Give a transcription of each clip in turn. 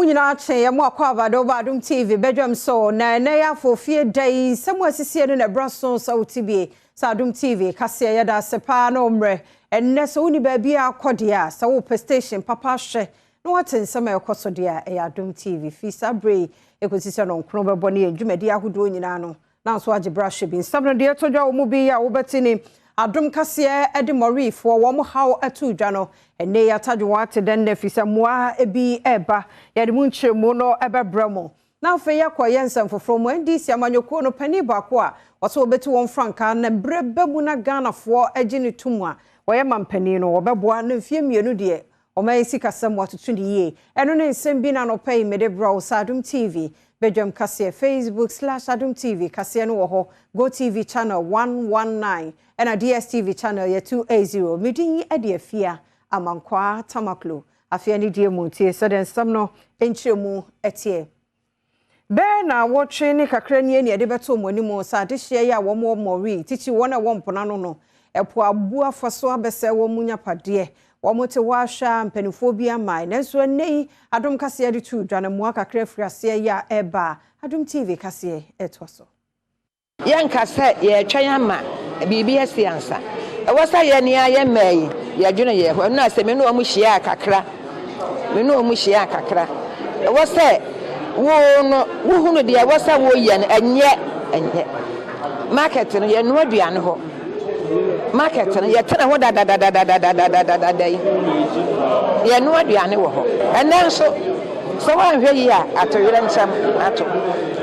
nyinaa kye yɛ mo akɔ abado ba Adom TV badwam so na ɛnɛ yɛ afofie da yi nsɛm a asisie no na ɛbra so sɛ wote bie sɛ Adom TV kaseɛ yɛda ase paa na ɔmmerɛ ɛnnɛ sɛ woni baabi a akɔ deɛ a sɛ wopɛ station papa hwɛ na wate nsɛm a ɛkɔ so deɛ a ɛyɛ Adom TV fi saa berɛ yi ɛkɔsi sɛ nɔnkron bɛbɔ ne yɛn dwumadi ahodoɔ nyinaa no na nso agye berɛ ahwɛ bi. Nsɛm no deɛ ɛtɔ dwa wɔ mu bi a wobɛte ni Adom kaseɛ de Mɔreefoɔ wɔn haw ato dwa no. Ɛnnɛ yi atadwe wɔn ate dɛn na ɛfiri sɛ mmoa bi reba. Yɛde mu nkyerɛmu no bɛbrɛ mo. Na afei yɛakɔ yɛn nsɛm foforɔ mu. NDC amanyɔkuo no panin baako a ɔsɛ wɔbɛtu wɔn frankaa na berɛ ba mu na Ghanafoɔ gye no tom a wɔyɛ mampanin no, wɔbɛboa no mfeɛ mmienu deɛ Ɔman yi sikasɛm wɔatoto no yie. Ɛno ne nsɛm bi na anɔpa yi mede brɛ wo sɛ Adom TV badwam kaseɛ, Facebook slash Adom TV kaseɛ no wɔ hɔ, GoTv channel 119 ɛna DSTV channel yɛ 280. Me din de Afia Amankwaa Tamaklo. Afei anidie mu tie sɛdeɛ nsɛm no nkyerɛmu teɛ. Bɛyɛ naawɔtwe ne kakra nie na yɛde bɛto wɔn anim sɛ adehyeɛ yi a wɔn wɔ Moree, titiriw wɔn a ɛwɔ mpono no, ɛpo abu afa so abɛsɛe wɔn nyapadeɛ. Wɔn te hɔ ara hwɛ a mpanimfoɔ bi ammae. Nanso ɛnnɛ yi, Adom Kaseɛ de too dwa no mmoa kakra afiri aseɛ yɛ a ɛreba a, Adom TV Kaseɛ retoa so. Yɛnka sɛ yɛretwɛn ama biribi asi ansa. Ɛwɔ sɛ yɛn ara yɛn mmaa yi, yɛdwene yɛn ho. Ɛno a sɛ me ne wɔn hyiaa kakra, me ne wɔn hyiaa kakra. Ɛwɔ sɛ wo no, wohunu deɛ ɛwɔ sɛ woyɛ no, ɛnyɛ, ɛnyɛ. Market no, yɛnoa aduane hɔ. Market no, yɛtena hɔ dadadadadadadadada yi, yɛnoa aduane wɔ hɔ. Ɛnnɛ nso, sɛ woanhwɛ yie a, atoyerɛnkyɛm ato.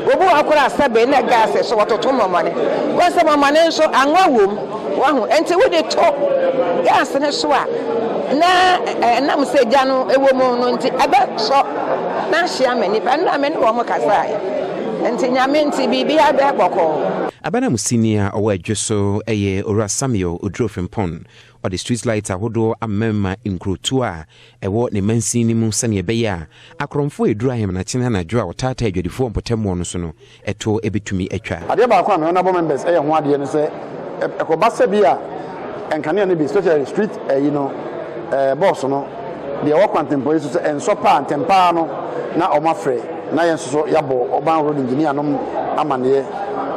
Obi wɔ hɔ koraa a sɛbe na gas so wɔtoto mɔmɔne. Woahu sɛ mɔmɔne nso, anwa wom, woahu. Enti wode to gas no so a, na ɛnam sɛ gya no wɔ mu no nti, ɛbɛsɔ na ahye ama nnipa. Ɛno na me ne wɔn kasaeɛ. Enti Nyame nti, biribiara bɛyɛ bɔkɔɔ. Abananmusini a ɔwɔ Adwo so yɛ Owura Samuel Oduro Frimpong. Ɔde street light ahodoɔ amema nkurotoɔ a ɛwɔ ne mansin no mu sɛdeɛ ɛbɛyɛ a akorɔmfoɔ a ɛduru ahemanakye anadwo a wɔtaataa adwadifoɔ mpɔtamuo no so no toɔ bɛtumi atwa. Adeɛ baako a me honourable members yɛ ho adeɛ ne sɛ ɛkɔba sɛ bi a nkanea no bi especially street ayi no ɛɛ bɔs no deɛ ɛwɔ kwantempɔn yi so sɛ ɛnsɔ paa ntɛm paa no na wɔn afrɛ na yɛn nso so yɛabɔ urban road engineer nom amaneɛ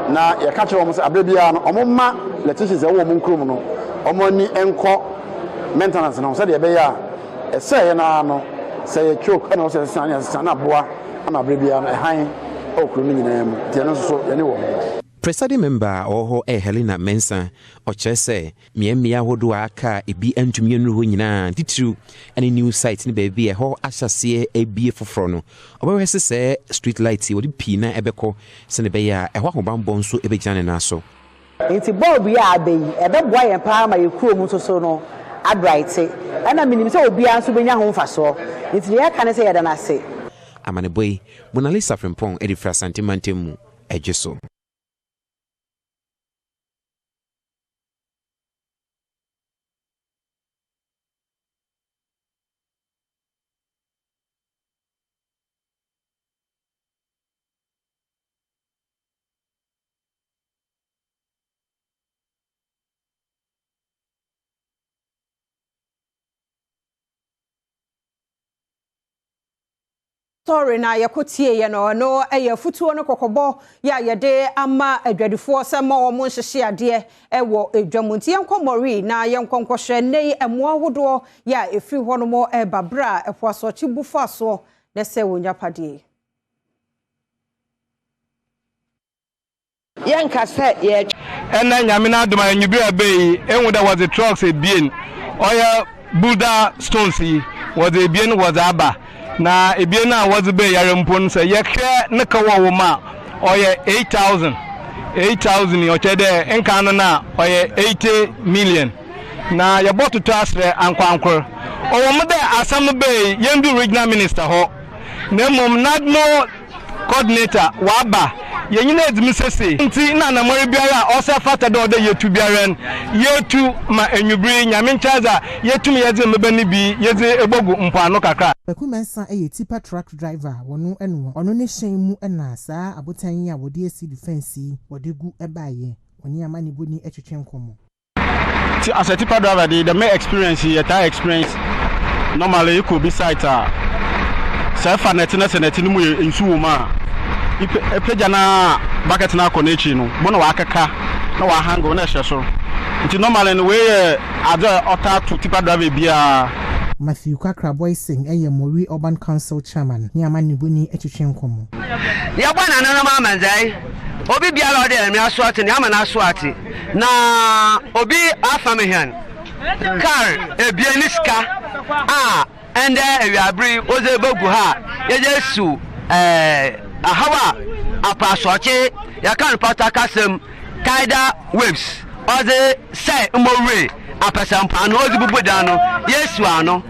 na yɛka kyerɛ wɔn sɛ aberɛ biara no wɔn mma electricians a ɛwɔ wɔn nkurom no wɔn ani nkɔ maintenance no ho sɛdeɛ ɛbɛyɛ a ɛsɛeɛ no ara no sɛ yɛ choke ɛna wɔsɛ ɛsesa ne ɛsesa na aboa ama aberɛ biara no ɛhan ɛwɔ kuro no nyinaa mu nti ɛno nso so yɛne wɔ ho. Presiding member a ɔwɔ hɔ yɛ Helena Mensah. Ɔkyerɛ sɛ mmeammea ahodoɔ a aka a ebi antumi annuru hɔ nyinaa, titiriw ne new site ne baabi a ɛhɔ ahyɛaseɛ rebue foforɔ no, ɔbɛhwɛ sɛ sɛɛ street light yi wɔde pii no ara bɛkɔ sɛdeɛ ɛbɛyɛ a ɛhɔ ahobammɔ nso bɛgyina ne nan so. Nti bulb yi a aba yi, ɛbɛboa yɛn paa ma yɛn kurom nso so no abrighte. Ɛna menim sɛ obiara nso bɛnya ho mfasoɔ. Nti deɛ yɛka ne sɛ yɛda no ase. Amanebɔ yi, Monalisa Frimpong de firi Asante mantam mu gye so. Story no a yɛkɔtieeɛ no, ɛno yɛ afutuo ne kɔkɔbɔ yɛ a yɛde ama adwadifoɔ sɛ mma wɔn nhyehye adeɛ wɔ dwa mu. Nti yɛnkɔ Moree na yɛnkɔ nkɔhwɛ nnɛ yi mmoa ahodoɔ yɛ a ɛfiri hɔnom reba berɛ a ɛpo asorɔkye bu faa soɔ na ɛsɛe wɔn agyapadeɛ yi. Yɛnka sɛ yɛretwɛn. Ndɛ Nyame n'adom a ewimbir a ɛbaa yi, ehu dɛ wɔdze trucks ebien, ɔyɛ boulder stones yi, wɔdze ebien wɔdze aba. Na ebien a wɔdze bae yi ara mpo no, sɛ yɛhwɛ ne kaw a ɔwɔ mu a, ɔyɛ 8,000. 8,000 yi, ɔkyerɛ dɛ nkan no na ɔyɛ 80 million. Na yɛbɔtoto aserɛ ankorankor. Ɔwɔ mu dɛ asɛm no bae yi, yenndur Regional Minister hɔ, na mbom NADMO Coordinator, Ɔaba, yɛnye no edzi mu sesei, ntsi nna anamɔn biara a ɔsɛ fata dɛ ɔwɔ dɛ yetu biara no, yeetu ma ewimbir yi, Nyame nkyɛr dza yetum yɛdze mbɛba no bi yɛdze ebogu mpoano kakra. Kwaku Mensah yɛ tipper truck driver a wɔno noɔ. Ɔno ne hyɛn mu na saa abotan yi a wɔde asi defence yi wɔde gu baeɛ. Ɔne amanebɔni twetwe nkɔmmɔ. Nti as a tipper driver de dɛm experience yi yɛtaa experience normally ekɔ obi site a. Sɛ ɛfa nɛte na sɛ nɛte no mu yɛ nsu wɔ mu a, ipɛ epagya no ara a bucket no akɔ n'ekyir no, bo na ɔakeka na ɔahange wo na ɛhyɛ sor. Ntsi normally no wei yɛ adze a ɔtaa to tipper driver biara. Matthew Kakra Boysen yɛ Moree Urban Council Chairman ne amanebɔni twetwe nkɔmmɔ. Yɛbɔ nananom amandzɛe, obi biara a ɔde hɛn aso atse no, yɛama n'aso atse, na obi afam hɛn kaar ebien ne sika a ndɛ ewiaber yi wɔdze ebogu ha a yɛdze esiw haw a apaasɔɔkye, yɛka no pata kasa mu, tidal waves, ɔdze sɛɛ mbowure apɛsɛmpoano, ɔdze bubu dan no, yesiw ano.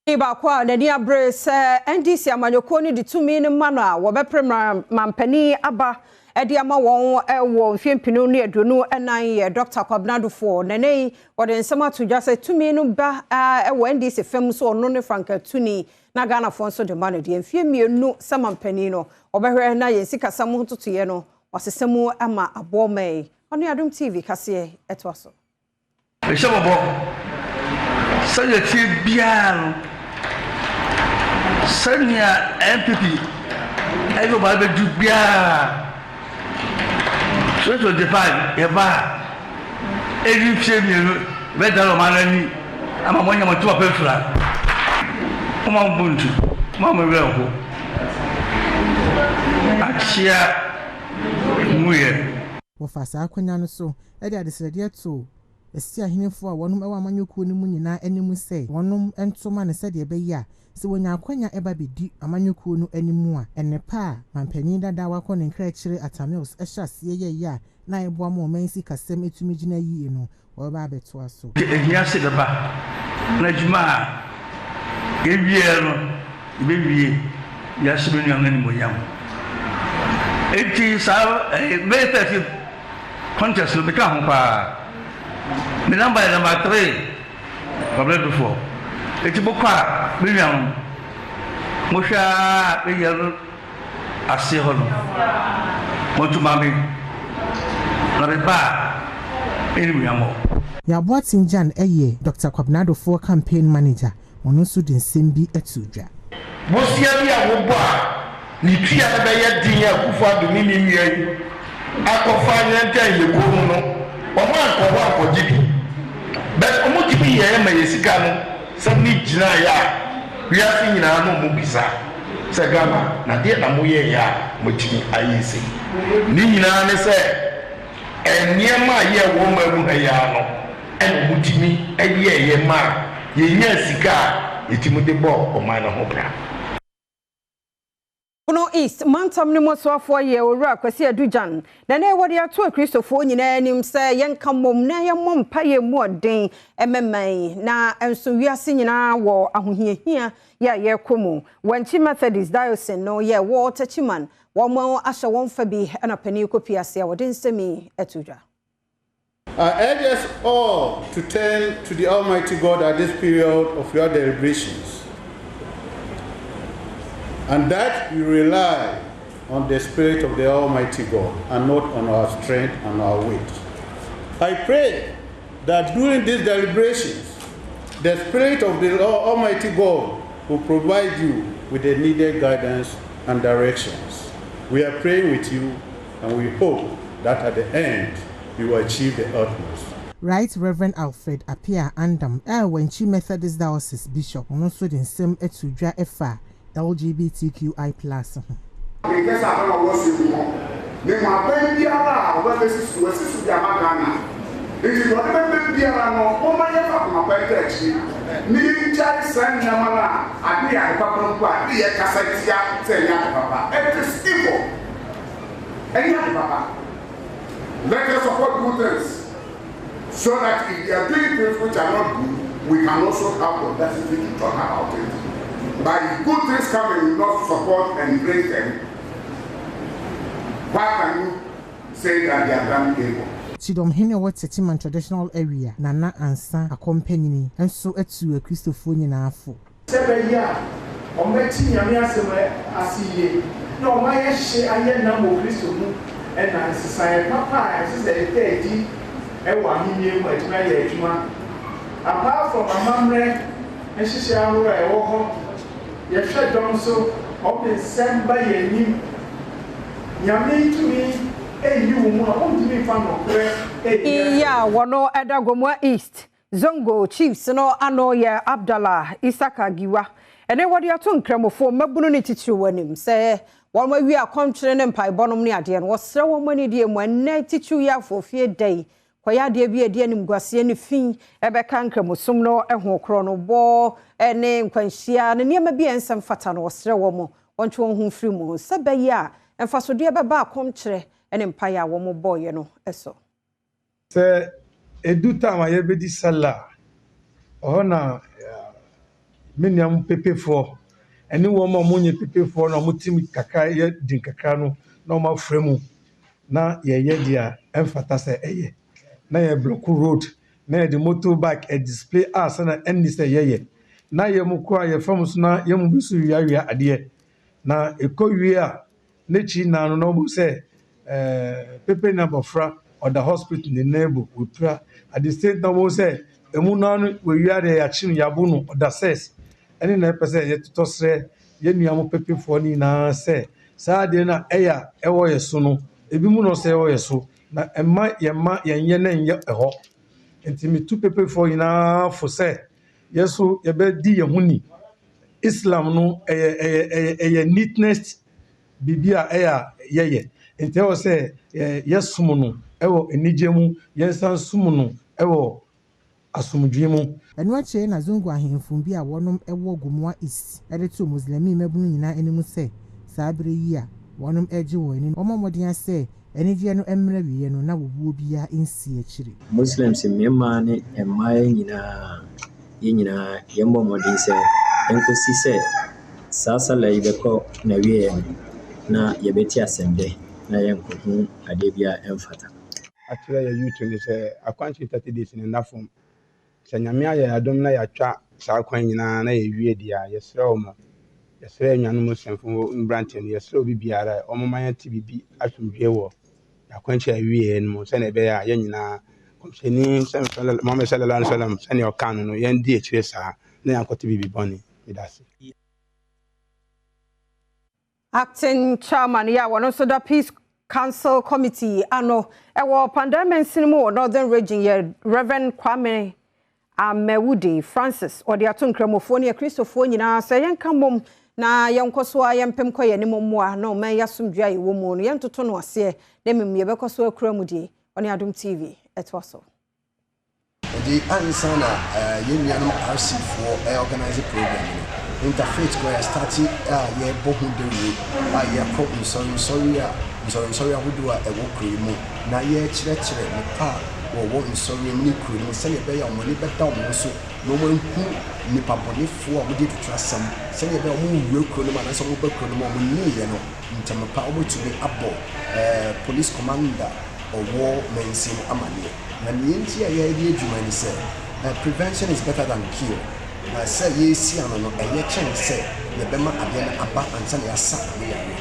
Baako a n'ani abere sɛ NDC amanyɔkuo no de tumi no ma no a, wɔbɛpere mampanin aba de ama wɔn wɔ mfeɛ 2024 yɛ Dɔkta Kwabena Duffuor. Na ɛnnɛ yi, wɔde nsɛm ato dwa sɛ tumi no ba wɔ NDC fam nso ɔno ne frankatuni na Ghanafoɔ nso de ma no deɛ mfeɛ 2 sɛ mampanin no, wɔbɛhwɛ na yɛn sikasɛm ho ntotoeɛ no wɔasesa mu ama aboɔ ma yi. Ɔne Adom TV kaseɛ ɛtoa so. Mehyɛ mo bɔ, sɛnea ɛteɛ biara no, sɛnea NPP ɛne ɔbaa bɛdu biara, 2025 yɛba a, ɛdi mfeɛ 2 yɛbɛdane ɔman no ani ama moanya mo ntoma pa afira. Momma mo bo ntu, momma mo werɛ nho. Akyea mu yɛ. Wɔfaa saa akwanya no so de adesrɛdeɛ too Asi ahenefo a wɔnom wɔ amanyɔkuo no mu nyinaa anim sɛ wɔnom nto ma no sɛdeɛ ɛbɛyɛ a sɛ wɔnya akwanya ba bɛdi amanyɔkuo no anim a, nnepa a manpanin dada a wakɔ ne nkrakyire Atta Mills hyɛ aseɛ yɛeɛ a na ɛboa ma ɔman sikasɛm tumi gyina yie no, wɔbɛba abɛtoa so. Ehia sɛ yɛbɛba na adwuma a yɛwieɛ no yɛbɛwie de ahyɛ me nuanom animuonyam. Enti saa May 13 contest no meka ho paa. Me number yɛ number 3 Kwabena Duffuor. Enti mokɔ a me nuanom mohwɛ ara meyɛ no aseɛ hɔ no, monto ma me, na me ba a, ɛnni me hwammɔ. Yaw Boateng Gyan yɛ Dɔkta Kwabena Duffuor campaign manager, ɔno nso de nsɛm bi too dwa. Bosea bi a wobɔ a ne tua no bɛyɛ den a Akufo Addo ne ne nua yi akɔfa nyɛntɛn yɛ kuo mu no, wɔn ankɔ hɔ ankɔgye bi. But wɔn tumi yɛɛ ma yɛ sika no sɛ ne gyinaeɛ a wiase nyinaa no wɔn bisa. Sɛ Ghana na deɛ na mo yɛɛyɛ a moatumi ayɛ sei? Ne nyinaa ne sɛ nneɛma a yɛ wɔ ɔman mu ha yi ara no ɛna ɔmo tumi yɛɛyɛ maa yɛnyaa sika a yɛtumi de bɔɔ ɔman no ho bra. Bono East mantam no mu soafoɔ yɛ Owura Kwasi Adu Gyan, na ɛnnɛ wɔde ato Akristofoɔ nyinaa anim sɛ yɛnka mmom na yɛmmɔ mpaeɛ mu ɔden mma man yi, na nso wiase nyinaa wɔ ahohiahia yɛ a yɛrekɔ mu. Wankyi Methodist Diocese no yɛ wɔ Techiman, wɔn ahyɛ wɔn fa bi na panin kɔpie ase a wɔde nsɛm yi ato dwa. I urge us all to turn to the Almighty God at this period of your deliberations, and that we rely on the Spirit of the Almighty God and not on our strength and our wit. I pray that during these deliberations, the Spirit of the Almighty God will provide you with the needed guidance and directions. We are praying with you, and we hope that at the end, you will achieve the utmost. Right Reverend Alfred Appiah Andam a Wenchi Methodist Diocese Bishop, ɔno nso de nsɛm ato dwa fa LGBTQI plus ho. Menka sɛ aban a ɔwɔ so yi nko, na mmom aban biara a ɔba bɛsi so no, wasi so de ama Ghana. Enti deɛ ɔde bɛba biara no, momma yɛmfa akoma pa ntaa akyire, na yɛngyae saa nneɛma no a ade yɛ ade papa mpo a, ne yɛkasa tia sɛ ɛnyɛ ade papa. It is evil. Ɛnyɛ ade papa. Let us support good things so that if they are doing things which are not good, we can also have the audacity to talk about it. But if good things come and we not support and embrace them, why can you say that they are done evil? Kyidɔmhene a ɔwɔ Techiman Traditional Area, Nana Ansah Akɔmpanyini nso tuu Akristofoɔ nyinaa fo. Sɛ ɛbɛyɛ a wɔbɛte Nyame asɛm ase yie na wɔayɛ hye ayɛ nnam wɔ Kristo mu na nsesaeɛ papa a ɛsɛ sɛ ɛda adi wɔ ahennie mu atumi ayɛ adwuma apart from amammerɛ. nhyehyɛe ahorow a ɛwɔ hɔ. Yɛhwɛ dɔm so, wɔde nsɛm ba yɛn anim. Nyame tumi nni wo mu a, wontumi mfa nokorɛ nni Yi asɛm. a wɔno da Gomoa East Zongo Chiefs no ano yɛ Abdallah Isaka Giwa. Ɛne wɔde ato Nkramofoɔ mmabunu ne titiriw anim sɛ wɔn awie akɔmkyere ne mpaebɔ nom ne adeɛ no, wɔsrɛ wɔn anidie mu ɛnnɛ titiriw yi afofie da yi kɔyɛ adeɛ bi a ɛde animguaseɛ ne fi ɛbɛka Nkramosom no ho korɔ no bɔ ne nkwanhyia ne nneɛma bi a ɛnsɛ mfata no, wɔsrɛ wɔn wɔntwe wɔn ho mfiri mu sɛ bɛyɛ a mfasodeɛ bɛba akɔmkyerɛ ne mpaeɛ a wɔn bɔɔyɛ no so. Sɛ edu time a yɛbɛdi Sallah a, ɛhɔ na me nuanom pepefoɔ ne wɔn a wɔnyɛ pepefoɔ na wɔte kakra yɛ den kakra no na wɔafra mu na yɛyɛ deɛ ɛmfata sɛ ɛyɛ. Na yɛ block road na yɛde motorbike display a sɛnea ɛnni sɛ yɛyɛ. Na yɛn mu koraa yɛfa mu so na yɛn mu bi nso wiawia adeɛ. Na ɛkɔ wie a, n'akyi nna no na wɔhu sɛ pepe na abɔfra ɔda hospital ne nan bu wapira. At the same time wɔhu sɛ emu no ano wɔawia deɛ yɛakye no yɛabo no ɔda cells. Ɛne na ɛpɛ sɛ yɛtotɔ srɛ yɛn nuanom pepefoɔ no nyinaa sɛ saa adeɛ no a ɛyɛ a ɛwɔ yɛ so no, ebi mu na ɔsɛ ɛwɔ yɛ so na ɛmma yɛn mma yɛnyɛ na ɛnyɛ ɛhɔ. Nti metu pepefoɔ nyinaa fo sɛ yɛn nso yɛbɛdi yɛn ho ni. Islam no ɛyɛ ɛyɛ ɛyɛ ɛyɛ neatness biribi a ɛyɛ a yɛyɛ. Nti ɛwɔ sɛ yɛsom no ɛwɔ anigye mu, yɛnsan som no ɛwɔ asomdwee mu. Ɛno akyire na Zongo ahemfo bi a wɔnom wɔ Gomoa East de too Muslimi mmabunu nyinaa anim sɛ saa berɛ yi a wɔnom regye wɔn ani no wɔmmɔ mmɔden sɛ anigyeɛ no mmra awieɛ no na wɔbuo biara nsi akyire. Muslims mmarima ne mmaa nyinaa, yɛn nyinaa yɛmmɔ mmɔden sɛ ɛnkɔsi sɛ saa Sallah yi bɛkɔ n'awieɛ no na yɛbɛte asɛm dɛ na yɛnkɔhu adeɛ bi a ɛmfata. Akyerɛ yɛ youth no sɛ akwankyerɛ 30 days no nna fam. Sɛ Nyame ayɛ adom na yɛatwa saa kwan nyinaa na yɛwie deɛ a, yɛsrɛ wɔ mo, yɛsrɛ anuanom Muslimfo mmeranteɛ no, yɛsrɛ obi biara ɔmoma yɛnte biribi asomdwie wɔ akwankyerɛ awieɛ no mu sɛnea ɛbɛyɛ a yɛn nyinaa Kɔmhyɛni sɛ Muhammad sallallahu alaihi wasallam sɛnea ɔka no no yɛndi akyire saa na yɛankɔte biribi bɔne. Meda ase. Acting chairman yi a wɔno nso da Peace Council Committee ano ɛwɔ Kpandai mansini mu wɔ Northern Region yɛ Reverend Kwame Amewude Francis, ɔde ato Nkramofoɔ ne Akristofoɔ nyinaa sɛ yɛnka mmom na yɛnkɔ so a yɛmpem kɔ yɛn anim mmoa na ɔman yi asomdwe a yɛwɔ mu no yɛntoto no aseɛ na mmom yɛbɛkɔ so akura mu die. Ɔne Adom TV ɛtoa so. Nti ansa na yɛn nuanom RC foɔ organise program no, interfaith koraa yɛ start a yɛrebɔ ho dawuro a yɛkɔ nsɔre nsɔre a nsɔre nsɔre ahodoɔ a ɛwɔ kuro yi mu na yɛrekyerɛkyerɛ nnipa a wɔwɔ nsɔre mu ne kuro no mu sɛdeɛ ɛbɛyɛ a wɔn ani bɛda wɔn ho so na wɔahu nnipa bɔnefoɔ a wɔde atuturasɛm sɛdeɛ ɛbɛyɛ a wɔnwura kuro no mu anaasɛ wɔba kuro no mu a wɔn nneyɛɛ no ntɛm pa wɔatumi abɔ police commander ɔwɔ mansin mu amaneɛ. Na nea enti a yɛreyɛ adwuma ne sɛ, prevention is better than cure. Na sɛ yɛresi ano no, ɛyɛ kyɛn sɛ yɛbɛma adeɛ no aba ansa na yɛasa ano yareɛ.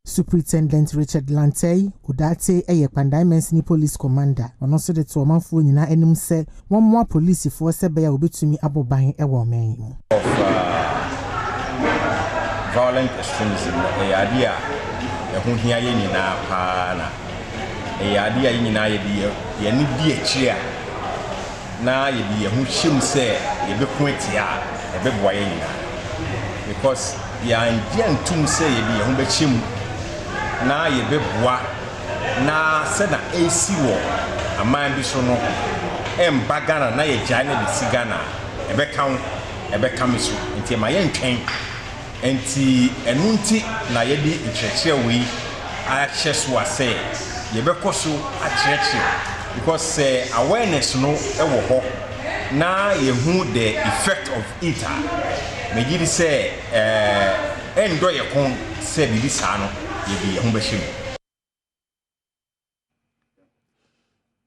Superintendent Richard Lantei Odartey yɛ Kpandai Mansini Police Commander. Ɔno nso de too ɔmanfoɔ nyinaa anim sɛ wɔmmoa polisifoɔ sɛ ɛbɛyɛ a wɔbɛtumi abɔ ban wɔ ɔman yi mu. Of violent extremism no, ɛyɛ adeɛ a ɛho hia yɛn nyinaa paa, na ɛyɛ adeɛ a yɛn nyinaa yɛde yɛn ani di akyire a na yɛde yɛn ho hyɛ mu sɛ yɛbɛko atia a, ɛbɛboa yɛn nyinaa, because yɛangye antum sɛ yɛde yɛn ho bɛhyɛ mu na yɛbɛboa na sɛ na ɛresi wɔ aman bi so no ɛmba Ghana na yɛgyae na ɛbɛsi Ghana a, ɛbɛka wo, ɛbɛka me so. Nti ɛma yɛntwɛn. Nti ɛno nti na yɛde nkyerɛkyerɛ wei ahyɛ so a sɛ yɛbɛkɔ so akyerɛkyerɛ, because sɛ awareness no wɔ hɔ na yɛhu the effect of it a, megye di sɛ ɛndɔ yɛ kɔn sɛ biribi saa no yɛde yɛn ho bɛhyɛ mu.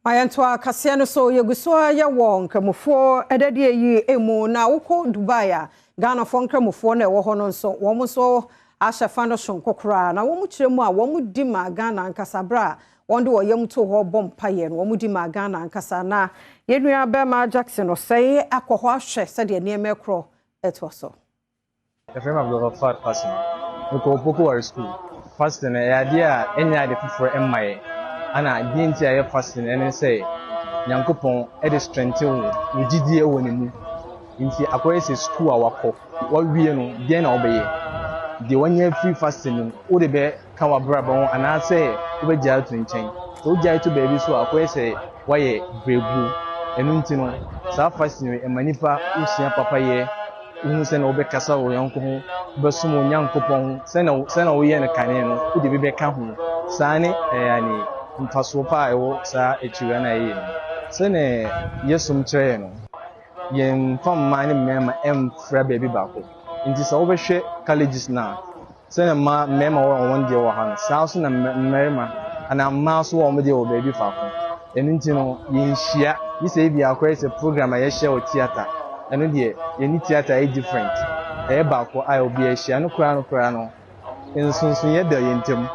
Ayɛntoa kaseɛ no so, yɛgu so a yɛwɔ Nkramofoɔ ɛdɛdeɛ yi mu. Na wokɔ Dubai a, Ghanafoɔ Nkramofoɔ no ɛwɔ hɔ no nso, wɔn nso ahyɛ fa no sonko koraa na wɔn kyerɛ mu a wɔn di ma Ghana ankasa. Berɛ a wɔn de wɔn yam to hɔ bɔ mpaeɛ no, wɔn di ma Ghana ankasa. Na yɛn nua bɛrima Jackson Ɔsɛe akɔ hɔ ahwɛ sɛdeɛ nneɛma ɛkorɔ. ɛtoa so. Yɛfrɛ me Abdulgafar Qasim. Mekɔ Opoku Ware School. Fasting no, ɛyɛ adeɛ a ɛnyɛ ade foforɔ mma yɛ. Ɛna deɛ nti a yɛyɛ fasting ɛne sɛ Nyankopɔn de strengthen wo, wo gyidie wɔ ne mu. Nti akɔyɛ sɛ school a wakɔ, wawie no, deɛn na wobɛyɛ? Deɛ wanya afiri fasting no mu, wode bɛ ka w'abrabɔ ho anaasɛ wobɛgyae ato nkyɛn. Sɛ wogyae to baabi nso a, akɔyɛ sɛ woayɛ berɛguo. Ɛno nti no, saa fasting wei, ɛma nnipa wosua papayɛ, wohu sɛdeɛ wobɛkasa wo yɔnko ho, wobɛsom wo Nyankopɔn ho, sɛdeɛ sɛdeɛ woyɛ no kane no, wode bi bɛka ho. Saa ne ɛɛ mfasoɔ pa a ɛwɔ saa akyiwia no a yɛyɛ no mu. Sɛdeɛ yɛsom kyerɛ yɛn no, yɛmfa mmaa ne mmarima mfra baabi baako. Nti sɛ wobɛhwɛ colleges no a, Sɛnea mmaa, mmarima wɔ wɔn deɛ wɔ ha no, saa ara nso na mmarima anaa mmaa nso wɔ wɔn deɛ wɔ baabi faako. Ɛno nti no, yɛnhyia. Gye sɛ ebia akɔyɛ sɛ program a yɛhyia wɔ theatre. Ɛno deɛ, yɛne theatre yɛ different. Ɛyɛ baako a obiara hyia. Ɛno koraa no koraa no, nsonsonoeɛ da yɛn ntam.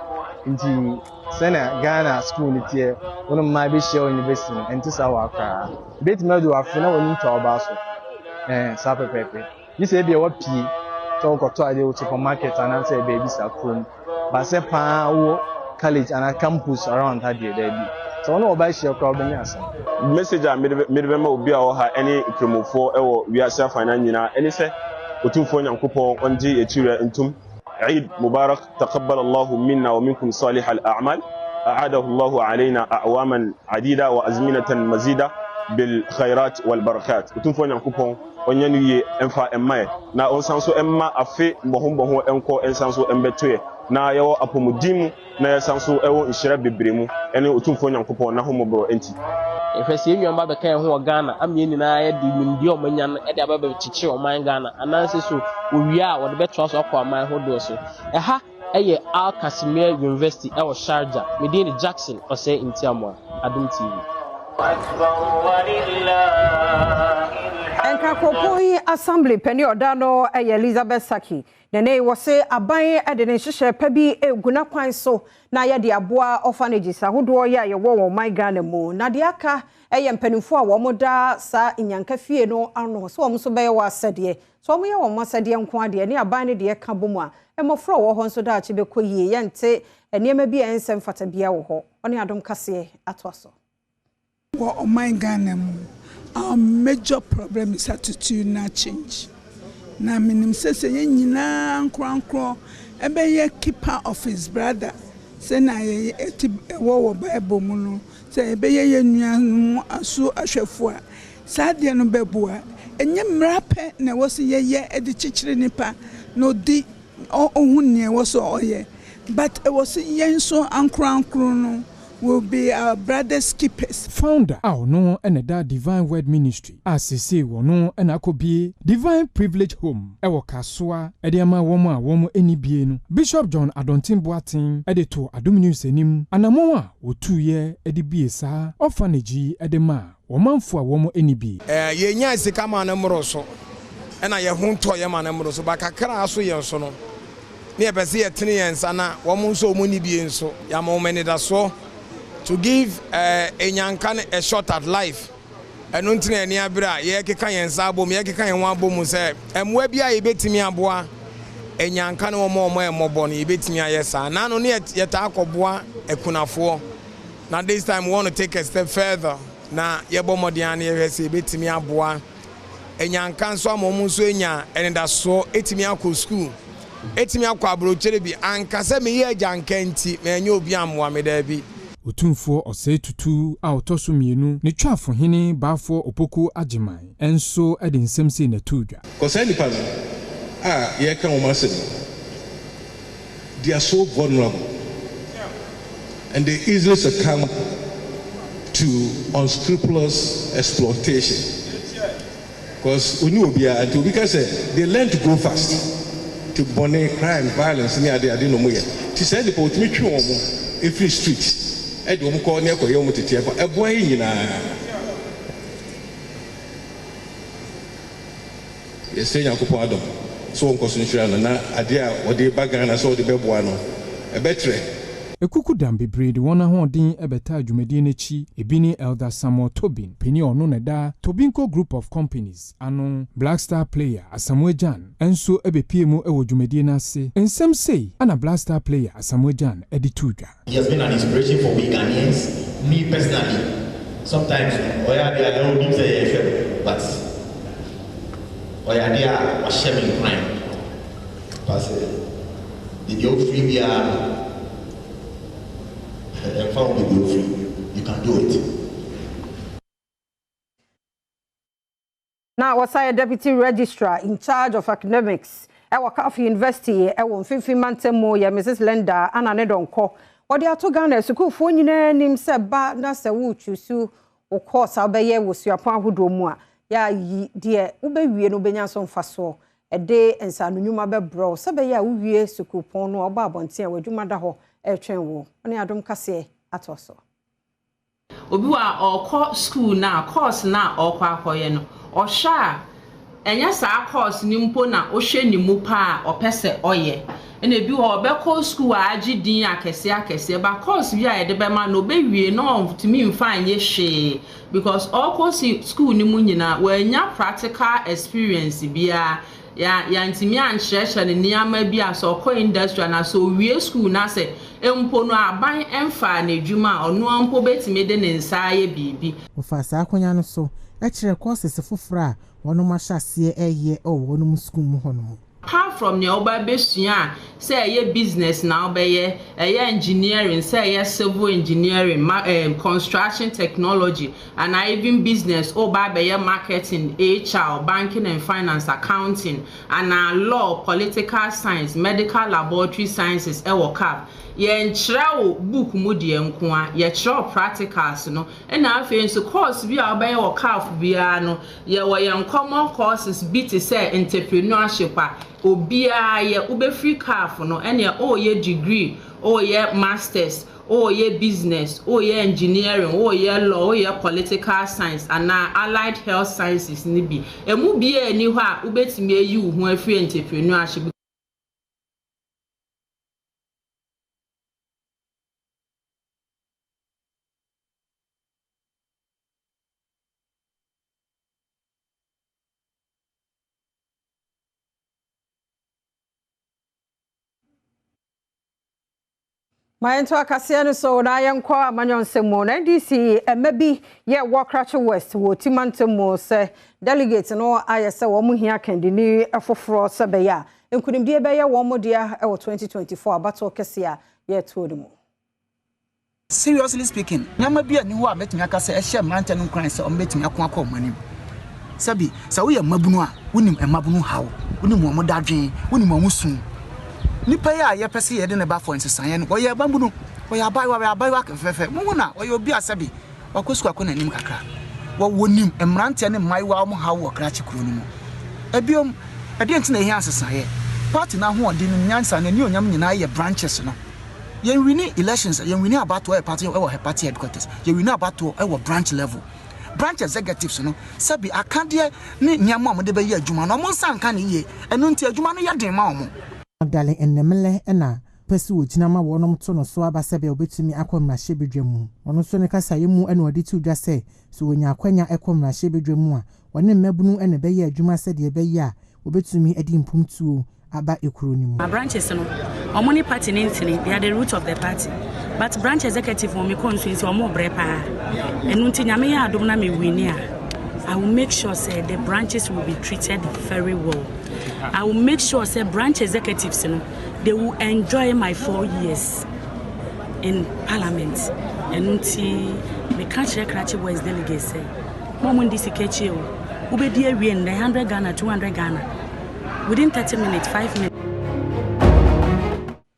Nti sɛnea Ghana school no teɛ, wo ne mmaa bɛhyia wɔ university no, ɛnte saa wɔ ha koraa. Ɛbɛtumi adu afe na w'ani ntɔ ɔbaa so. Ɛɛ, saa pɛpɛɛpɛ. Gye sɛ ebia woapue sɛ wokɔtɔ adeɛ wɔ supermarket anaasɛ baabi saa kurom. But sɛ paa wowɔ college anaa campus around ha deɛ, daabi. Sɛ wo ne ɔbaa hyia koraa wobɛnya asɛm. Message a mede bɛma obi a ɔwɔ ha ne Nkramofoɔ wɔ wiase afanan nyinaa ne sɛ Otumfoɔ Nyankopɔn ɔngye yɛn akyiwura ntom. Eid Mubarak Taqabbal Allahu minna wa minkum salih al a'mal A'adahu Allahu alayna a'waman adida wa azminatan mazida bil khairat wal barakat Otumfoɔ Nyankopɔn ɔnyɛ no yie mfa mma yɛ na ɔnsan nso mma afe mmɔho mmɔho nkɔ nsan nso mbɛto yɛ na yɛwɔ apɔmuden mu na yɛsan nso wɔ nhyira bebree mu ɛne Otumfoɔ Nyankopɔn n'ahommɔborɔ nti. Yɛhwɛ sɛ yɛn nuanom abɛka yɛn ho wɔ Ghana ama yɛn nyinaa yɛde nimdeɛ a wɔanya no de aba abɛkyekyere ɔman Ghana anaasɛ so wɔwie a wɔde bɛtoa so akɔ aman hodoɔ so. Ɛha yɛ Al Qasimia University wɔ Sharjah. Me din de Jackson Osei Ntiamoah, Adom TV. Nkran kuropɔn yi Assembly panin a ɔda ano yɛ Elizabeth Sackey. Na nnɛ yi wɔse aban de ne nhyehyɛe pa bi regu n'akwan so na yɛde aboa orphanages ahodoɔ yi a yɛwɔ wɔ ɔman Ghana mu. Na deɛ aka yɛ mpanimfoɔ a wɔda saa nnyanka fie no ano sɛ wɔn nso bɛyɛ wɔn asɛdeɛ. Sɛ wɔyɛ wɔn asɛdeɛ nko ara deɛ, ne aban no deɛ ka bom a, mmɔfra a wɔwɔ hɔ nso daakye bɛkɔ yie. Yɛnte nneɛma bi a ɛnsɛ mfata biara wɔ hɔ. Ɔne Adom Kaseɛ atoa so. Wɔ ɔman Ghana mu, our major problem is attitudinal change. Na menim sɛ sɛ yɛn nyinaa ankorankorɔ bɛyɛ keeper of his brother sɛnea yɛyɛ ɛte ɛwɔ wɔ Bible mu no, sɛ yɛbɛyɛ yɛn nuanom so ahwɛfoɔ a, saa adeɛ no bɛboa. Ɛnyɛ mmara pɛ na ɛwɔ sɛ yɛyɛ de kyekyere nipa na ɔdi ɔhu nea ɛwɔ sɛ ɔyɛ but ɛwɔ sɛ yɛn nso ankorankoro no will be our brothers keepers. Founder a ɔno na ɛda Divine Word Ministry a seesei wɔno na akɔbue Divine Privilege Home wɔ Kasoa de ama wɔn a wɔn nni bie no, Bishop John Adonten Boateng de too Adom News anim anamɔn a wɔtuiɛ de bue saa orphanage yi de maa wɔn manfo a wɔn nni bi. Eh, yɛnyaa sika maa no mmoroo so, ɛna yɛn ho tɔɔ yɛn maa no mmoroo so, but kakra a aso yɛn so no, na yɛpɛ sɛ yɛtene yɛn nsa na wɔn nso a wɔn nni bie nso, yɛama wɔn anidasoɔ to give eh, Enyanka no a shot at life. Ɛno nti na yɛn ani abere a yɛrekeka yɛn nsa abom, yɛrekeka yɛn ho abom sɛ mmoa bi a yɛbɛtumi aboa Enyanka ne wɔn a wɔyɛ mmɔbɔ no, yɛbɛtumi ayɛ saa. Naano ne yɛtaa kɔboa akunafoɔ. Na this time we want to take a step further na yɛbɔ mmɔden ara na yɛhwɛ sɛ yɛbɛtumi aboa anyanka nso ama wɔn nso anya anidasoɔ ɛtumi akɔ sukuu, ɛtumi akɔ aburokyire bi. Anka sɛ meyɛ agyanka nti manyɛ obi ammoa me, daabi. Otumfoɔ Osei Tutu a ɔtɔ so mmienu ne Twafohene Baafoɔ Opoku Agyemang nso de nsɛm sei na ɛtoo dwa. Kɔ saa nnipa no a yɛreka wɔn asɛm yi. They are so vulnerable and they easily succumb to unscrupulous exploitation because onni obiara nti obi ka sɛ they learn to grow fast nti bɔne, crime, violence ne ade ade na wɔyɛ nti saa nnipa wɔtumi twe wɔn firi street de wɔn kɔ ne ɛkɔyɛ wɔn tete ɛfa ɛboa yɛn nyinaa. Yɛsrɛ Nyankopɔn adom sɛ ɔnkɔ so nhyira no na adeɛ a ɔde reba Ghana sɛ ɔde bɛboa no ɛbɛtrɛ. Akukudam bebree de wɔn ahoɔden bɛtaa dwumadie no akyi. Ebi ne Elder Samuel Tobin, panin a ɔno na ɛda Tobinco Group of Companies ano. Black Star player Asamoah Gyan nso bɛpuee mu wɔ dwumadie no ase. Nsɛm sei na Black Star player Asamoah Gyan de too dwa. He has been an inspiration for we Ghanaians, me personally sometimes no ɔyɛ adeɛ a na onim sɛ yɛhwɛ no but ɔyɛ adeɛ a wahyɛ me nkuran pa sɛ baabi a wofiri biara no ɛmfa ho baabi a wofiri you can do it. Na ɔsan yɛ Deputy Registrar in charge of Academics wɔ Calf University wɔ Mfimfini Mantam mu yɛ Mrs Linda Anane Donkor. Wɔde ato Ghana asukuufoɔ nyinaa anim sɛ ba na sɛ worechuusu wo course a wobɛyɛ wɔ suapɔn ahodoɔ mu a, yɛ a yi deɛ wobɛwie no wobɛnya so mfasoɔ de nsaano nnwuma bɛbrɛ wo sɛ ɛbɛyɛ a wowie sukuupɔn no a woba abɔnten a w'adwuma da hɔ retwɛn wo. Wo ne Adom Kaseɛ atoa so. Obi wɔ a ɔkɔ school no a course no a ɔrekɔ akɔyɛ no ɔhwɛ a ɛnyɛ saa course no mpo na wohwɛ ne mu paa a ɔpɛ sɛ ɔyɛ. Ɛna ebi wɔ hɔ ɔbɛkɔ school a agye din akɛseɛ akɛseɛ but course bi a yɛde bɛma no ɔbɛwie na ɔntumi mfa nyɛ hwee because ɔrekɔ school no mu nyinaa wannya practical experience biara Yɛ yɛantumi ankyerɛkyerɛ no nneɛma bi a sɛ ɔkɔ industry anaa sɛ ɔwie school na sɛ mpo no aban mfaa no adwuma a, ɔno ara mpo bɛtumi de ne nsa ayɛ biribi. Wɔfaa saa akwanya no so kyerɛɛ courses foforɔ a wɔnom ahyɛ aseɛ reyɛ wɔ wɔnom sukuu mu hɔnom. Apart from nea woba bɛsua a, sɛ ɛyɛ business na wobɛyɛ, ɛyɛ engineering, sɛ ɛyɛ civil engineering, ma eh, construction technology, Anaa even business woreba abɛyɛ marketing, HR, banking and finance, accounting, anaa law, political science, medical laboratory sciences ɛwɔ caf. Yɛnkyerɛ wo book mu deɛ nko ara, yɛkyerɛ wo practicals no. Ɛna afei nso course bi a wobɛyɛ wɔ caf biara no, yɛwɔ yɛn common courses bi te sɛ entrepreneurship a obiara yɛ. Wobɛfiri caf no ɛneɛ woreyɛ degree, woreyɛ masters, Woreyɛ business, woreyɛ engineering, woreyɛ law, woreyɛ political science anaa allied health sciences no bi. Ɛmu biara nni hɔ a wobɛtumi ayi wo ho afiri entrepreneurship. Ma yɛnto akaseɛ no so na yɛnkɔ amanyɔ nsɛm mu. Na NDC mma bi yɛ wɔ Krachi West wɔ Oti mantam mu sɛ delegate no ayɛ sɛ wɔn hia kandini foforɔ sɛ bɛyɛ a nkunimdie bɛyɛ wɔn dea wɔ 2024 abatoɔ kɛseɛ a yɛretoɔ no mu. Seriously speaking, nneɛma bi nni hɔ a mɛtumi aka sɛ ɛhyɛ mmeranteɛ no nkuran sɛ wɔbɛtumi ako akɔ wɔn anim. Sɛbi, sɛ woyɛ mmabunu a, wonim mmabunu haw, wonim wɔn dadwen, wonim wɔn su. Nipa yi a yɛpɛ sɛ yɛde no ba for nsesaeɛ no, ɔyɛ ababunu, ɔyɛ abaayewa, ɔyɛ abaayewa fɛfɛɛfɛ. Mohu no a, ɔyɛ obi a sɛbi, wakɔ sukuu akɔ n'anim kakra. Wɔ, wɔnim mmeranteɛ ne mmaayewa wɔn haw wɔ Krachi kuro no mu. Ɛbiom, ɛdeɛn nti na ɛhia nsesaeɛ? Party no ahoɔden, ne nyansa, n'anuonyam nyinaa yɛ branches no. Yɛn wini elections, yɛn wini abatoɔ wɔ party wɔ party headquarters, yɛ wini abatoɔ wɔ branch level. Branch executives no, sɛbi akadeɛ ne nneɛma a wɔde bɛyɛ adwuma no, wɔn nsa nka no yie, ɛno nti adwuma no yɛ den ma wɔn. Magdalene Enemle na ɔpɛ sɛ ɔgyina ma wɔnom to no so aba sɛdeɛ ɔbɛtumi akɔ mmarahyɛbadwa mu. Ɔno nso ne kasaeɛ mu na ɔde too dwa sɛ, sɛ ɔnya akwanya kɔ mmarahyɛbadwa mu a, ɔne mmabunu na ɛbɛyɛ adwuma sɛdeɛ ɛbɛyɛ a wɔbɛtumi de mpomtuo aba ekuro no mu. Ma branches no ɔmo ne party no ntene they are the root of the party but branch executive wɔ me constituency ɔmo brɛ paa ɛno nti nyame yɛ adom na me winni a I will make sure sɛ the branches will be treated very well I will make sure sɛ branch executives no they will enjoy my four years in parliament ɛno nti meka kyerɛ Krachi West delegates sɛ mo a mo ndi sika akyi o wobɛdi awie nnɛ 100 Ghana 200 Ghana Within 30 minutes, 5 minutes.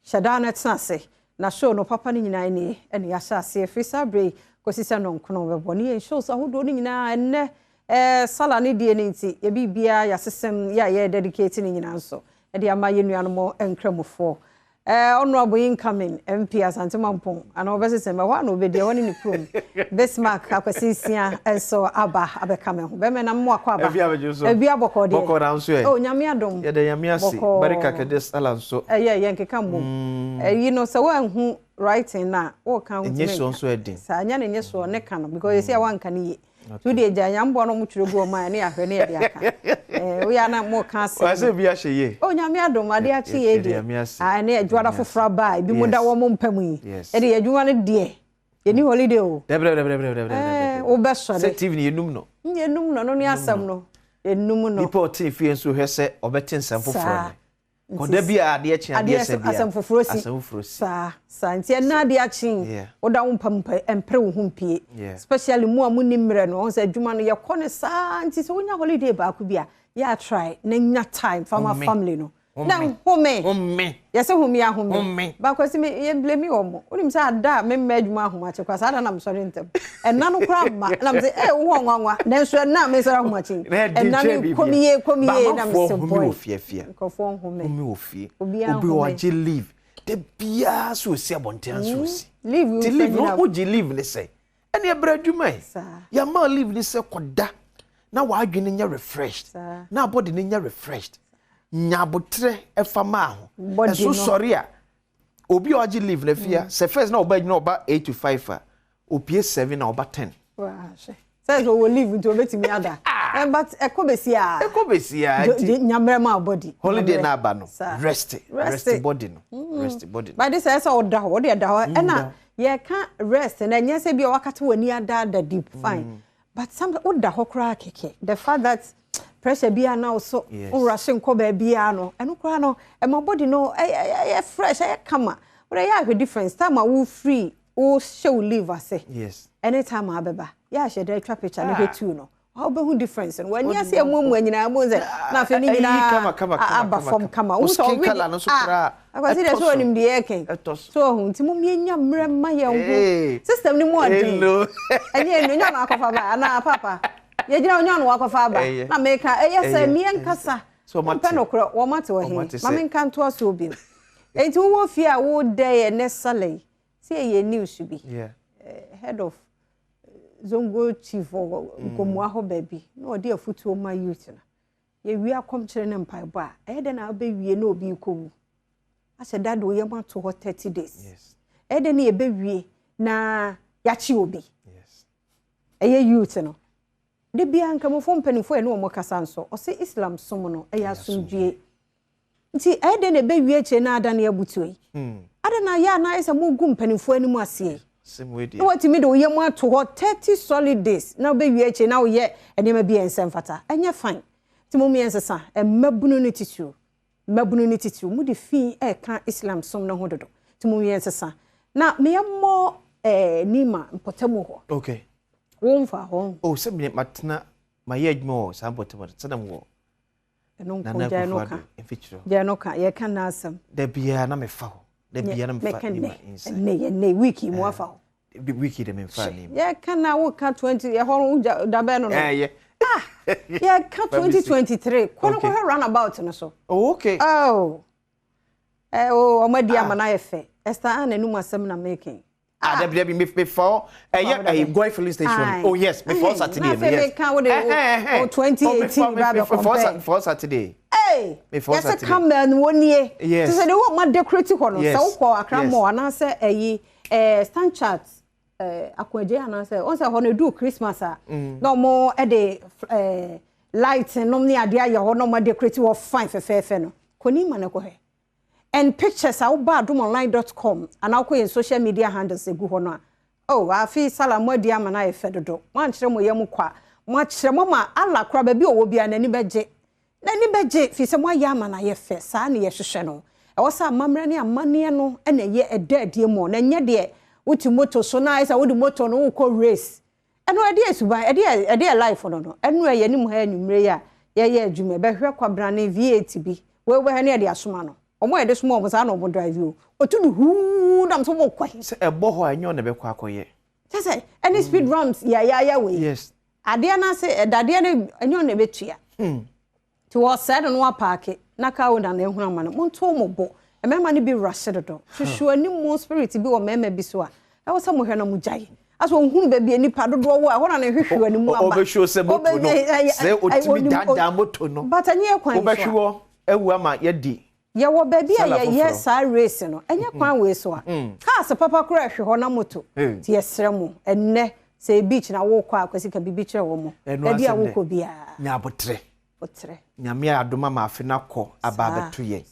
Hyɛ da na tena ase na show no papa no nyinaa nie ɛna yɛahyɛ aseɛ firi saa berɛ yi kɔsi sɛ nnɔnkono bɛbɔ ne yɛn shows ahodoɔ no nyinaa ɛnnɛ eh, sala ne die no nti yɛ biribiara yɛasesɛm yɛ a yɛ dedicate no nyinaa nso ɛde ama yɛn nuanom nkramofoɔ. Eh, Honorable incoming MP Asante Mampong, ana ɔbɛsesɛ mɛ hɔ a na ɔbɛdi ɛhɔ ne ne kurom. Bismarck Akwasi Nsia nso aba abɛka me ho. Bɛmɛ na mo akɔ aba. Ebi abɛgye so. Ebi abɔkɔ deɛ. Bɔkɔ na nso ɛ. Oh, nyame adom. Yɛda nyame ase. Bɔkɔɔ. Barika kɛdɛ sala nso. Ɛyɛ yɛn keka mmom. Ɛyi no sɛ woanhu writing no a, woka wotumi Ɛnyɛ soɔ nka. nso ɛden. Saa, ɛnyɛ ne nye soɔ ne ka no because ɛsi a woanka ne yie. Nti wodeɛ gya nyamboa no ɔmo twerɛ gu ɔmo a ɛne yɛahwɛ ne yɛde aka. Eh, woyɛ a na mo ka asɛm. Wa sɛ bi ahyɛ yie. Oh, nyame adom, adeɛ akye yie Yɛda deɛ. nyame ase. Ah, ɛne adwuada foforɔ aba a ebi mo da wɔn mpa mu yi. Yes. Ɛde yɛ adwuma no deɛ, yɛni holiday o. Dɛbi dɛbi dɛbi dɛbi dɛbi. Eh, wobɛsɔre. Sɛ TV no yɛnum no. Yɛnum no, no ne asɛm no. Yɛnum no. Nipa ɔte fie nso hwɛ sɛ ɔbɛte nsɛm foforɔ Saa. no. Kɔda bi a adeɛ kye adeɛ sɛ bia. Asɛm foforɔ si. Asɛm foforɔ si. Saa saa nti ɛna adeɛ akye. Woda wo mpa mpa mpere wo ho mpie. Especially mu a munni mmerɛ no, ɔn sɛ adwuma no yɛkɔ no saa nti sɛ wonya holiday baako bi a, yɛ a try na nya time fa ma family no. Na home. Home. Yɛsɛ home yɛ ahome. Home. Baako si me yɛ blame wɔn mo. Wonim sɛ ada a memmɛ adwuma ahomakye koraa saa da na mesɔre ntɛm. Ɛna no koraa mma na mesɛ ee wo ho nwanwa nanso ɛna a mesɔre ahomakye. Ɛna no kɔm yie kɔm yie na mesɛ boy. Nkurɔfoɔ nhome. Home wɔ fie. Obiara Obi nhome. ɔgye leave. Da biara so osi abɔnten so osi. Leave Ti leave no wogye leave ne sɛ ɛne ɛbrɛ adwuma yi. Yɛama leave ne sɛ kɔda na w'adwene nyɛ refreshed na abɔde no nyɛ refreshed. Nya abotrɛ ɛfa maa ho. Ɛso sɔre a obi a ɔgye leave na fia sɛ first na ɔba adwuma ɔba 8 to 5 a opie 7 na ɔba 10. Sɛ sɛ ɔwɔ leave nti obetumi ada. Eh, but ɛkɔ besi a. Ɛkɔ besi a nti. Nyamrɛ ma body. Holiday na aba no. Rest. Rest body no. Rest body no. But this ɛsɛ ɔda hɔ, ɔde ɛda hɔ. Ɛna yɛka rest na ɛnyɛ sɛ bi a wakata w'ani ada ada deep fine. But some woda hɔ koraa kɛkɛ. The fact that pressure bi ana so wo rush nkɔ baabi a no, ɛno koraa no ɛma body no ɛyɛ fresh, ɛyɛ kama. Wode yɛ ahwɛ difference time a wo free wo hyɛ wo leave ase. Yes. Anytime a bɛba, yɛ ahyɛ dɛ twa picture ne hwɛ tu no. Wobɛhu difference no. W'ani ase amuamua nyinaa mu sɛ na afei ne nyinaa aba fam kama. Wo skin color no so koraa. Akwasi deɛ so onim deɛ ɛkɛn. So ɔho nti mo mienya mmerɛ mma yɛn ho. System no mu ɔden. Ɛnyɛ enu nyɛ ɔno akɔfa ba anaa papa. Yɛgyina ɔnyɛ ɔno akɔfa aba. Na meka ɛyɛ sɛ mmea nkasa. Mpɛ no korɔ wɔn ate wɔ he. Ma menka ntoa so bio. Enti wowɔ fie a wodɛ yɛ ne sala yi. Sɛ yɛyɛ news bi. Head of Zongo chief wɔ Nkomua hɔ baabi na ɔde afutuo ma youth no. Yɛwie akɔmkyerɛ ne mpaebɔ a, ɛyɛ dɛ na wobɛwie na obi rekɔwu. Ahyɛ da de wo yam ato hɔ 30 days. Ɛyɛ dɛ na yɛbɛwie na yɛakye obi. Ɛyɛ youth no. Da biara nkramofoɔ mpanimfoɔ yɛ ne wɔn kasa nso, ɔse Islam som no ɛyɛ asomdwie. Nti ɛyɛ dɛn na ɛbɛwie akyire na adane abutuo yi? Adɛn na ayɛ a na ayɛ sɛ mogu mpanimfoɔ anim aseɛ yi? Na watumi de wo yam ato hɔ 30 solid days na wobɛwie akyire na woyɛ nneɛma bi a ɛnsɛ mfata. Ɛnyɛ fine. Nti mom yɛnsesa mmabunu no titiriw. Mmabunu no titiriw, mode fi reka Islam som no ho dodo. Nti mom yɛnsesa. Na meyɛmmɔ eh, Nima mpɔtamu hɔ. Okay. Womfa hɔ. Oh, sɛ me matena mayɛ adwuma wɔ saa mpɔtamu hɔ, sɛ na mewɔ Ɛno nko Nana gyae no Akufo ka. Addo mfikyire hɔ. Gyae no ka, yɛka n'asɛm. Da biara na mefa hɔ. Da biara na mefa Mɛka Nima nnɛ, inside. ɛnnɛ yɛ nnɛ week yi mu afa hɔ. Week yi de memfa Nima. Yɛka na woka 20 ɛhɔ no wogya dabɛn no no. Ɛyɛ. Ah, yɛka 2023 kɔ no kɔhwɛ runabout no so. Oh, okay. Oh. Eh, oh, ɔmo adi ama no ayɛ fɛ. Esther Ann anum asɛm na meka. Ah, dabi dabi me me fa ɛyɛ ɛyɛ Goy filling station. Oh yes, me fa Saturday no yes. Na afei meka wo de o 2018 ba bɛ compare. Me fa Saturday. Hey, Me fa yɛsɛ Saturday. camel no wɔ nie. Yes. Te sɛ de wɔ ma decorate hɔ no. Yes. Sɛ wokɔ Accra Yes. Mall anaasɛ ɛyi eh Stanchart eh Akoagye anaasɛ wɔn sɛ hɔ no edu Christmas a. Na wɔn ɛde eh light nom ne adeɛ ayɛ hɔ na wɔn decorate hɔ fine fɛfɛɛfɛ no. Kɔ ni ma no kɔhwɛ. And pictures a woba adomonline dot com anaa wokɔ yɛn social media handles egu hɔ no a, oh, afe Salah moadi ama no ayɛ fɛ dodo. Moankyerɛ mo yam kwa. Moakyerɛ, moama Allah koraa baabi a ɔwɔ biara n'ani bɛgye. N'ani bɛgye firi sɛ moayɛ ama no ayɛ fɛ. Saa na yɛhwehwɛ no. Ɛwɔ sɛ amammerɛ ne amanneɛ no na ɛyɛ ɛda adie mmɔ na ɛnyɛ deɛ wote moto so na ayɛ sɛ wode moto no wokɔ race. Ɛno ɛdeɛ suban, ɛdeɛ ɛdeɛ life no no, ɛno ɛyɛ anim ha anwummere yi a yɛyɛ adwuma, bɛhwɛ kwabrane V8 bi, wei wobɛhwɛ ne yɛde asoma no, wɔn a yɛde soma wɔn saa na wɔn drive o, otu no huu nam so wokɔ he. Sɛ ɛbɔ hɔ a ɛnyɛ ɔna ɛbɛkɔ akɔyɛ. Kyɛ sɛ ɛne speed ramps yayaya wei. Yes. Adeɛ no ase dadeɛ no ɛnyɛ ɔna ɛbɛtua. Nti wɔsɛe no na wapaake na car owner no ahunu amane. Monto mo bo. Mmarima no bi rush dodo. Hwehwɛ anim spirit bi wɔ mmarima bi so a, ɛwɔ sɛ mohwɛ na mogyae. Asɛ ɔhunu baabi a nnipa dodoɔ wɔ a, ɛhɔ na ne hwehwɛ anim aba. Ɔbɛhwɛ sɛ moto no, sɛ ɔtumi daadaa moto no. But ɛnyɛ kwan so a. Wobɛhwe hɔ awu ama yɛadi. Yɛwɔ baabi a yɛyɛ saa race no, ɛnyɛ kwan wei so a. Cars papa koraa ɛhwe hɔ na moto. Nti yɛsrɛ mo, ɛnnɛ sɛ beach na wokɔ a, Kwasi ka biribi kyerɛ wɔn. Baabi a wokɔ biara. Nya aboterɛ. Aboterɛ. Nyame ayɛ adom ama afe no akɔ aba abɛto yɛn.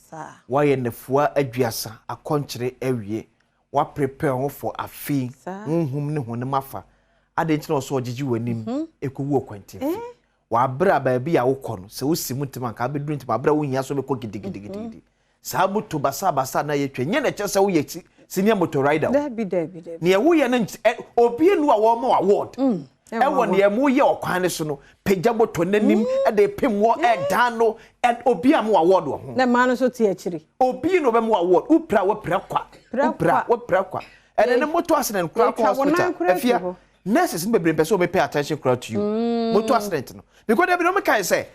Woayɛ nnafua aduasa akɔnkyere awie. Woaprepare ho for afe yi, honhom ne honam afa. Adɛn nti na ɔsɛ ɔgyegye w'anim ɛkɔwu ɔkwantiafi? Wɔ aberɛ a baabi a wokɔ no, sɛ wosi mu ntɛm a, anka wobɛduru ntɛm, aberɛ a wonhia sɛ wobɛkɔ gidigidigidi. Saa moto basabasa no a yɛtwa, nyɛ na ɛkyerɛ sɛ woyɛ senior motor rider o. Dabi, dabi, dabi. Nea woyɛ no nky ɛ, obi nnu a wɔrema wo award ɛwɔ nea moyɛ ɔkwan no so no, pagya moto no anim de pem wɔ, ɛdan no, ɛ, obi amma wo award wɔ ho. Na mmaa no nso te akyiri. Obi na ɔbɛma wo award, wopira a woapira kwa, wopira a woapira kwa. Ɛnɛ no motor accident koraa kɔ hospital, afia, Nurses no bebree mpɛ sɛ wɔbɛ pay attention koraa to you. Mm. Motor accident no. Because dabi na wɔn kae sɛ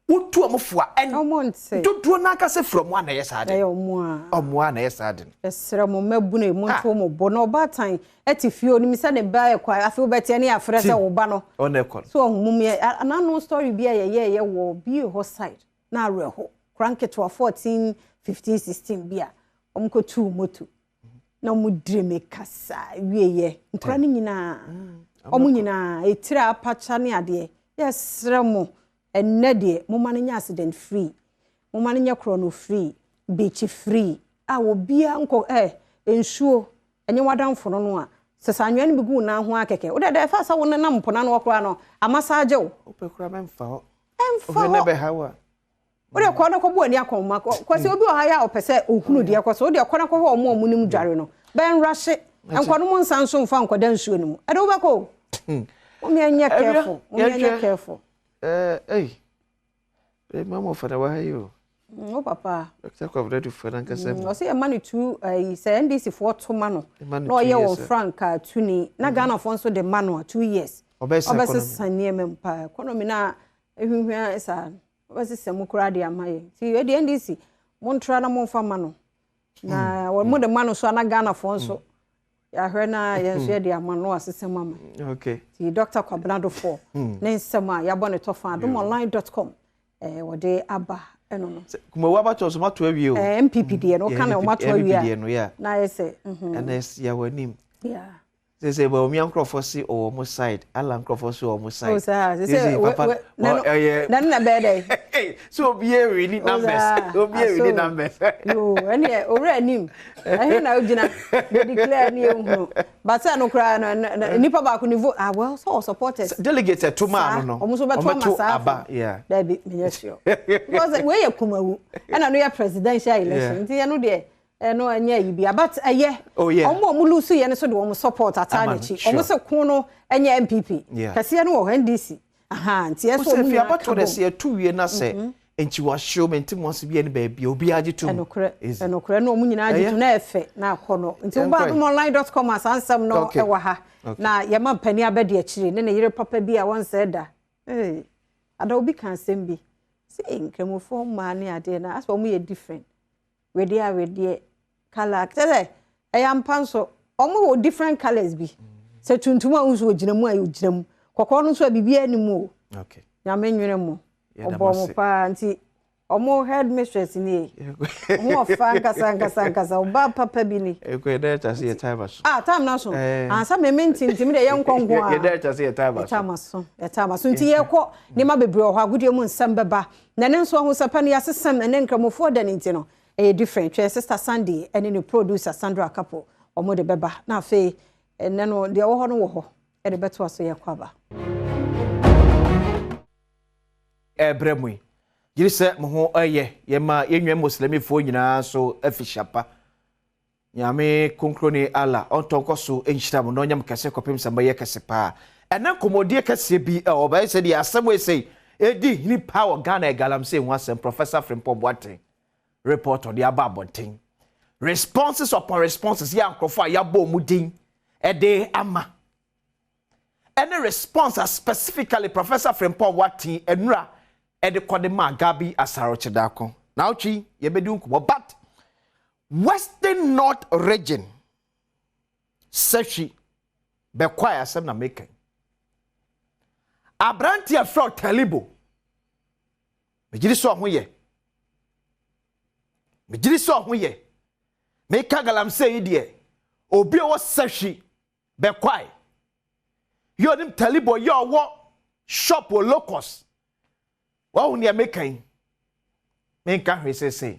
wotu wɔn fo a ɛn dodoɔ n'ankasa firi wɔn a na ɛyɛ saa de. Ɛyɛ wɔn a. Wɔn a na ɛyɛ saa de. Ɛsrɛ mo mmabunu mo nto mo bo na ɔbaatan ɛte fie onim sɛ ne ba ɛkɔ afei wobɛteɛ ne yɛafrɛ sɛ wo ba no. Ɔna ɛkɔ. So ɔho mum yɛ anano story bi a yɛyɛɛyɛ wɔ bie hɔ side na awerɛho kora nketewa 14 15 16 bi a wɔn kɔtuu moto. na wɔn dire me kasa wieɛ nkora no nyinaa wɔn nyinaa etire apakya ne adeɛ yɛsrɛ mo ɛnnɛ deɛ moma no nyɛ accident free moma no nyɛ korɔ free beach free a obiara nkɔ ɛ nsuo ɛnyɛ wadanfo no no a sɛ saa anwea no bi gu wo nan ho akɛkɛ wode dɛ ɛfa sɛ wo nenam mpo na no koraa no amasaagye wo wopɛ koraa mɛmfa hɔ ɛmfa hɔ Wo deɛ kɔ na kɔbɔ w'ani akɔnhoma. Kwasi obi wɔ ha yɛ a ɔpɛ sɛ ɔhunu deɛ ɛkɔ so. Wo deɛ kɔ na kɔhwɛ wɔn a wɔnim dware no. Bɛnrahye. Nkɔnom nsa nso mfa nkɔda nsuo no mu. Ɛde wobɛkɔ o. Mommeɛ nyɛ careful. Mommeɛ nyɛ careful. Ɛyi. Mama ɔfa na wɔ ha yi o. Wo papa. Dr. Kwabena Duffuor nankasa mu. Ɔsɛ yɛma no tu ɛyi sɛ NDC foɔ to ma no. Na ɔyɛ wɔn frankaa tuni. Na Ghana foɔ nso de ma no a 2 years. Ɔbɛsesa nneɛma mu paa. Economy na ehwehwɛ saa. Wɔbɛsesa mu koraa de ama yɛn. Nti wei deɛ NDC, montra na momfa ma no. Na wɔn mo de ma no so a na Ghanafoɔ nso yɛahwɛ na yɛn nso yɛde ama no asesa mu ama. Okay. Nti Dr. Kwabena Duffuor ne nsɛm a yɛabɔ ne tɔfa adomonline.com eh, wɔde aba ɛno no. Kumawu abatɔ so mato awie o. Eh, NPP deɛ no, woka na wɔato awie a. NPP deɛ no, yeah. Na ayɛ sɛ. Ɛna yɛwɔ anim. Yeah. Sɛ Bawumia nkurɔfoɔ se ɔwɔ mo side, Allah nkurɔfoɔ se ɔwɔ mo side. Oh saa, sɛ sɛ we we na no na no na bɛyɛ dɛ. So obi ewini numbers, obi ewini numbers. Yoo, ɛne owura anim, ɛhe na ogyina, de declare ne ehunu. But sɛ no koraa no, nipa baako ne vote, ah well, so wɔ supporters. Delegates ɛto maa no no, ɔmo nso bɛto ama saa. Aba, yeah. Dabi, menyɛ sure. Because wei yɛ kumawu, ɛna no yɛ presidential election, nti ɛno deɛ. Ɛno ɛnyɛ ayi bia but ɛyɛ. Oh yeah. Ɔmo a ɔmo lose yɛ no so de wɔn support ataa n'akyi. Ɔmo se ko no ɛnyɛ NPP. Kɛseɛ no wɔ hɔ NDC. Ahaa nti ɛsɛ ɔmo nyinaa ka bom. Wosɛ fi abatoɔ sɛ yɛto wie na sɛ nti wahyew mente mo ase bia ne baabi a obiara gye tom. Ɛnokorɛ ɛnokorɛ na ɔmo nyinaa gye tom na ɛfɛ na akɔ no. Nti woba adomonline.com a saa nsɛm no ɛwɔ ha. Na yɛma mpanin abɛdi akyire ne ne yere papa bi a wɔnsɛe da. Ee ada obi ka asɛm bi. Sɛ nkramofoɔ mmaa ne adeɛ na asɛ ɔmo yɛ different. Wedeɛ a wedeɛ colour kyerɛ sɛ ɛyɛ ampa nso wɔn wɔ different colours bi sɛ tuntum a nso ogyina mu a ogyina mu kɔkɔɔ no nso a biribiara ni mu o nyame nwene mo ɔbɔ mo paa nti wɔn head mistress ni wɔn ɔfa nkasa nkasa nkasa ɔba papa bi ni. Ekɔ yɛ dɛ ɛkyɛ sɛ yɛ time aso. Ah time na so ansa mɛmɛ nti nti mi de yɛ nkɔ nko a. Yɛ dɛ ɛkyɛ sɛ yɛ time aso. Yɛ time aso yɛ time aso nti yɛ kɔ nneɛma bebree wɔ hɔ agodie mu nsɛm bɛba. Na ɛno nso ahosɛpɛ no yɛasesam ɛnɛ nkramofoɔ da no nti no ɛyɛ different twɛn sister Sandy ɛne ne producer Sandra Kapo wɔn de bɛba na afei ɛnɛ no deɛ ɛwɔ hɔ no wɔ hɔ ɛde bɛtoa so yɛkɔ aba. Ɛbrɛ mu yi gyiri sɛ mo ho ɛyɛ yɛma yɛn nua Muslimifoɔ nyinaa nso afihyia pa. Nyame Kronkronni Allah ɔntɔ nkɔ so nhyira mo na ɔnyɛ mo kɛse kɔpem sɛ mobɛyɛ kɛse paa. Ɛnɛ nkɔmmɔdie kɛseɛ bi ɛwɔ bɛyɛ sɛ deɛ asɛm wei sei ɛdi hini paa wɔ Ghana yɛ galamsey ho asɛm Professor Frimpong Boateng report ɔde aba abɔnten. Responses upon responses yɛ nkurɔfoɔ a yɛabɔ wɔn din ɛde ama ɛne response a specifically Professor Frimpong Boateng ɛnura ɛde kɔde maa Gabby Asare Otchere-Darko. Na ɔtwe yɛbɛdi nkɔmmɔ but. Western North Region Sahwi Bɛkwae asɛm na meka yi. Aberante a frɛ Talibo. Megye di sɛ ɔho yɛ. Megye di sɛ ɔho yɛ. Meka galamsey yi deɛ, obi a ɔwɔ Sahwi Bɛkwae yɛ ɔnim Talibo yɛ ɔwɔ shop wɔ Locust. Wahu nea meka yi? Menka hwee seesei.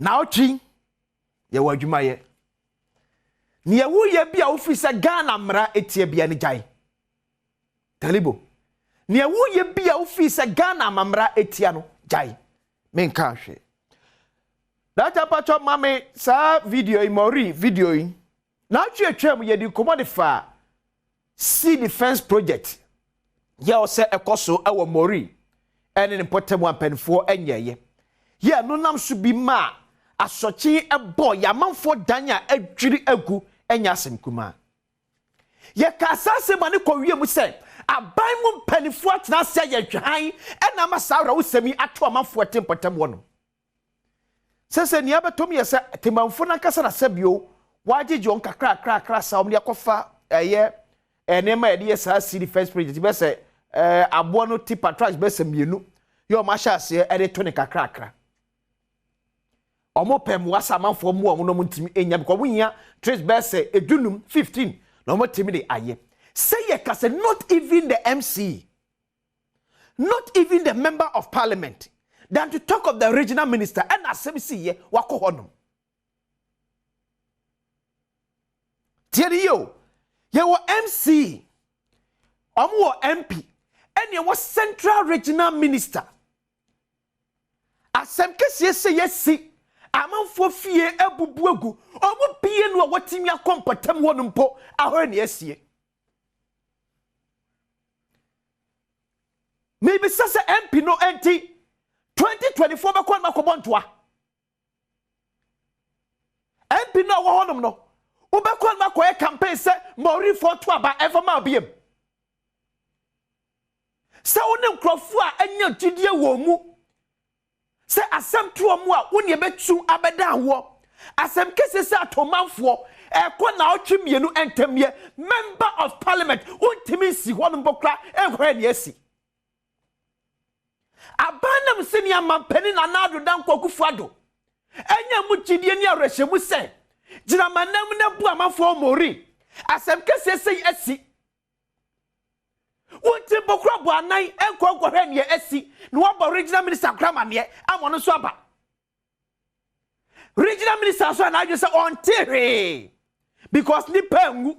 Naawɔtwe yɛwɔ adwuma yɛ. Nea woyɛ bi a wofiri sɛ Ghana mmara etia bia no gyae. Talibo. Nea woyɛ bi a wofiri sɛ Ghana amammara etia no gyae. Menka hwee. Data mpatwɔ ma me saa video yi, Mauri video yi. Naawɔtwe atwam yɛdi nkɔmmɔ de fa Sea Defence Project yɛ ɔsɛ ɛkɔ so wɔ Mori ne ne mpɔtam a mpanimfoɔ nyɛeɛ. Yɛ ɛno nam so bi maa asɔkye bɔɔ yɛn amanfoɔ dan a adwiri agu nyɛ asɛm kumaa. Yɛkaa saa asɛm ma no kɔwie mu sɛ aban mu mpanimfoɔ atena ase ayɛ nhwɛhan na ama saa awerɛhosɛm yi ato amanfoɔ ɛte mpɔtam hɔ nom. Sɛ sɛ nea abɛtɔ mu yɛ sɛ Temanfo no ankasa na sɛbio wɔagyegye wɔn kakrakrakra saa wɔn de akɔfa ɛyɛ nneɛma a yɛde yɛ saa CD first project bɛ sɛ ɛɛ aboa no tipa trucks bɛ sɛ mmienu yɛ wɔn ahyɛ aseɛ ɛde to ne kakrakra. Wɔn pɛ mmoa sɛ amanfoɔ mmoa wɔn na wɔn ntumi nya because wɔn hia trucks bɛ sɛ edunum 15 na wɔn tumi de ayɛ. Sɛ yɛ ka sɛ not even the MC not even the member of parliament than to talk of the regional minister ɛna asɛm si yɛ wakɔ hɔ nom. Tie ne yie o, yɛwɔ MC, wɔn wɔ MP, ɛna yɛwɔ central regional minister. Asɛm kɛseɛ sɛ yɛsi amanfoɔ fie abubu agu, wɔn bie no a wɔtumi akɔ mpɔtam hɔ no mpo ahɔre ne asie. Mebisa sɛ MP no nti 2024 bɛkɔ no akɔbɔ ntoa? MP no a ɔwɔ hɔnom no, wobɛkɔ no akɔyɛ campaign sɛ Maorifoɔ to aba ɛmfa ma obiam? Sɛ wo ne nkurɔfoɔ a anya gyidie wɔ mu Sɛ asɛm to wɔn a, wo na ɛbɛtu abɛdan woɔ. Asɛm kɛseɛ sɛ Atomanfoɔ ɛrekɔ naawɔtwe mmienu ntam yɛ Member of Parliament, wontumi nsi hɔ no mpo koraa nhwɛ nea asi. Aban nam sɛnea Mampanin Nana Addo Dankwa Akufo Addo anya mu gyidie ne awerɛhyɛmu sɛ gyina m'ananmu na bu amanfoɔ Maureen, asɛm kɛseɛ sei asi. Wo nti mpo kora bɔ anan nkɔ nkɔhwɛ nea asi na woabɔ regional minister kora amaneɛ ama ɔno nso aba. Regional minister nso a n'adwene sɛ ɔnte hwee because nipa anwu.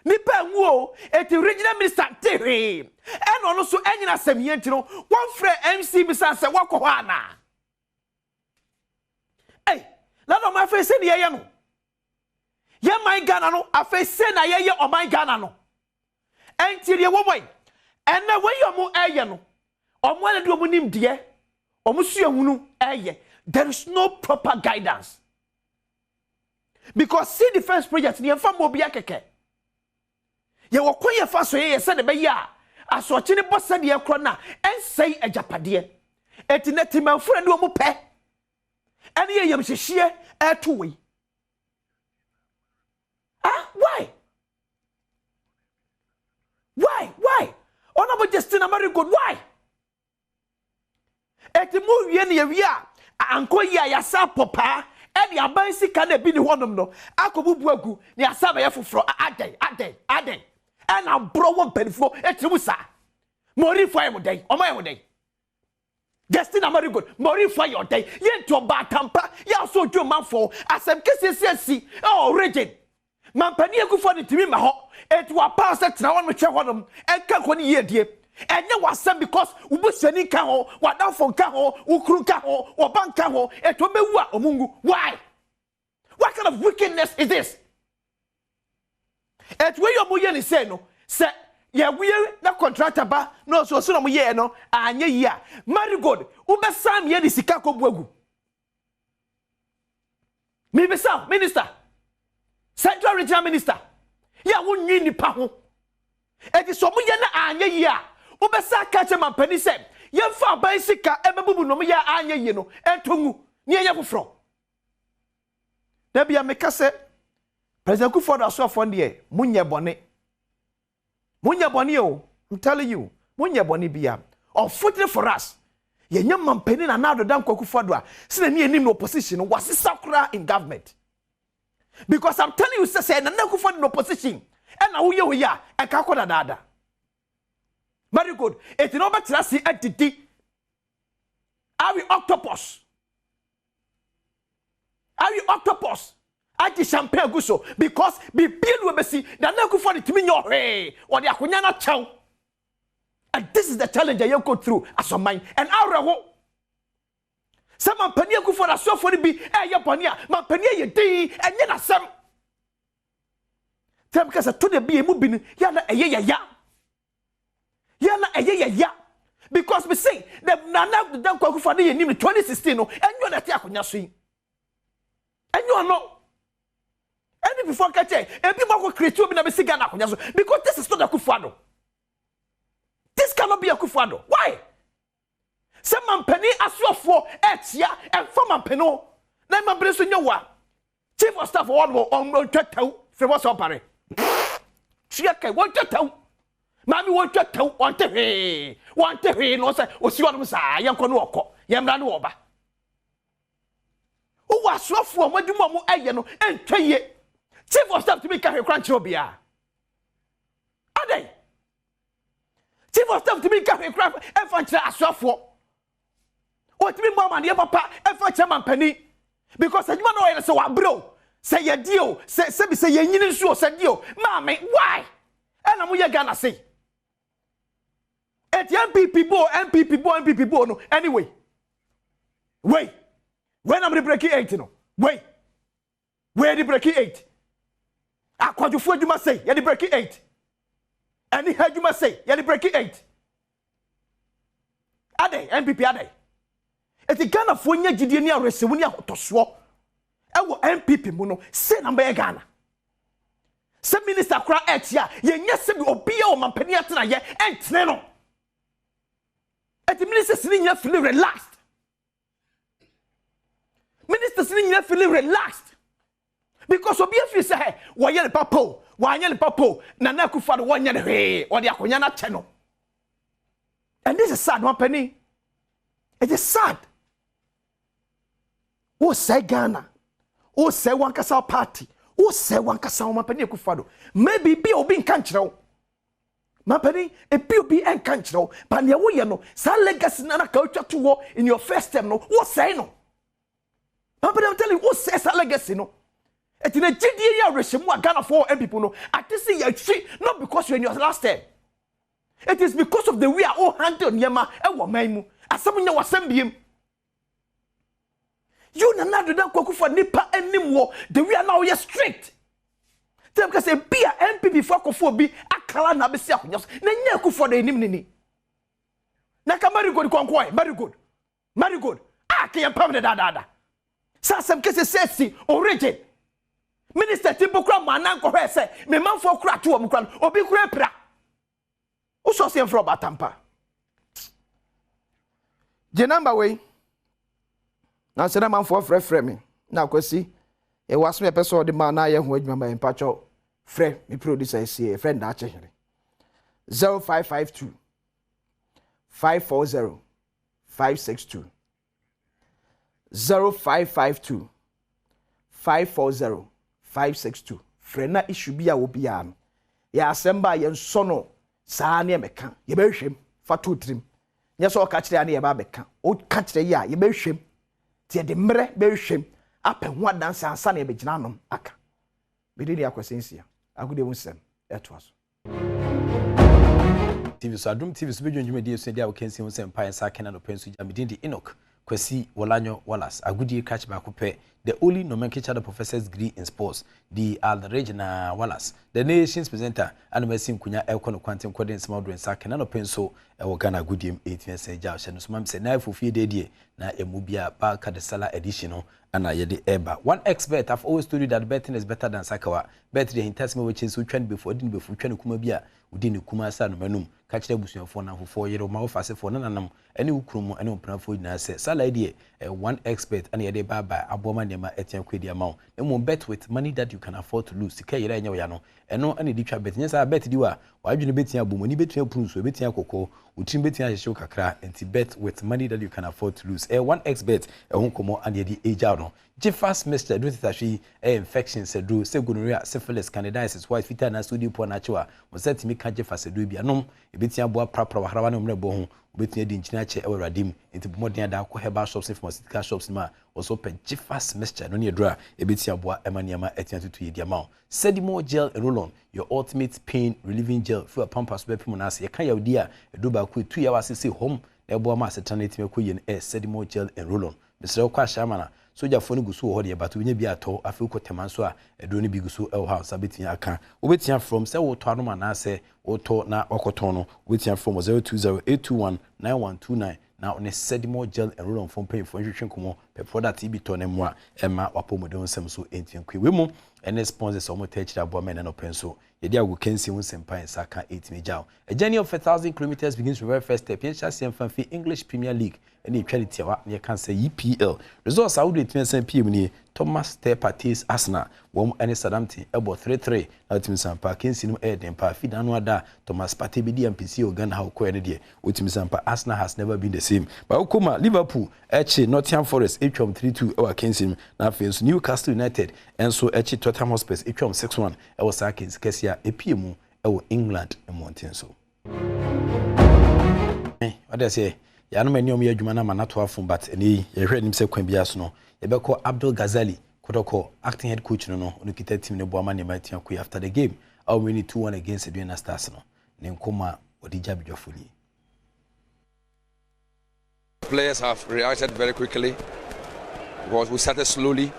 Nipa anwu o, eti regional minister nte hwee. Ɛna ɔno nso ɛnyina asɛm yie nti no wɔmfrɛ MC bisa sɛ wakɔ hɔ anaa. Ei, na na ɔmo afei sɛ ne yɛyɛ no. Yɛn man Ghana no afei sei na yɛyɛ ɔman Ghana no. Ɛnti deɛ wɔwɔ yi, ɛnɛ wei ɔmo ɛyɛ no, ɔmo ɛna de ɔmo nimdeɛ, ɔmo suahunu ɛyɛ. There is no proper guidance. Because sea defense project ni yɛmfa ma obiara kɛkɛ. Yɛwɔ kwan yɛfa so yɛyɛ sɛdeɛ ɛbɛyɛ a asorɔkye no bɔ sɛdeɛ ɛkorɔ no a ɛnsɛe agyapadeɛ. Enti nɛ temanfo na ne wɔn pɛ ɛne yɛ yamhyehyeɛ ɛto wei. Ah, why? Why? Why? Honorable Justina Marigold, why? Eti mu wie ne yɛwie a ankɔ yi a yɛasa apɔ paa ɛde aban sika na ebi ne hɔnom no akɔbubu agu ne yɛasa bɛyɛ foforɔ. Adɛn? Adɛn? Adɛn? Ɛna aborɔ wɔ mpanimfoɔ etiri mu saa. Morifoɔ ayɛ mo dɛn? Ɔmo ayɛ mo dɛn? Justina Marigold, Maurifo ayɛ ɔdɛn? Yɛnti ɔbaatampa yɛ aso odwo manfo asɛm kɛseɛ si asi ɛwɔ region. Mampanin Akufo Addo ntumi mma hɔ, enti wapaw sɛ tena hɔnom hwɛ hɔnom nka kɔ ne yiedie. Ɛnyɛ w'asɛm because wo busuani nka ho, w'adamfo nka ho, wo kunu nka ho, wo ba nka ho, enti wɔn bɛwu a wɔn nwu. Why? What kind of wickedness is this? Eti wei a wɔyɛ ne sei no, sɛ yɛwie na contractor ba na ɔsɛ ɔsɛ na wɔyɛɛ no anyɛ yie a, Marigold, wobɛsan meyɛ de sika akɔbu agu. Mebisa minister, Central Regional Minister, yɛ a wonnwi nnipa ho. Eti sɛ wɔyɛ na anyɛ yie a, wobɛsan aka akyerɛ mampanin sɛ yɛmfa aban sika ɛbɛbubu na wɔyɛ a anyɛ yie no ɛntɔ ngu. Ne yɛnyɛ foforɔ. Da bia meka sɛ President Kufuor asoafoɔ no deɛ monyɛ bɔne. Monyɛ bɔne o. I'm telling you. Monyɛ bɔne bia. Unfortunately for us, yɛnyɛ mampanin Nana Addo Dankwa Akufo-Addo a sɛ n'ani anim no opposition no wasesa koraa in government. Because I'm telling you sɛ sɛ Nana Akufo-Addo in opposition ɛna woyɛ wo yɛ a ɛka kɔ dadaada. Very good. Eti na wɔbɛtena ase adidi. Awe octopus. Awe octopus. Agye champagne agu so because biribi nu ebesi Nana Akufo-Addo tumi nyɛ ɔhwee. Wɔde akonnwa no akyɛw. And this is the challenge that you go through as a man. And awerɛho. Sɛ mampanin Akufo-Addo asoafoɔ no bi ɛyɛ bɔne a mampanin yɛ din ɛnyɛ n'asɛm. Tɛm kasa to de bi emu bi no yɛ na ɛyɛ yɛya. Yɛ na ɛyɛ yɛya. Because we say the Nana Dankwa Akufo-Addo yɛ nim no 2016 no ɛnyɛ ɔna ɛte akonnwa so yi. Ɛnyɛ ɔno. Ɛne before kɛkyɛ ebi mo akɔ create obi na bɛsi Ghana akonnwa so because this is not Akufo-Addo. This cannot be Akufo-Addo. Why? Sɛ mampanin asoafoɔ ɛkyia ɛnfa mampanin o na mampanin nso nyɛ wa chief of staff wɔn no ɔntwa tɛw firi wɔ sɛ ɔpare tua kɛ wɔntwa tɛw maame wɔntwa tɛw wɔnte hwee wɔnte hwee na ɔsɛ osi hɔ saa yɛnkɔ ne wɔkɔ yɛmmra ne wɔba wowɔ asoafoɔ a wɔn adwuma a wɔn ɛyɛ no ɛntwa yie. Chief of staff tumi ka hwee kora nkyerɛ obiara adɛn? Chief of staff tumi ka hwee kora ɛmfa nkyerɛ asoafoɔ. Wɔtumi mbɔ amaneɛ papa ɛmfa nkyerɛ mampanin because adwuma no ɔyɛ no sɛ wabrɛ o, sɛ yɛdi o, sɛ sɛbi sɛ yɛnyini nso o, sɛ di o. Maame, why ɛna moyɛ Ghana sei? Eti NPP bo, NPP bo, NPP bo no. Anyway, wei wei na mode breaking eight no, wei wei yɛde breaking eight. Akwadwofoɔ adwuma sei yɛde breaking eight, ɛne ha adwuma sei yɛde breaking eight. Adɛn, NPP adɛn? Eti Ghanafoɔ nya gyidie ne awerɛhyɛmu ne ahotɔsoɔ ɛwɔ NPP mu no sei na mbɛyɛ Ghana sɛ minister kora ɛkyi a yɛnyɛ sɛ bi obiara wɔ mampanin atenayɛ ɛntene no. Eti ministers ni nyina feeling relaxed, ministers ni nyina feeling relaxed because obi afiri sɛ hɛ wɔyɛ ne papa o, wɔanyɛ ne papa o, Nana Akufo-Addo wɔnyɛ ne hwee, wɔde akonnwa no akyɛ no. And this is sad, mampanin. It is sad. Wosɛe Ghana, wosɛe wankasa party, wosɛe wankasa wo. Mampanin Akufo-Addo, maybe bi a obi nka nkyerɛ wo, mampanin, ebi obi nka nkyerɛ wo, but nea woyɛ no saa legacy na ka otwa to hɔ in your first term no, wosɛe no. Mampanin, I'm telling you, wosɛe saa legacy no. Eti na gyidie yi awerɛhyɛmu a Ghanafoɔ wɔ NPP no ate sɛ yɛtwi, not because you are in your last term. It is because of the way a o handle nneɛma ɛwɔ man mu. Asɛm nyɛ wasɛm biem. You Nana Addo Dankwa Akufo nipa anim wɔ the way a na ɔyɛ strict. Tɛm kɛ sɛ bi a NPP fo akɔfo obi akala na abɛsi akonnwa so na nyɛ Akufo Addo anim nini. Na ka Marigold kɔnkɔn, Marigold, Marigold a kɛyɛ mpam de dadaada. Sɛ asɛm kɛse sɛ si origin minister ti bo kura mo anan kɔhwɛ sɛ me manfoɔ kura to wɔn kura no obi kura pira. Wosɔ se mfrɛ ɔba tampa. Gye number wei. Na sɛ na manfoɔ frɛfrɛ me na Akwasi yɛwɔ asɛm yɛpɛ sɛ ɔde ma na ayɛ ho adwuma ma yɛn, mpakyɛw frɛ me producer esie, frɛ Ndaakye Hene 0552 540 562, 0552 540 562. Frɛ na issue bi a wɔ biara no yɛ asɛm ba a yɛnsɔ no saa ne yɛmɛka yɛbɛhwɛ mu fa to tirim. Nyɛ sɛ ɔka kyerɛ a ne yɛba abɛka ɔka kyerɛ yi a yɛbɛhwɛ mu nti yɛde mmerɛ bɛhwɛ mu apɛ ho adanse ansa na yɛbɛgyina anom aka. Mede ne Akwasi Nsia agode ho nsɛm ɛtoa so. TV so, Adom TV so bɛdwa dwumadie esua di a wɔkansi ho sɛ mpaeɛ nsa akɛnɛ anɔpɛ nso gya. Medin de Enoch Kwasi Wɔlanyo Wallace. Agodie krakye baako pɛ, the only nomenclature the professor's degree in sports. Di Aldridge-Naa Wallace, The Nations presenter, a na masi nkonya ɛrekɔ no kwanten kɔde nsɛm ahodoɔ nsa aka n'anɔpɛ nso ɛwɔ Ghana agodiem ɛretumi asan agya ɔhyɛ no so ma me sɛ na fofie deɛ deɛ na ɛmu bi a Barca de Salah edition no ana yɛde ɛreba. One expert, I've always told you that betting is better than sakawa. Bet deɛ ahintasɛm a ɛwɔ akyire sɛ wotwa no bɛfu, ɔde no bɛfu, wotwa no kuma bi a wodi no kuma sɛ anoma anum. Ka kyerɛ abusuafoɔ, nnamfofoɔ, yere, mma, wɔfasefoɔ, nananom, ne wo kunu mu ne wo mpenafoɔ nyinaa sɛ, Salah yi deɛ, ɛyɛ one expert na yɛde reba aba aboa ma nneɛma atia kɔ adi ama wo. Na mmom bet with money that you can afford to lose, sika a ɛyera a ɛnyɛ wo ya no, ɛno na ɛde twa bet. Nyɛ saa a, bet di wo a, w'adwene bɛtia abom, w'ani bɛtumi apuru nsuo, ɛbɛtia akɔkɔ, wo tirim bɛtumi ahyehye wo kakra. Enti bet with money that you can afford to lose. Ɛyɛ one xbet ɛho nkɔmmɔ na yɛde regyaw no. Gyefas mixture aduro tetahwe yi yɛ infections aduro, sɛ gonorrhea, syphilis, candidiasis, white, fitaa anaa sɛ wodi po anaa kyew a, wo nsa tumi ka Gyefas aduro bi a, nom. Ebetumi aboa aprapra w'ahrawa ne wo mmerɛboɔ ho. Wobetumi adi nkyene akyɛ wɔ Awurade mu. Enti bɔ mmɔden ada kɔ herbal shops ne pharmaceutical shops no mu a wo nso wopɛ Gyefas mixture. Ɛno ne aduro a ebetumi aboa ma nneɛma atumi atutu yie de ama wo. Sedimol Gel and Roll-On, your ultimate pain relieving gel fi w'apampa so bɛpem wo nan ase. Yɛka yawdi a, aduro baako a etu yaw ase sei hɔmm na ɛboa ma asetena no atumi akɔ yie no yɛ Sedimol Gel and Roll-On. Mesrɛ wo kɔ Ashaiman a sogyafoɔ no gu so wɔ hɔ deɛ but wobɛnya bi atɔ, afei wokɔ Tema nso a aduro no bi gu so wɔ hɔ a wo nsa bɛtumi aka. Wobɛtumi afrɛ wɔn sɛ woretɔ anom anaasɛ woretɔ na woakɔtɔn no, wobɛtumi afrɛ wɔn wɔ 020 821 9129 na wo ne Sedimo Gel and Roll-On foɔ mpanyinfoɔ nhwehwɛ nkɔmmɔ pɛ product yi bi tɔ na mmoa mma w'apɔmuden ho nsɛm so ntumi nkɔ yie. Wei mu ne sponsors a wɔtaa akyiri aboa ma ɛnnɛ anɔpa yi nso yɛde agokansie ho nsɛmpa a nsa ka ɛtumi gya wo. A journey of 1,000 kilometres begins with very first step. Yɛnhyɛ aseɛ mfa mfi English Premier League ɛna ɛtwa ne tiawa na yɛka sɛ EPL. Results ahodoɔ ɛtumi asan pie mu nie, Thomas Partey's Arsenal wɔn ɛne Southampton ɛbɔ 3-3 na wotumi san pa akansi no ɛyɛ den paa fi da no ada a Thomas Partey bɛdi ampesi wɔ Ghana ha ɔkɔɛ no deɛ wotumi san pa Arsenal has never been the same. Baako ma Liverpool ɛkye Nottingham Forest ɛtwam 3-2 ɛwɔ akansi no na afei nso Newcastle United ɛnso ɛkye Tottenham Hotspurs ɛtwam 6-1 ɛwɔ saa akansi kɛseɛ a ɛpie mu ɛwɔ England mmɔnten so. Wate aseɛ? Yɛanom ani a wɔyɛ adwuma no ama no ato afo but ɛnɛ yi yɛhwɛ anim sɛ kwan biara so no yɛbɛkɔ Abdul Ghazali Kotoko acting head coach no no ɔno kita team no boa ma nneɛma atua kɔ yi after the game a wɔn win 2-1 against Aduana Stars no ne nkɔmmɔ a wɔde gya badwafoɔ nie. Players have reacted very quickly because we started slowly.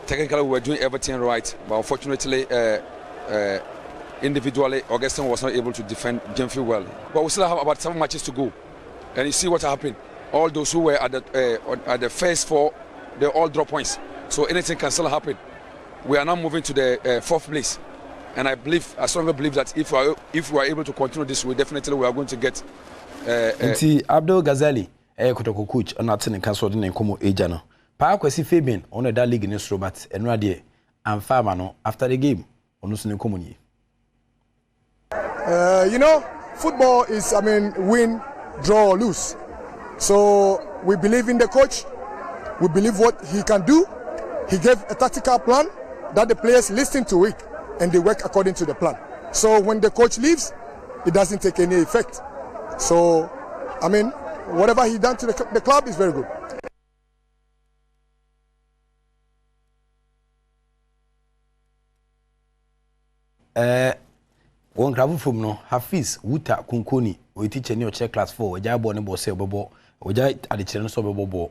Technically, we were doing everything right, but unfortunately, uh, uh, individually, Augustine was not able to defend Jemfi well. But we still have about seven matches to go, and you see what happened. All those who were at the uh, at the first four, they all drop points. So anything can still happen. We are now moving to the uh, fourth place, and I believe, I strongly believe that if we are, if we are able to continue this way, definitely we are going to get Nti Abdul Ghazali yɛ Kotoko coach ɔna ate ne nka sɛ ɔde ne nkɔmmɔ regya no. Paa Kwasi Fabian ɔno na ɛda league no soro but ɛnora deɛ amfa ama no after the game ɔno nso ne nkɔmmɔ nie. Uh, you know, football is, I mean, win, draw or lose. So we believe in the coach. We believe what he can do. He gave a tactical plan that the players listen to it and they work according to the plan. So when the coach leaves, it doesn't take any effect. So, I mean, whatever he done to the, the club is very good. Eh, wɔ nkra foforɔ mu no, Hafiz Wuta Konkoni, ɔyɛ teacher ni ɔkyerɛ class 4, ɔgyae bɔɔl ne bɔ sɛ ɔbɛbɔ, ɔgyae adekyerɛ no sɛ ɔbɛbɔ bɔɔl.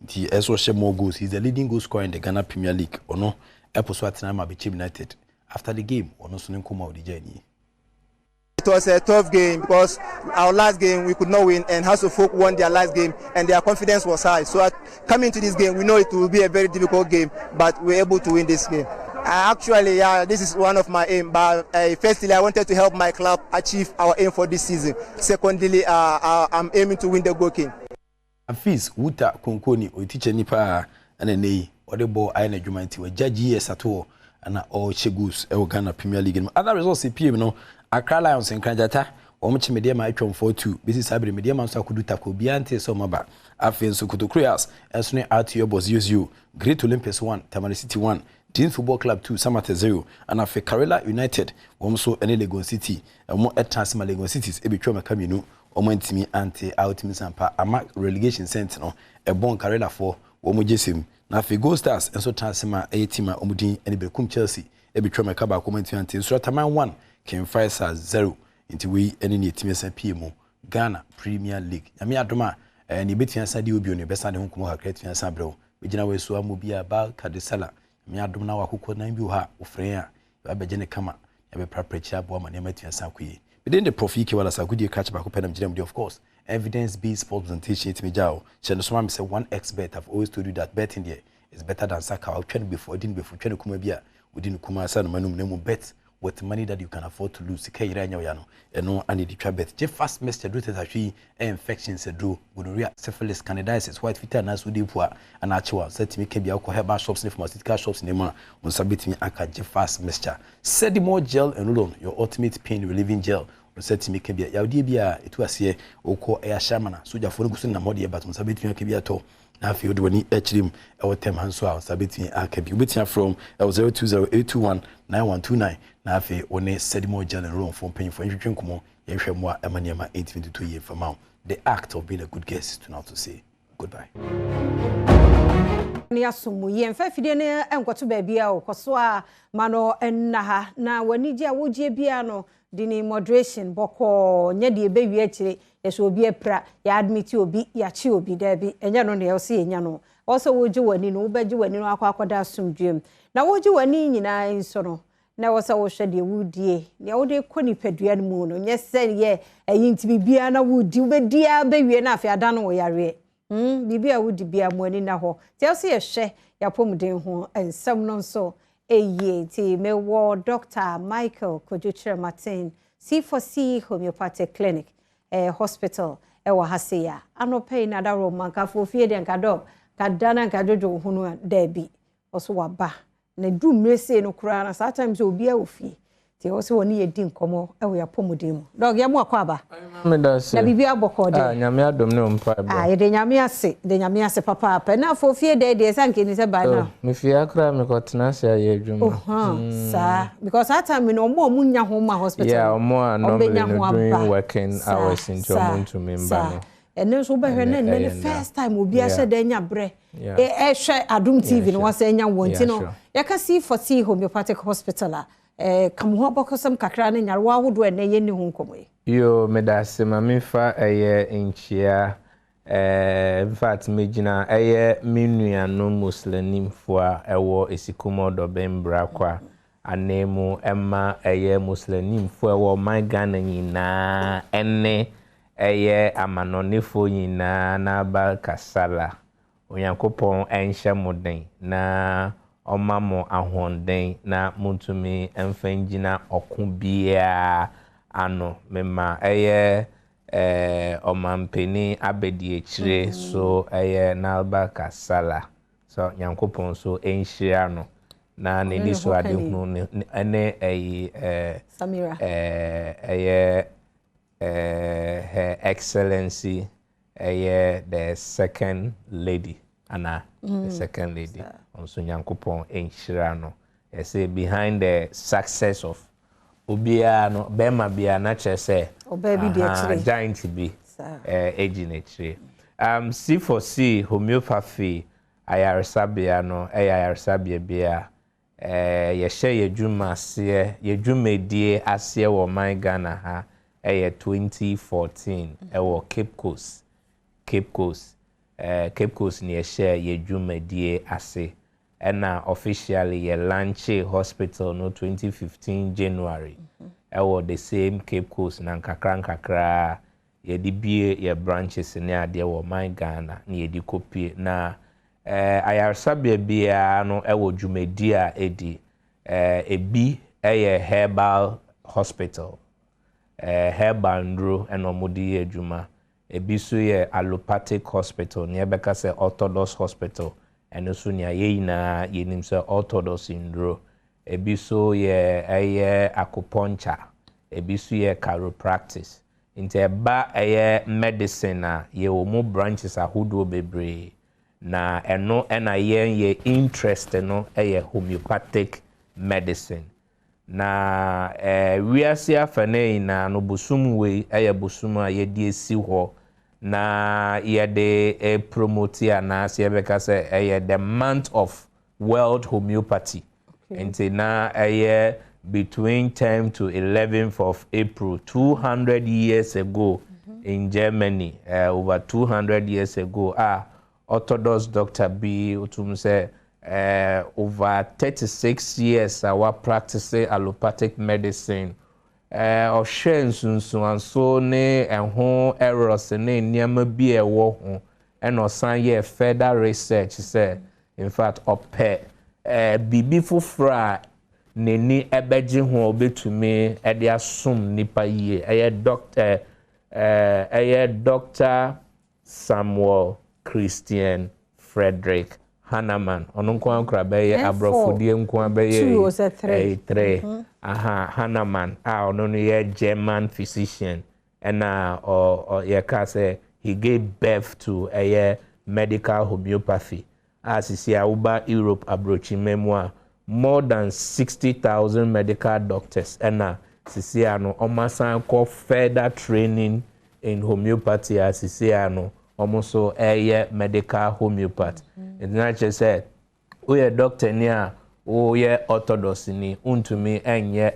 Nti ɛsɛ ɔhyɛ more goals. He is the leading goal scorer in the Ghana Premier League. Ɔno ɛpo so atena ma Bechem United. After the game, ɔno nso ne nkɔmmɔ a ɔde gyae nie. It was a tough game because our last game we could not win and House of Folk won their last game and their confidence was high. So coming to this game, we know it will be a very difficult game, but we're able to win this game. Uh, actually, yeah, this is one of my aim. But uh, firstly, I wanted to help my club achieve our aim for this season. Secondly, uh, uh I'm aiming to win the Goal King. Hafiz Wuta Konkoni, ɔyɛ tikyani paa ɛna ɛnɛ yi ɔde bɔɔl ayɛ n'adwuma nti wagya GS ato hɔ ɛna ɔrehyɛ goals ɛwɔ Ghana Premier League no mu. Other results epie mu no, Accra Lions, Nkrangyata, wɔn kye Medeama atwam 4-2 besi saa bere Medeama nso akodu Tarkwa obiara ntee sɛ wɔn aba. Afei nso Kotoko Royals nso ne RTU bɔ 0-0, Great Olympics 1, Tamale City 1, Dreams Football Club 2, Samatex 0, ɛna afei Karela United wɔn nso ne Legon City wɔn tena ase ma Legon Cities ebetwa wɔn ɛka mmienu Wɔn antumi ante a wotumi san pa ama relegation sent no ɛbɔn Karelafoɔ wɔn gyesem. Na afei Gold Stars nso tena ase ma ɛyɛ team a wɔn din ne Berekum Chelsea betwa wɔn ɛka baako wɔn antumi ante. Nsorataman 1 King Faisal 0. Nti wei ne nea ɛtumi san pie mu Ghana Premier League. Nyame adom a eh, nea ɛbɛtumi asan di wɔ bio no yɛbɛsan de ho nkɔmmɔ kakra atumi asan abrɛ wo. Megyina wɔ asuo amu bi a Barca de Salah. Nyame adom na w'akokɔ nan bi wɔ hɔ a, wofrɛ yɛn a, yɛba bɛgye no kama na yɛabɛprapra akyire aboa ma nneɛma atumi asan akɔ yie. Me din de Prof. EK Wallace, agodie krakye baako pɛ na megyina mu deɛ, of course, evidence based sports presentation tumi gya o. Hyɛ no so ma me sɛ one xbet, I've always told you that betting deɛ is better than saka, wotwa no bɛfu, ɔdi no bɛfu, wotwa no kumaa bi a, wodi no kumaa sɛ anoma num na mmom bet with money that you can afford to lose, sika yera ɛnyɛ wo ya no, ɛno ana ɛde twa bet. Gye fast mixture duro tɛtahwe yi ɛyɛ infections aduro, gonorrhea, syphilis, candidiasis, white fitaa anaasɛ wode pua anaa akyew a, nsa tumi ka bi a, wokɔ herbal shops ne pharmaceutical shops na mu a, wo nsa bɛtumi aka gye fast mixture. Sedimol gel and roll on, your ultimate pain relieving gel, wo nsa tumi ka bi a, yadeɛ bi a ɛtu aseɛ, wokɔ ɛyɛ ahyɛamana, sogyafoɔ no gu so nenam hɔ deɛ but wo nsa bɛtumi aka bi atɔ. Na afei wode w'ani kyerɛ mu wɔ tɛm ha nso a, wo nsa bɛtumi aka bi. Wobɛtumi afrɛ wɔn wɔ 0208219129 na afei wo ne Sedimo Gel and Roll foɔ mpanyinfoɔ ntwetwe nkɔmmɔ, yɛnhwɛ mmoa ɛma nneɛma ntumi ntotɔ yie mfa ma wo. The act of being a good guest is to now to say goodbye. Ne asom mu yie. Mfa afidie no nkɔto baabiara o, kɔ so ara ma no nna ha na w'anigye a wogyeɛ biara no Di no in moderation, bɔkɔɔ, nyɛ deɛ ɛbɛwie akyire, yɛsɛ obi apira, yɛ admit obi, yɛakye obi, daabi, ɛnyɛ ɛno na ɛwɔ sɛ yɛnya no. Ɛwɔ sɛ wogye w'ani no, wobɛgye w'ani no akɔ akɔda asomdwoeɛ mu. Na wogye w'ani nyinaa nso no, na ɛwɔ sɛ wohwɛ deɛ woredie, deɛ wode rekɔ nipadua no mu no, nyɛ sɛ yɛ ɛyi nti biribiara na woredi, wobɛdi ara bɛwie na afei adane wo yareɛ. Hmm, biribi a wodi biara mo ani nna hɔ. Nti ɛwɔ sɛ yɛhwɛ yɛapɔmuden ho nsɛm no nso yie. Nti mewɔ Dɔkta Michael Kojo Kyerematen, C4C Homeopathic Clinic eh, Hospital ɛwɔ ha sei a. Anɔpa yi na adaworo ma nka afɔ fie deɛ nka dɔg, nka da na nka dwodwo wo ho no a, daabi. Ɔso waba. Na ɛduru mmerɛ sei no koraa na saa time sɛ obiara wɔ fie. Nti ɛwɔ sɛ wɔne yɛ di nkɔmmɔ wɔ yɛn apɔmuden mu. Dɔg, yɛn mo akɔ aba. Meda ase. Na biribi abɔkɔ deɛ. Ah, Nyame adom ne wo mpaebɔ. Ah, yɛde Nyame ase, yɛde Nyame ase papaapa. Ɛna afɔ fie dɛ deɛ sɛ anka ɛni sɛ by now. Oh, me fie ha koraa mekɔ tena ase ayɛ adwuma. Oh, huh, saa. Because saa time no, ɔmo a ɔmo nnya ho ma hospital Yeah, no, ɔmo a ɔmo normally bɛnya no ho during aba. working Saa, hours nti saa, ɔmo ntumi mba saa. no. Ɛno nso wobɛhwɛ na Ɛnɛ ɛnɛ ne ɛyɛ nna. first time obi ahyɛ da anya berɛ ɛhwɛ Adom TV no wasan anya wɔn nti no yɛka C4C Homeopathic Hospital a ka mo ho abakɔsɛm kakra ne nyarewa ahodoɔ a ɛnɛ yɛnni ho nkɔmmɔ yi. Yoo medase ma me fa ɛyɛ nkyia eh infact me gyina ɛyɛ me nuanom muslanimfoɔ a ɛwɔ Esikum Ɔdɔbɛn Brakwa ananmu ɛma ɛyɛ muslanimfoɔ ɛwɔ ɔman Ghana nyinaa ɛne Ɛyɛ amanɔnefoɔ nyinaa n'aba kasala. Onyankopɔn nhyɛ mo den na ɔma mo ahoɔden na montumi mfa ngyina ɔko biara ano. Mema ɛyɛ ɔmanpanin abadiakyire so ɛyɛ n'aba kasala. Sɛ Nyankopɔn nso nhyira no na n'anisoadehunu ne ɛyi ɛyɛ Her Excellency ɛyɛ the second lady ana the second lady ɔnso Nyankopɔn nhyira no yɛsɛ behind the success of obiara no bɛrima biara na kyerɛ sɛ ɔbaa bi di akyire giant bi ɛgyi n'akyire um, C for C homeopathy ayaresabea no ɛyɛ ayaresabea bi a Yɛhyɛ yɛ dwuma aseɛ, yɛ dwumadie aseɛ wɔ ɔman Ghana ha yɛ 2014 wɔ Cape Coast, Cape Coast, Cape Coast na yɛhyɛɛ yɛ dwumadie ase. Ɛna officially yɛ lanchee hospital no 2015 January wɔ the same Cape Coast na nkakra nkakra yɛde bue yɛ branches ne adeɛ wɔ ɔman Ghana na yɛde kɔpue na Ayaresabea biara no wɔ dwumadi a ɛdi. Ɛbi yɛ herbal hospital, herbal nnuro na wɔde yɛ adwuma. Ɛbi nso yɛ allopathic hospital, nea yɛbɛka sɛ orthodox hospital, ɛno nso nea yɛn nyinaa yɛnim sɛ orthodox nnuro. Ɛbi nso yɛ ɛyɛ acupuncture, ɛbi nso yɛ chiropractice. Nti ɛba ɛyɛ medicine a, yɛwɔ mu branches ahodoɔ bebree. Na ɛno na yɛn yɛ interest no yɛ homeopathic medicine. Na wiase afanaa nyinaa no bosom wei yɛ bosom a yɛde asi hɔ na yɛde promote anaasɛ yɛbɛka sɛ ɛyɛ the month of world homeopathy. Nti na ɛyɛ between 10th to 11th of April 200 years ago in Germany, over 200 years ago a orthodox doctor bi wotum sɛ Over 36 years a wa practice allopathic medicine. Ɔhwɛɛ nsunsuanso ne ɛho errors ne nneɛma bi a ɛwɔ ho ɛna ɔsan yɛɛ further research sɛ in fact ɔpɛ biribi foforɔ a n'ani bɛgye ho a ɔbɛtumi de asom nnipa yie. Ɛyɛ dɔk ɛyɛ Doctor Samuel Christian Frederick Hahnemann, ɔno nko ara kora bɛyɛ aborɔfodeɛ nko ara bɛyɛ ɛyi three, aha, Hahnemann a ɔno no yɛ German physician ɛna ɔ ɔ yɛka sɛ he gave birth to ɛyɛ medical homeopathy a sisi a woba Europe abrokyiman mu a more than 60,000 medical doctors ɛna sisi a no wɔn asan kɔ further training in homeopathy a sisi a no wɔn nso ɛyɛ medical homeopath. Nti na kyerɛ sɛ woyɛ doctor ni a woyɛ orthodox ni wontumi ɛnyɛ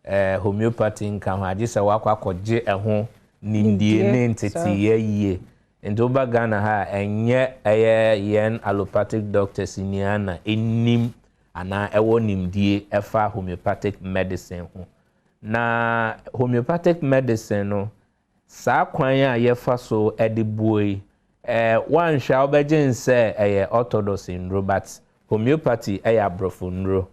eh, homeopathy nka ho agye sɛ wakɔ akɔgye ɛho nimdie ne nteteeɛ yie. Nti woba Ghana ha a ɛnyɛ ɛyɛ yɛn allopathic doctors nyinaa na ɛnim anaa ɛwɔ nimdie ɛfa homeopathic medicine ho. Na homeopathic medicine no, saa kwan a yɛfa so de buo yi, eh, woanhwɛ a wobɛgye nsɛ ɛyɛ orthodox nnuro but homeopathy ɛyɛ aborɔfo nnuro.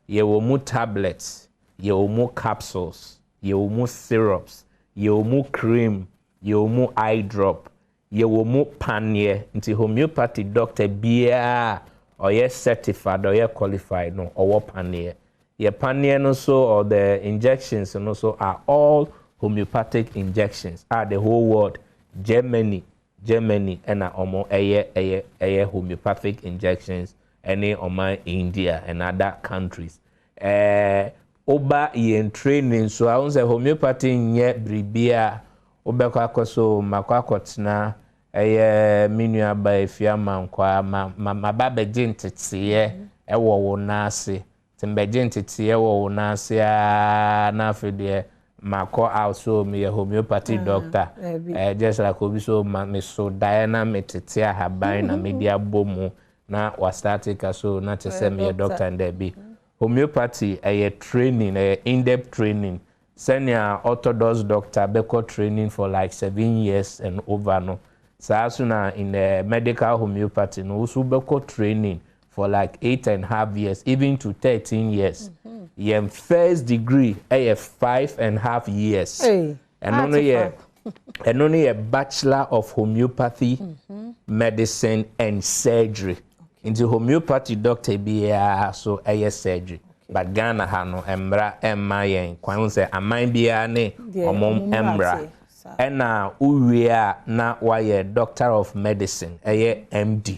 Yɛwɔ mu tablets, yɛwɔ mu capsules, yɛwɔ mu syrups, yɛwɔ mu cream, yɛwɔ mu eye drop, yɛwɔ mu paneɛ. Nti homeopathy doctor biara a ɔyɛ certified, ɔyɛ qualified no, ɔwɔ paneɛ. Yɛ paneɛ no so or the injections no so are all homeopathic injections a the whole world, Germany, Germany ɛna ɔmo ɛyɛ ɛyɛ ɛyɛ homeopathic injections ɛne ɔman India and other countries. Ɛɛ woba yɛn training so a, wohu sɛ homeopathy nyɛ biribi a wobɛkɔ akɔ so makɔ akɔtena ɛyɛ me nua ba Efia Mankwaa ma ma maba abɛgye nteteeɛ ɛwɔ wo nan ase. Nti mebɛgye nteteeɛ wɔ wo nan ase ara na afei deɛ makɔ out so meyɛ homeopathy doctor. Eh, just like obi so ma meso daeɛ na metete ahaban na mede abɔ mu na wastate ka so na kyerɛ sɛ meyɛ doctor no daabi. Homeopathy ɛyɛ training, ɛyɛ in-depth training. Sɛnea orthodox doctor bɛkɔ training for like 7 years and over no, saa so na in the medical homeopathy no, wo so wobɛkɔ training for like 8.5 years, even to 13 years. Yɛn first degree ɛyɛ 5.5 years. Ɛno no yɛ Bachelor of Homeopathy Medicine and Surgery. Nti homeopathy doctor biara so ɛyɛ surgery, but Ghana ha no mmara ɛmma yɛn kwan sɛ aman biara ne ɔmo mmara. Ɛna wowie a na wayɛ Doctor of Medicine, ɛyɛ MD.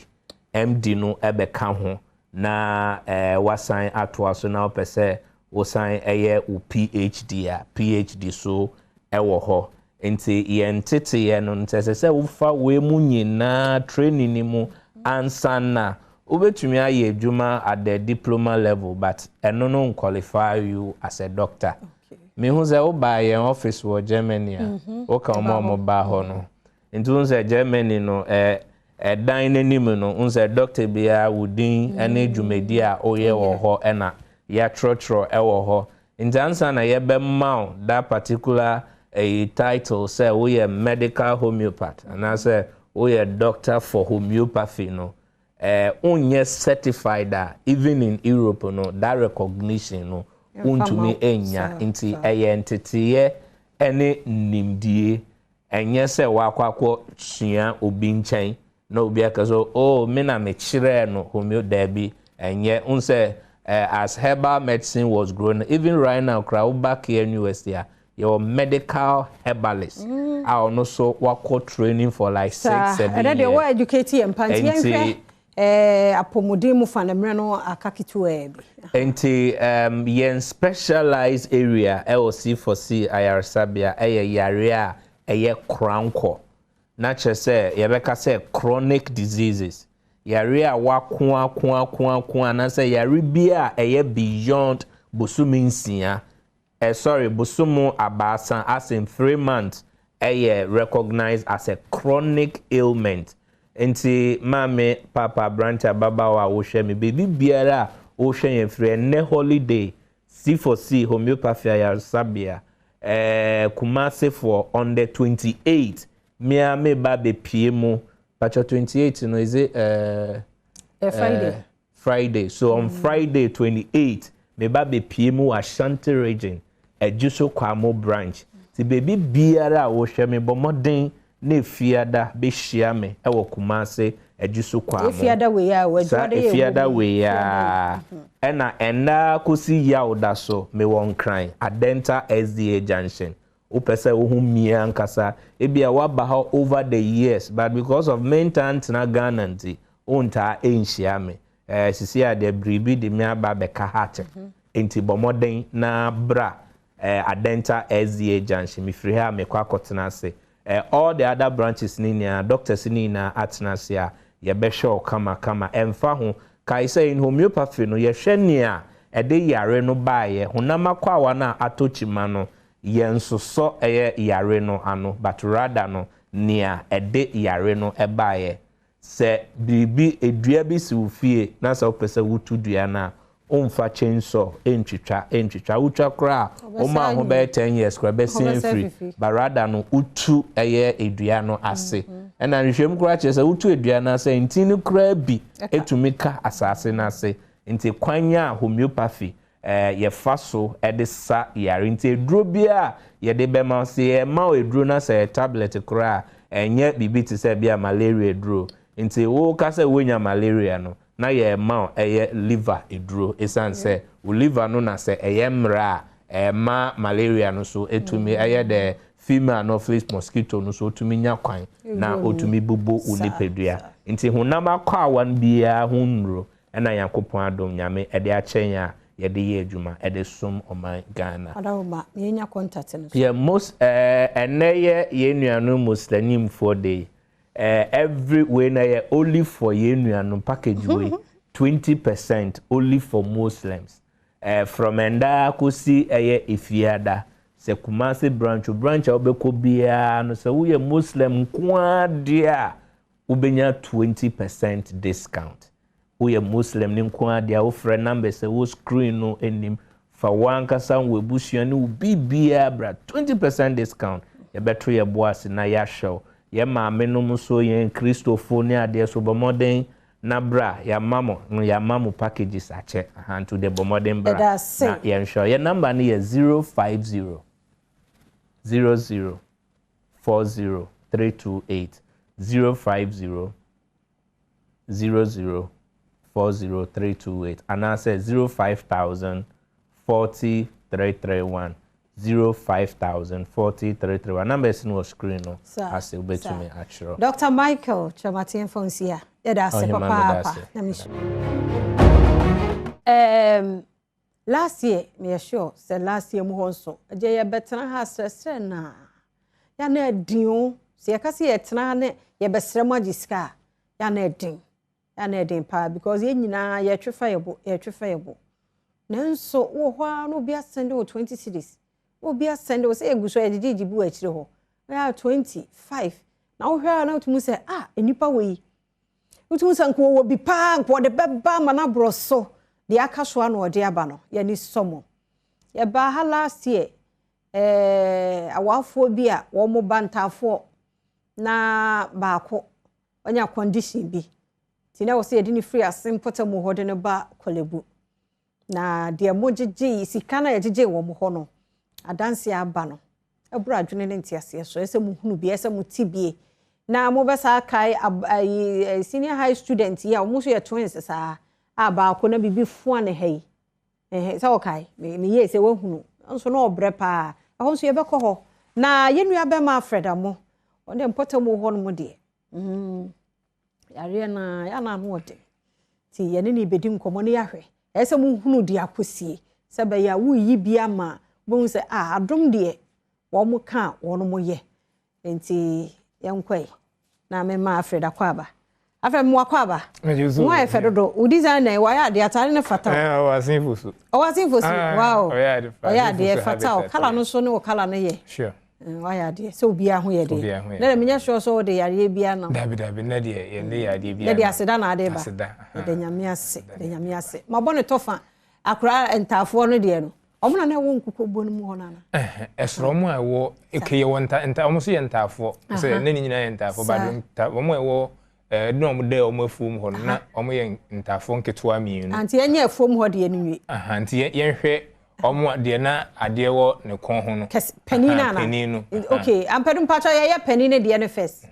MD no ɛbɛka ho na wasan atoa so na wopɛ sɛ wosan ɛyɛ wo PhD a, PhD so ɛwɔ hɔ. Nti yɛn teteɛ no nti ɛsɛ sɛ wofa wei mu nyinaa training ni mu ansa na wobɛtumi ayɛ adwuma at the diploma level, but ɛno no qualify you as a doctor. Mehu sɛ wobaa yɛn office wɔ Germany a, woka wɔn a wɔbaa hɔ no, nti wohu sɛ Germany no ɛdan n'anim no, wohu sɛ doctor biara wo din ne dwumadi a woyɛ wɔ hɔ ɛna yɛatwerɛtwerɛ ɛwɔ hɔ. Nti ansa na yɛbɛma wo that particular ɛyi title sɛ woyɛ medical homeopath anaasɛ woyɛ doctor for homeopathy no, wonyɛ certified a, even in Europe no, that recognition no wontumi nya. Nti ɛyɛ nteteeɛ ɛne nimdie, ɛnyɛ sɛ wakɔ akɔ sua obi nkyɛn na obi aka so, "Oh, me na mekyerɛɛ no homeo." Daabi, ɛnyɛ n sɛ as herbal medicine was growing, even right now kora woba KNUST a, yɛwɔ medical herbalist a ɔno so wakɔ training for like 6, 7 years. Ɛnɛ deɛ wɔ educate yɛn mpa, nti yɛnhwɛ apɔmuden mu fa na mmerɛ no aka ketewa bi. Nti yɛn specialized area ɛwɔ C4C ayaresabea ɛyɛ yare a ɛyɛ korankɔ, na kyerɛ sɛ yɛbɛka sɛ chronic diseases, yare a wako ako ako ako anaasɛ yare bi a ɛyɛ beyond bosome 6, sorry, bosom 3, as in 3 months, ɛyɛ recognized as a chronic ailment. Nti maame, paapa, aberante, ababaawa a wohwɛ me, baabi biara a wohwɛ yɛn firi ɛnnɛ holiday, C4C Homeopathy Ayaresabea, ɛɛ Kumasefoɔ on the 28, me ara meba abɛpue mu, pakyɛ 28 no is it ɛɛ? Ɛyɛ Friday. Friday so on Friday 28 me ba bɛ pie mu wɔ Ashanti region Adjuso Kwamo branch nti baabi biara a wo hwɛ me bɔ mmɔden na Efiada bɛ hyia me wɔ Kumasi Adjuso Kwamo Efiada wei a wɔ saa Adwoada yɛ Efiada wɔ mu wei Efiada aa yi. ɛna ɛnnɛ ara kɔsi Yawda so me wɔ Nkran Adenta SDA junction Wopɛ sɛ wohu me ankasa, ebia woaba ha over the years but because of mentaa ntena Ghana nti, wontaa nhyia me. Eh, sisi a deɛ biribi de me aba abɛka ha kyɛ. Nti bɔ mmɔden na bra eh, Adenta SDA Junction. Mefiri ha a mekɔ akɔtena ase. Eh, all the other branches no nyinaa, doctors no nyinaa atena ase a, yɛbɛhwɛ wo kama kama. Ɛmfa ho, kae sɛ in homeopathy no, yɛhwɛ nea ɛde yare no baeɛ, honam akwaawa no a atɔ kyima no, Yɛnsosɔ ɛyɛ yare no ano but rather no nea ɛde yare no baeɛ. Sɛ biribi, dua bi si wo fie na sɛ wopɛ sɛ wotu dua no a, womfa chain saw ntwitwa ntwitwa. Wotwa koraa a, woma wo ho bɛyɛ ten years koraa ɛbɛsen afiri but rather no wotu ɛyɛ dua no ase. Ɛna nhwehwɛmu koraa kyerɛ sɛ wotu dua no ase a, ntini koraa bi tumi ka asase no ase. Nti kwan a homeopathy yɛfa so de sa yare. Nti aduro biara a yɛde bɛma wo, sɛ yɛrema wo aduro na sɛ ɛyɛ tablet koraa a, ɛnyɛ biribi te sɛ ebia malaria aduro. Nti woka sɛ woanya malaria no, na yɛrema wo ɛyɛ liver aduro ɛsiane sɛ wo liver no na sɛ ɛyɛ mmerɛ a, ɛma malaria no so tumi ɛyɛ the female anopheles mosquito no so ɔtumi nya kwan na ɔtumi bubu wo nipadua. Nti honam akwaawa no biara ho nnuro Ɛna Nyankopɔn adom Nyame ɛde akyɛ yɛn a yɛde yɛ adwuma ɛde som ɔman Ghana. Adaworoma, ma yɛnya contact no so. Yɛ mos eh ɛnɛ yɛ yɛn nuanom Muslimfoɔ day eh every wei no ɛyɛ only for yɛn nuanom package wei 20 percent only for Muslims eh from ɛnda ara kɔsi ɛyɛ Efiada sɛ Kumasi branch o branch a wobɛkɔ biara no sɛ woyɛ Muslim nko ara deɛ a wobɛnya 20 percent discount. Woyɛ Muslim no nko ara deɛ a, wofrɛ numbers a ɛwɔ screen no anim, fa wo ankasa, w'abusua ne wo biribiara bra, 20 percent discount. Yɛbɛto yɛn bo ase na yɛahwɛ wo. Yɛn maamenom nso, yɛn Kristofo ne adeɛ so, bɔ mmɔden na bra, yɛama mo, yɛama mo packages akyɛ. Aha, nti wodeɛ bɔ mmɔden bra Yɛda ase. na yɛnhwɛ wo. Yɛn number no yɛ 050 00 40 328, 050 00 40 328 anaasɛ 05000 40 331, 05000 40 331. Numbers no wɔ screen no Saa, ase wobɛtumi saa. atwerɛ. Dr. Michael Kyerematen Fonsia, yɛda ase Ɔhema meda papaapa. ase. Na mehyira. Um, last year, meyɛ sure sɛ last year mu hɔ nso, agye yɛbɛtena ha srɛsrɛ na yɛ na ɛden o. Sɛ yɛka sɛ yɛtena ha ne yɛbɛsrɛ mo agye sika a, yɛ na ɛden. Yɛ na ɛden paa because yɛn nyinaa yɛtwe fa yɛ bo, yɛtwe fa yɛ bo. Nanso wɔ hɔ ara na obi asɛnde wo 20 cedis. Obi asɛnde wo sɛ yɛgu so a yɛgyegyegye bi wɔ akyire hɔ. Ɛyɛ 25. Na wohwɛ a na wotumi sɛ, ah, nnipa wɔ yi. Wotumi sɛ nka wɔwɔ bi paa, nka wɔde bɛba ama no aborɔ so. Deɛ aka so a na ɔde aba no, yɛni sɔ mo. Yɛbaa ha last year, awafoɔ bi a wɔn ba ntaafoɔ na baako ɔnya condition bi. Nti na wɔ sɛ yɛde ne firi ase mpɔtam hɔ de no ba Korle Na deɛ mo gyegye sika na yɛgyegye wɔn hɔ no, adanse aba no, ɛboro adwene ne nteaseɛ so. Ɛsɛ mo hunu bi, ɛsɛ mo ti bie. Na mobɛsa akae ab ayi senior high student yi a wɔn nso yɛ twins saa a baako na biribi fua ne ha yi. Ɛhɛ sɛ ɔkae me me yie sɛ wahunu nso na ɔbrɛ paa. Ɛhɔ nso yɛbɛkɔ hɔ. Na yɛn nua bɛma Alfred Amo, ɔne mpɔtam hɔ nom deɛ. Yareɛ na yɛ na ano ɔden. Nti yɛne ne bɛdi nkɔmmɔ ne yɛahwɛ. Ɛsɛ sɛ mohunu deɛ akɔsie. Sɛ bɛyɛ a woyi bi ama wohu sɛ ah adom deɛ wɔn ka a wɔn mo yɛ. Nti yɛnkɔe. Na mema Alfred akɔ aba. Alfred mo akɔ aba. Mo ayɛ fɛ dodo. Wo design na wayɛ adeɛ atare ne fata o. Ɔwɔ asenfo so. Ɔwɔ asenfo so. Wow. Ɔyɛ ade Ɔyɛ adeɛ fata o. Colour no nso ne wo colour no yɛ. Sure. Wayɛ adeɛ sɛ obiara ho yɛ deɛ. Na menyɛ sure sɛ wode yareɛ biara nam. Dabi dabi na deɛ yɛnde yareɛ biara. Na deɛ aseda na ade ba. Aseda. Yɛda Nyame ase, yɛda Nyame ase. Mabɔ ne tɔfa akora ntaafoɔ no deɛ no. Ɔmo na na ɛwɔ nkukuobuo no mu hɔ no ana? Ɛsoro ɔmo a ɛwɔ eke yɛwɔ nta nta ɔmo nso yɛ ntaafoɔ. Sɛ ne ne nyinaa yɛ ntaafoɔ ba nta ɔmo a ɛwɔ ɛɛ na ɔmo da ɔmo afuom hɔ no na ɔmo yɛ ntaafoɔ nketewa mmienu. Nti yɛnyɛ afuom hɔ deɛ no nwie. Nti yɛnhwɛ ɔmo a deɛ na adeɛ wɔ ne kɔn ho no. Kɛse panin no ana? Panin no. Okay, Ampadu mpakyɛw yɛyɛ panin no deɛ no first.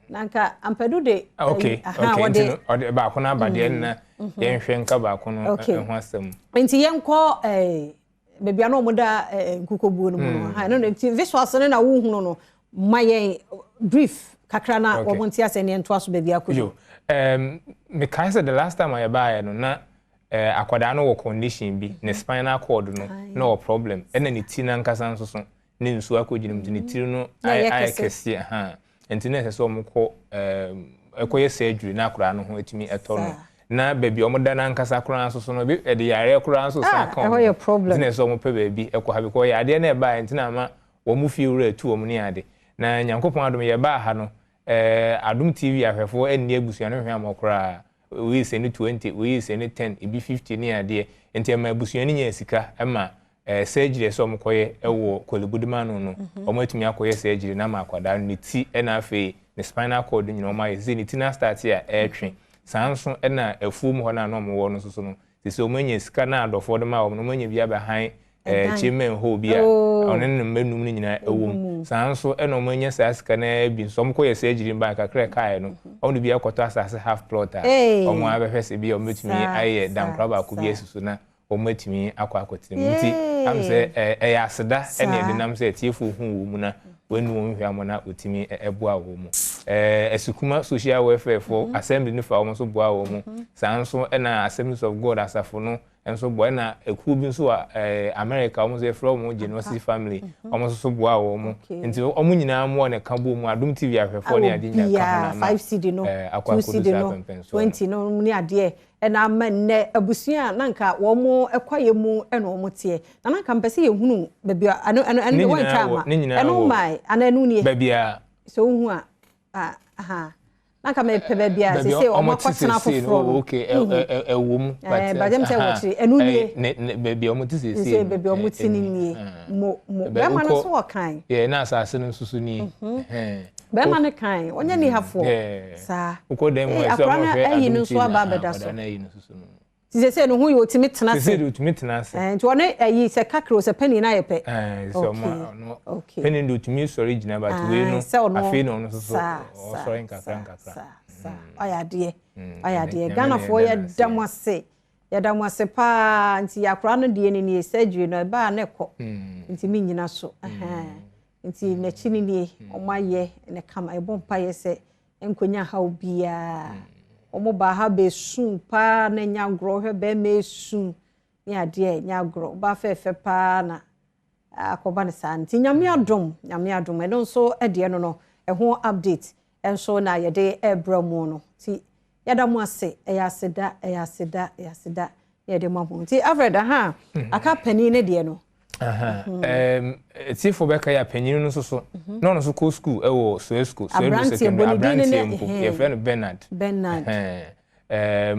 Na nka Ampadu de. Okay, okay, nti no ɔde baako no aba deɛ na yɛnhwɛ nka baako no ho asɛm. Nti yɛnkɔ ɛɛ baabi a na wɔn da nkukuobuo no mu no. Ɛno no nti visuals no na wohunu no ma yɛn brief kakra na wɔn nte asɛ ne yɛntoa so baabi akɔ. Yo, mekae sɛ the last time a yɛbaeɛ no na akwadaa no wɔ condition bi, ne spinal cord no na ɔwɔ problem, ɛna ne ti n'ankasa nso so ne nsuo akɔgyina mu nti ne tiri no ayɛ kɛseɛ ha nti na ɛsɛ sɛ wɔn kɔ ɛkɔyɛ surgery na akwadaa no ho atumi ɛtɔ no na baabi a wɔn da n'ankasa koraa nso so no ebi ɛde yareɛ koraa nso san ka wɔn nti na ɛsɛ sɛ wɔn pɛ baabi ɛkɔ ha because yadeɛ no ɛbaeɛ nti na ama wɔn fie wura atu wɔn ne ade na Nyankopɔn adom yɛbaa ha no ɛɛ Adom TV ahwɛfoɔ ɛnni abusua no hwɛ amɔ koraa wei sɛ ne 20 wei sɛ ne 10 ebi 50 ne adeɛ nti ɛma abusua no nya sika ɛma surgery a ɛsɛ sɛ wɔkɔyɛ wɔ Korle Bu de ma no no, wɔatumi akɔyɛ surgery no ama akwadaa no, ne ti na afei ne spinal cord nyinaa wɔayɛ. Seesei ne ti no astarte a ɛretwe. Saa nso na afuom hɔ no a na wɔwɔ no nso so no, seesei wɔanya sika no a adɔfoɔ de maa wɔn no, wɔanya bi abɛhan Chairman hall bi a ɔne ne mma num no nyinaa wɔ mu. Saa nso na wɔanya saa sika no ara bi nso, wɔkɔyɛ surgery no baa kakra a ɛkaeɛ no, wɔde bi akɔtɔ asase half plot a wɔn ara bɛhwɛ sɛ ebia wɔbɛtumi ayɛ dankora baako bi asi so na wɔatumi akɔ akɔtena mu. Nti, am sɛ ɛyɛ aseda na yɛde nam sɛ atiefoɔ hu wɔn mu na wɔannu wɔn hwammɔ na wɔtumi boa wɔn mu. Asukuma Social Welfare foɔ Assembly no fa wɔn nso boa wɔn mu. Saa nso na Assemblies of God asafo no nso boa. Ɛna ekuo bi nso wɔ America, wɔn nso yɛfrɛ wɔn Generosity Family, wɔn nso so boa wɔn mu. Nti wɔn nyinaa mmoa na ɛka bɔ mu. Adom TV ahwɛfoɔ ne adeɛ nyinaa ka ho na ama akɔ akɔdu saa pɛmpɛnsoɔ no. 20 no ne adeɛ na ama nnɛ abusua a na anka wɔn kwaeɛ mu na wɔn teɛ. Na na anka mpɛ sɛ yɛhunu baabi a ɛno ɛno ɛno deɛ wɔntwa ama ɛno mmae anaa ɛno nie. Baabi a. Sɛ wohu a aha na anka mepɛ baabi a sese wɔn akɔtena foforɔ no. Okay ɛwɔ mu. Ɛɛ bàjẹ́ mi sɛ wɔ akyire ɛno nie. Baabi a wɔn te sese. Nse baabi a wɔn te no nie mo mo bɛrima no nso wɔ kan. Yɛ na asase no nso so nie. Bɛrima no kan, ɔnyɛ nihafoɔ. Saa. Wokɔ dan mu a, ɛsɛ Akora ɔmo no hwɛ ayi adom no nso TV aba na abɛda akwadaa so. no ayi no soso no. Nti sɛsɛ ne ho yɛ otumi tena ase. Sɛsɛ deɛ otumi tena ase. Ɛɛ nti ɔne ayi sɛ kakra o sɛ panin no ayɛ pɛ. Ɛɛ sɛ ɔmo Okay. ɔno Okay. panin deɛ otumi sɔre gyina but wei no Ae sɛ ɔno afei na ɔno nso so saa saa ɔsɔre nkakra saa nkakra. saa saa. Wayɛ adeɛ. Mm, Wayɛ ɛnɛ adeɛ. Nyame na Ghanafoɔ yɛda no ase. yɛda mo ase. Yɛda mo ase paa nti akora no deɛ no nie surgery no ɛbaa na ɛkɔ. Nti mennyina so. Ɛhɛn. Nti n'akyi no nie, wɔayɛ no kama. Yɛbɔ mpaeɛ sɛ ɛnkɔnya haw biara. Wɔn baa ha bɛsu paa na ɛnyɛ agorɔ. Wohwɛ bɛrima ɛsu ne adeɛ ɛnyɛ agorɔ. Ɔbaa fɛɛfɛ paa na akɔba no saa. Nti Nyame adom, Nyame adom. Ɛno nso deɛ no no, ɛho update nso na yɛde ɛrebrɛ mo no. Nti yɛda mo ase. Ɛyɛ aseda, ɛyɛ aseda, ɛyɛ aseda na yɛde ma mo. Nti Alfred, aha, aka panin no deɛ no. Atiefo bɛka yɛ panyin no nso so mhm. na ɔno nso kɔ sukuu wɔ Suesco Suedo secondary aberanteɛ mpo yɛfrɛ no Bernard Bernard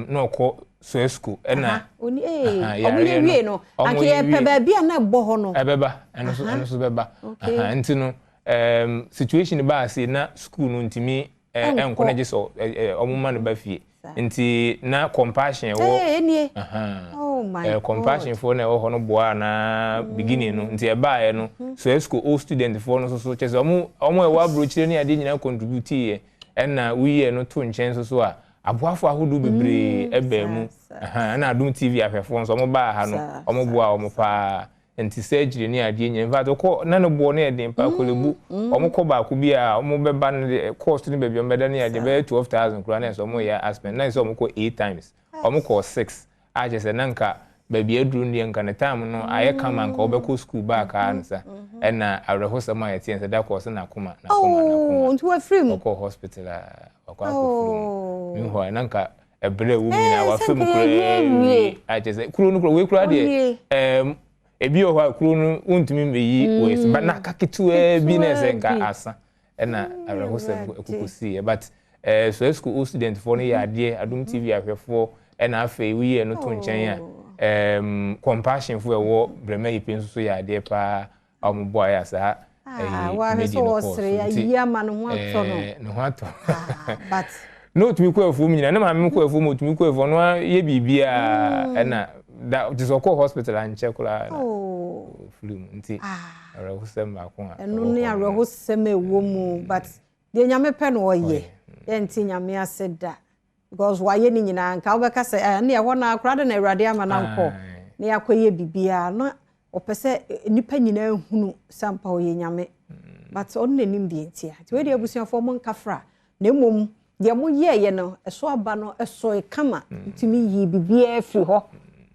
na ɔkɔ Suesco ɛna ɔmo yɛ wie no anka yɛpɛ baabi a na ɛbɔ hɔ no ɛbɛba ɛno nso ɛno nso bɛba nti no situation baa se na sukuu no ntumi ɛnkɔ na gye sɛ ɔmo ma no ba fie nti na compassion wɔ oh compassion foɔ na ɛwɔ hɔ no boa na mm. beginning no nti ɛbaeɛ no mm-hmm. so ɛsco old student foɔ no nso so kyɛ sɛ ɔmo ɔmo ɛwɔ aburokyire ne adeɛ nyinaa contribute yɛ ɛna woyɛ no to nkyɛn nso so a aboafo ahodoɔ bebree mm, ɛbaa mu ɛna Adom TV ahwɛfoɔ nso ɔmo baa ha no ɔmo boa ɔmo paa. Nti surgery ne adeɛ nyina infact ɔkɔ na ne boɔ no yɛ den paa Korle Bu ɔmo kɔ baako bi a ɔmo bɛba no de cost ne baabi ɔmo bɛda ne adeɛ bɛyɛ 12,000 koraa na ɛsɛ ɔmo yɛ aspend na ɛsɛ ɔmo kɔ eight times ɔmo kɔɔ six a kyerɛ sɛ na nka baabi aduru no deɛ nka ne time no ayɛ kama nka ɔbɛkɔ school back ara no sa ɛna awerɛhosɛm a yɛteɛ sɛ da kɔ ɔsɛ n'akoma n'akoma n'akoma nti wafiri mu ɔkɔɔ hospital a wakɔ akɔfiri mu meanwhile na nka ɛbrɛ ɛwɔ mu nyinaa wafa mu koraa wie a kyerɛ sɛ kuro no koraa wei koraa deɛ ɛɛm. Ebi wɔ hɔ a kuro no wontumi mmɛyi wei so, but na aka ketewaa bi na ɛsɛ nka asa ɛna awerɛhosɛm ɛkoko siiɛ. But eh, Swesco old student foɔ no yɛ adeɛ, Adom TV ahwɛfoɔ ɛna afei woyi ɛno to nkyɛn a, um, Compassion foɔ ɛwɔ Brɛma Yipe nso so yɛ adeɛ paa a wɔn boaeɛ a saa Ah, ɛyi wahwɛ dwumadie sɛ no kɔɔ so wɔsere nti ayi ama ne ho atɔ no. eh, ne ho atɔ Ah, but na ɔtumi kɔ afuom nyinaa ne maame kɔ afuom ɔtumi kɔ afuom ɔno ara yɛ biribiara ɛna da te sɛ ɔkɔɔ hospital ankyɛ koraa na oh, ɔfiri mu nti awerɛhosɛm baako a ɛno ɛwɔ ne hɔ no no. awerɛhosɛm a ɛwɔ mu but deɛ Nyame pɛ no ɔyɛ. Yɛnte Nyame ase da because wayɛ ne nyinaa nka wobɛka sɛ eh, ne ɛhɔ no akora de na Awurade ama no ankɔ Ae. na yɛakɔyɛ biribiara na ɔpɛ sɛ nnipa nyinaa hunu sɛ ampa ɔyɛ Nyame but ɔno n'anim deɛ ntia. Nti wei deɛ abusuafoɔ mo nka fra na mmom deɛ moyɛɛyɛ no ɛso aba no ɛsoe kama ntumi yii biribiara firi hɔ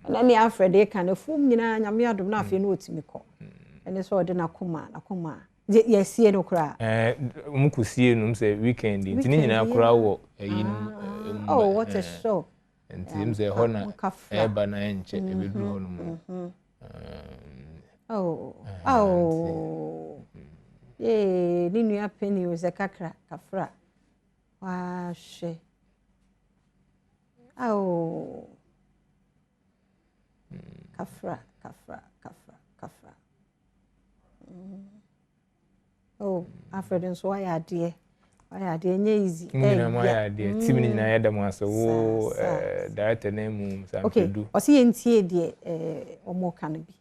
ɛna ne Alfred ka no afuom nyinaa Nyame adom na afei na ɔtumi kɔ ɛne sɛ ɔde n'akoma n'akoma yɛsie no koraa. Ɛɛ wɔn kɔ sie no sɛ weekend nti ne nyinaa koraa wɔ ɛyi no mu. Oh, what a shock. Nti m sɛ ɛhɔ na ɛɛba na ɛnkyɛ ɛbɛduru hɔ nom. Oh, oh. Yee, ne nua penny o sɛ kakra kafra. Wahwɛ. Oh. Kafra, kafra, kafra, kafra. Oh, Alfred nso wayɛ adeɛ. Wayɛ adeɛ, ɛnyɛ easy. Mo nyinaa mo ayɛ adeɛ. Team no nyinaa yɛda mo ase. Wo director na mu Okay, Sampedu. ɔsi yɛntie deɛ ɔmo ka no bi.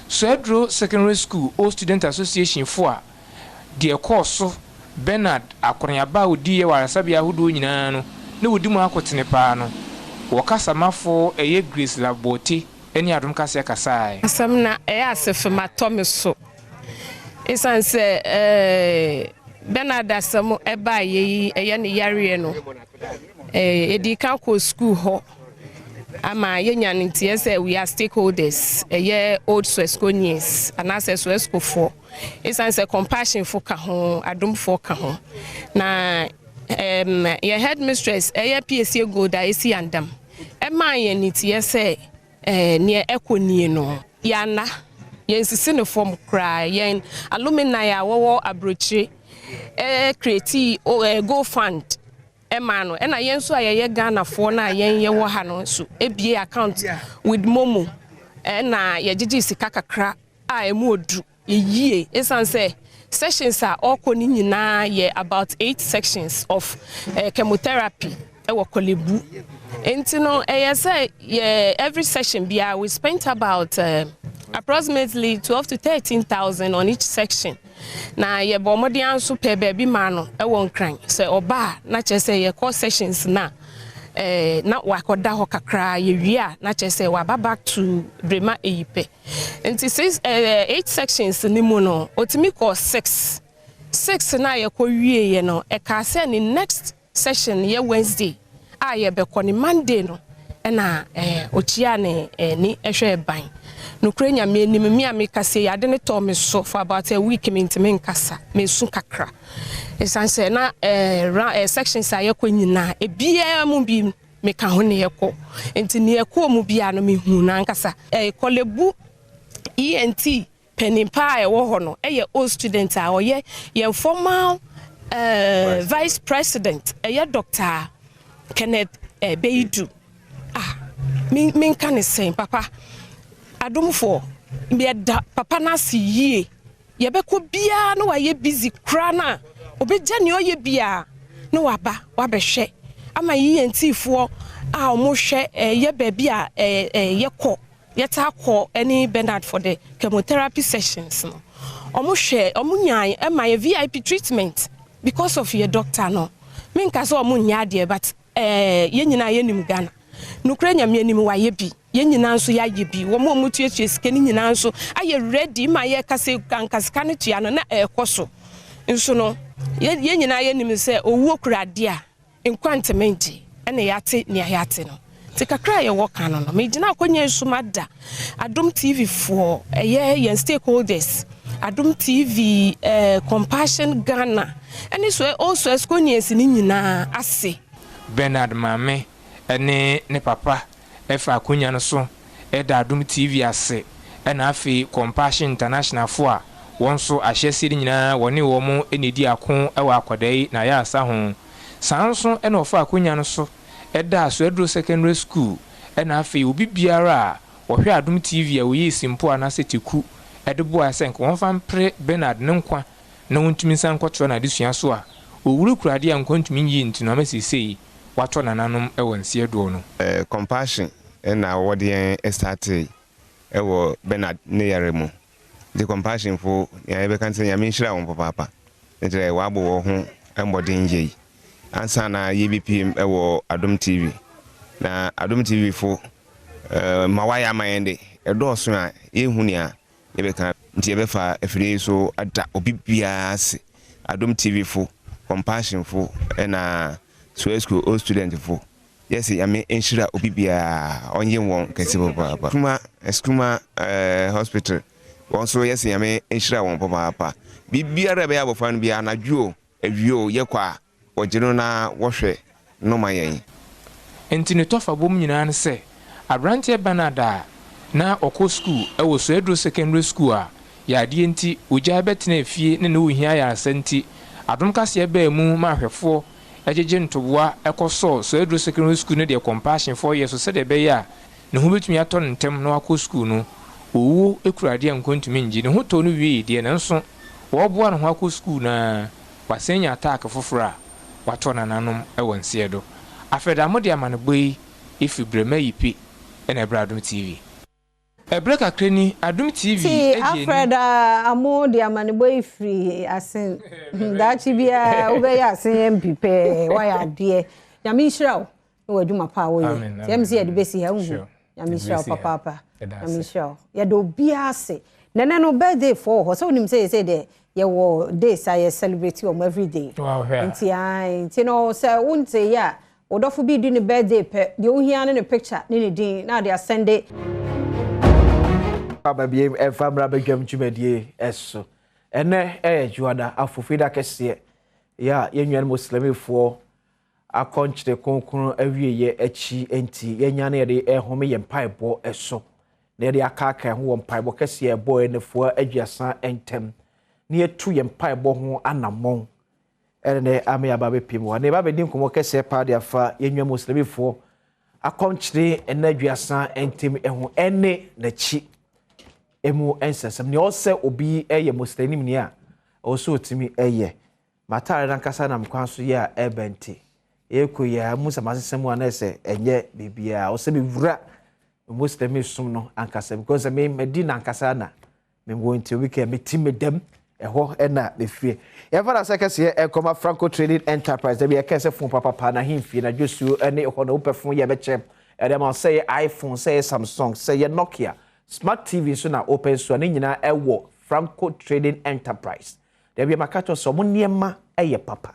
Swedru Secondary School Old Student Association fo a deɛ ɛkɔɔ so Bernard akɔneaba a ɔdiiɛ wɔ ayaresabea ahodoɔ nyinaa no na wɔdi mu akotene paa no, wɔ kasamafo ɛyɛ Grace Laborte ne Adom Kaseɛ kasaeɛ. Asɛm na ɛyɛ asefem atɔ me so. Esiane sɛ Bernard asɛm ɛbaeɛ yi ɛyɛ ne yareɛ no, yɛdii kan kɔɔ sukuu hɔ ama yɛnya no nteɛ sɛ we are stakeholders, ɛyɛ old Swesconians anaasɛ Swescofoɔ. Esiane sɛ Compassionfo ka ho, Adomfoɔ ka ho. Na um, yɛn headmistress ɛyɛ PSA Gold a ɛsi Andam ɛmaa yɛn nteɛ sɛ neɛ ɛkɔ nie no. Yɛanna, yɛnsisi no fam koraa. Yɛn alumni a wɔwɔ aburokyire create Go Fund ɛmaa no. Ɛna yɛn nso a yɛyɛ Ghanafoɔ no a yɛn yɛwɔ ha no nso ebie account with Momo. Ɛna yɛgyegye sika kakra a ɛmu odu yie. Ɛsiane sɛ sessions a ɔrekɔ no nyinaa yɛ about 8 sections of chemotherapy ɛwɔ Korle Bu. Nti no ɛyɛ sɛ yɛ every session biara we spent about approximately 12 to 13,000 on each section. Na yɛbɔ mmɔden nso pɛ baabi maa no ɛwɔ Nkran sɛ ɔba a na kyerɛ sɛ yɛkɔ sessions na na wakɔda hɔ kakra, yɛwie a na kyerɛ sɛ waba back to Brema Eyipɛ. Nti 8 sections ne mu no otumi kɔ 6. 6 na yɛkɔ wieɛ no ɛka sɛ ne next session yɛ Wednesday a yɛbɛkɔ ne Monday no ɛna ɔkyia ne ni ɛhwɛ ban. Nokorɛ Nyame anim me a meka sɛ yɛade ne tɔɔ me so for about a week mentumi nkasa, mesu kakra. Ɛsiane sɛ na sections a yɛkɔ nyinaa ebiara mu bi meka ho ne yɛkɔ. Nti ne yɛkɔɔ mu biara no mehu n'ankasa. Korle Bu ENT panin pa a ɛwɔ hɔ no ɛyɛ old student a ɔyɛ yɛn formal vice president ɛyɛ Dr. Kenneth Beidu. Ah, menka ne sɛn papa. Adomfoɔ yɛda papa no ase yie. Yɛbɛkɔ biara na wayɛ busy koraa na obɛgya nea ɔyɛ biara na waba wabɛhwɛ ama ENT foɔ a wɔhwɛ yɛ baabi a yɛkɔ yɛtaa kɔ ɛne Bernard for the chemotherapy sessions no. Wɔn hwɛ wɔn nyaa ɛma yɛ VIP treatment because of yɛ doctor no. Menka sɛ wɔn nyɛ adeɛ but yɛn nyinaa yɛnim Ghana. Nokorɛ Nyame anim wayɛ bi. Yɛn nyinaa nso yɛayɛ bi. Wɔn a wɔtuatua sika no nyinaa nso ayɛ ready ma yɛka sɛ anka sika no tua no na ɛrekɔ so. Nso no yɛn nyinaa yɛnim sɛ owuo kura adeɛ a nkwa ntumi ngye ɛna yɛate nea yɛate no. Nti kakra a yɛwɔ ka no no megyina akonnwa yi so mada Adom TV foɔ ɛyɛ yɛn stakeholders Adom TV Compassion Ghana ɛne so also Esconians ne nyinaa ase. Bernard maame ne ne papa ɛfa akonnwa no so da Adom TV ase ɛna afei Compassion International foɔ a wɔn nso ahyɛseɛ no nyinaa wɔne wɔn na ɛdi ako wɔ akwadaa yi n'ayaresa ho. Saa nso na ɔfaa akonya no so daa Soaduro Secondary School ɛna afei obi biara a ɔhwɛ Adom TV a ɔyii Simpo anaasɛ Teku de boaeɛ sɛ nka wɔmfa mpere Bernard ne nkwa na ɔntumi nsan nkɔtoa n'adesua so a ɔwura kura adeɛ a nkwa ntumi nyi nti no ama seesei watɔ nananom wɔ nseɛ doɔ no. Compassion na wɔde yɛn startee wɔ Bernard ne yare mu. Nti Compassion fo nea yɛbɛka ne sɛ Nyame nhyira wɔn papaapa. Ne kyerɛ wɔabɔ wɔn ho mmɔden yei ansa na yɛbɛpiem wɔ Adom TV. Na Adom TV fo ma wɔayɛ ama yɛn de, ɛdɔɔso a yɛnhu nea yɛbɛka. Nti yɛbɛfa afidie yi so ada obi biara ase, Adom TV fo, Compassion fo ɛna Swesco old student fo. Yɛse Nyame nhyira obi biara, ɔnye wɔn kɛse papaapa. Kuma, Skuma hospital, wɔn nso yɛse Nyame nhyira wɔn papaapa. Biribiara a ɛbɛyɛ abɔfra no biara, anadwo o, awia o, yɛkɔ a, Wɔgye no na wɔhwɛ no ma yɛn. Enti ne tɔfabom nyinaa ne sɛ, aberanteɛ Bernard a na ɔkɔ sukuu wɔ Soaduro Secondary School a yadeɛ nti ɔgyae bɛtenaa fie ne ne ohia ayaresa nti, adom kaseɛ baa mu ma ahwɛfoɔ gyegye ntoboa kɔsɔɔ Soaduro Secondary School no deɛ Compassionfoɔ yɛ so sɛdeɛ ɛbɛyɛ a ne ho bɛtumi atɔ no ntɛm na wakɔ sukuu no. Owuo kura adeɛ a nkwa ntumi nngye. Ne ho tɔɔ no wiei deɛ nanso wɔreboa ne ho akɔ sukuu no ara Wasan anya ataake fofor a wɔatɔ nananom wɔ nseɛ do. Afɛr a mode amanebɔ yi fi Brɛma Yipi na ɛbrɛ Adom TV. Ɛberɛ kakra ni, Adom TV Ti gye ani. Alfred Amoh de amanebɔ yi firi Asen. Daakye biara wobɛyɛ Asen MP pɛɛ, woayɛ adeɛ. Nyame nhyira wo. Ne w'adwuma pa a woyɛ. Nti ɛm sɛ yɛde bɛsi ha wohu. Nyame nhyira wo papaapa. Nyame nhyira wo. Yɛda obiara ase. Nɛnɛ no birthday foɔ wɔ hɔ. Sɛ wonim sɛ yɛsɛ deɛ yɛwɔ days a yɛ celebrate wɔn every day. Nti ae nti no sɛ wonte yɛ a wo dɔfo bi di ne birthday pɛ deɛ wohia ne ne picture ne ne din na ade asɛnde. Aba biem ɛmfa mmra badwam dwumadie so. Ɛnɛ ɛyɛ Dwoada, Afofida kɛseɛ yɛ a yɛn nuanom Muslimifoɔ Akɔnkyere kronkron awieɛ akyi nti, yɛanya na yɛde rehome yɛn mpaebɔ so, na yɛde akaakae ho wɔ mpaebɔ kɛseɛ a ɛbɔɔ nnafua aduasa ntam, na yɛatu yɛn mpaebɔ ho anammɔn. Ɛne nɛ ama yɛaba abɛpiem wɔ ha. Na yɛba abɛdi nkɔmmɔ kɛseɛ paa de afa yɛn nua Muslimifoɔ akɔnkyere nna aduasa ntam ho ɛne n'akyi emu nsɛnsɛm. Nea ɔsɛ obi yɛ Muslimni a, ɔwɔ sɛ ɔtumi yɛ. M'atare no ankasa nam kwan so yɛ a ɛreba nti, yɛrekɔ yi ara, muhu sɛ masesa mu a na ɛsɛ ɛnyɛ biribiara. Ɔsɛ mewura Muslim som no ankasa because sɛ me madi no ankasa na mewɔ nti obi kɛ meti me dɛm ɛhɔ na mefie. Yɛmfa no asɛ kɛseɛ ɛnkɔma Franco Trading Enterprise da bi ɛkɛ sɛ fon papapa na ahemfie na dwosuo ne hɔ na wopɛ fon yɛ bɛkyɛ ɛde ama sɛ yɛ iPhone sɛ yɛ Samsung sɛ yɛ Nokia Smart TV nso na wopɛ nso a ne nyinaa ɛwɔ Franco Trading Enterprise. Dabi, maka kyerɛ wo sɛ wɔn nneɛma yɛ papa.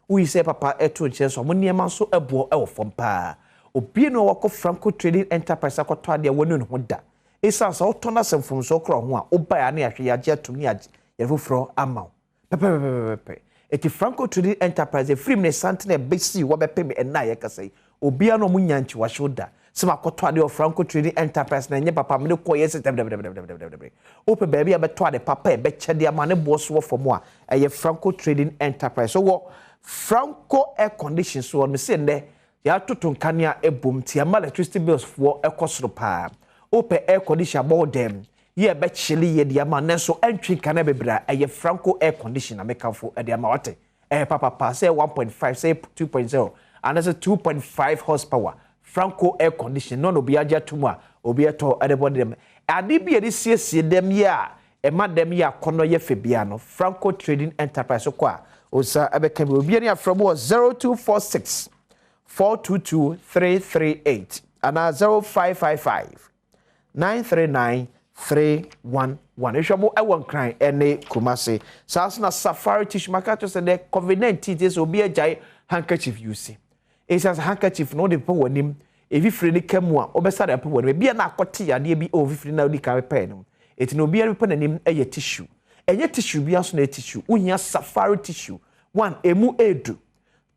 Woyi sɛ papa to nkyɛn nso a, wɔn nneɛma nso boɔ wɔ fam paa. Obiara nni hɔ a wakɔ Franco Trading Enterprise akɔtɔ adeɛ a wanu ne ho da. Esiane sɛ wotɔ na sɛ mfomsoɔ kora wo ho a, wobae a na yɛahwɛ, yɛagye atom ne yɛagye yɛn foforɔ ama wo. Pɛpɛpɛpɛpɛpɛ. Enti Franco Trading Enterprise, ɛfiri mmerɛsanten a ɛbɛsii hɔ bɛpem ɛnnɛ a yɛkasa yi, Obiara na ɔmo nnya nkyiwahyew da sɛ makɔtɔ ade wɔ Franco Trading Enterprise na ɛnyɛ papa mede kɔɔ yɛ sɛ dabidabidabidabidabi. Wopɛ baabi a bɛtɔ ade papa a ɛbɛkyɛ de ama ne boɔ so wɔ fam a, ɛyɛ Franco Trading Enterprise. Wɔ Franco Air Condition so hɔ no, mese nnɛ yɛatoto nkanea bom nti ama electricity bills foɔ kɔ soro paa. Wopɛ air condition abɔ wo dɛm, yɛ a ɛbɛkyele yie de ama nanso ɛntwe nkanea bebree a, ɛyɛ Franco Air Condition na mekamfo de ama wo, wate? Ɛyɛ papapa sɛ 1.5, sɛ 2.0 anaasɛ 2.5 horsepower Franco air condition no na obi agye atom a obi ɛtɔ de bɔ ne dɛm. Ade bi a yɛde siesie dɛm yɛ a ɛma dɛm yɛ akɔnnɔ yɛ fɛ biara no, Franco Trading Enterprise wokɔ a wo nsa bɛka bi. Obi ani afrɛ mo wɔ 0246 422 338 anaa 0555 939 311. Ehwɛ mo wɔ Nkran ne Kumasi. Saa nso na Safari tissue maka kyerɛ sɛ dɛ COVID-19 ti sɛ obi agyae handkerchief use. Esiane sɛ handkerchief no wode pepa w'anim, efifire no ka mu a wobɛsa de apepa w'anim. Ebia na akɔte yadeɛ bi wɔ fifire no a wodi kan pepae no mu. Enti na obiara pepa n'anim yɛ tissue. Ɛnyɛ tissue biara nso na ɛyɛ tissue. Wohia Safari tissue. One, emu edu.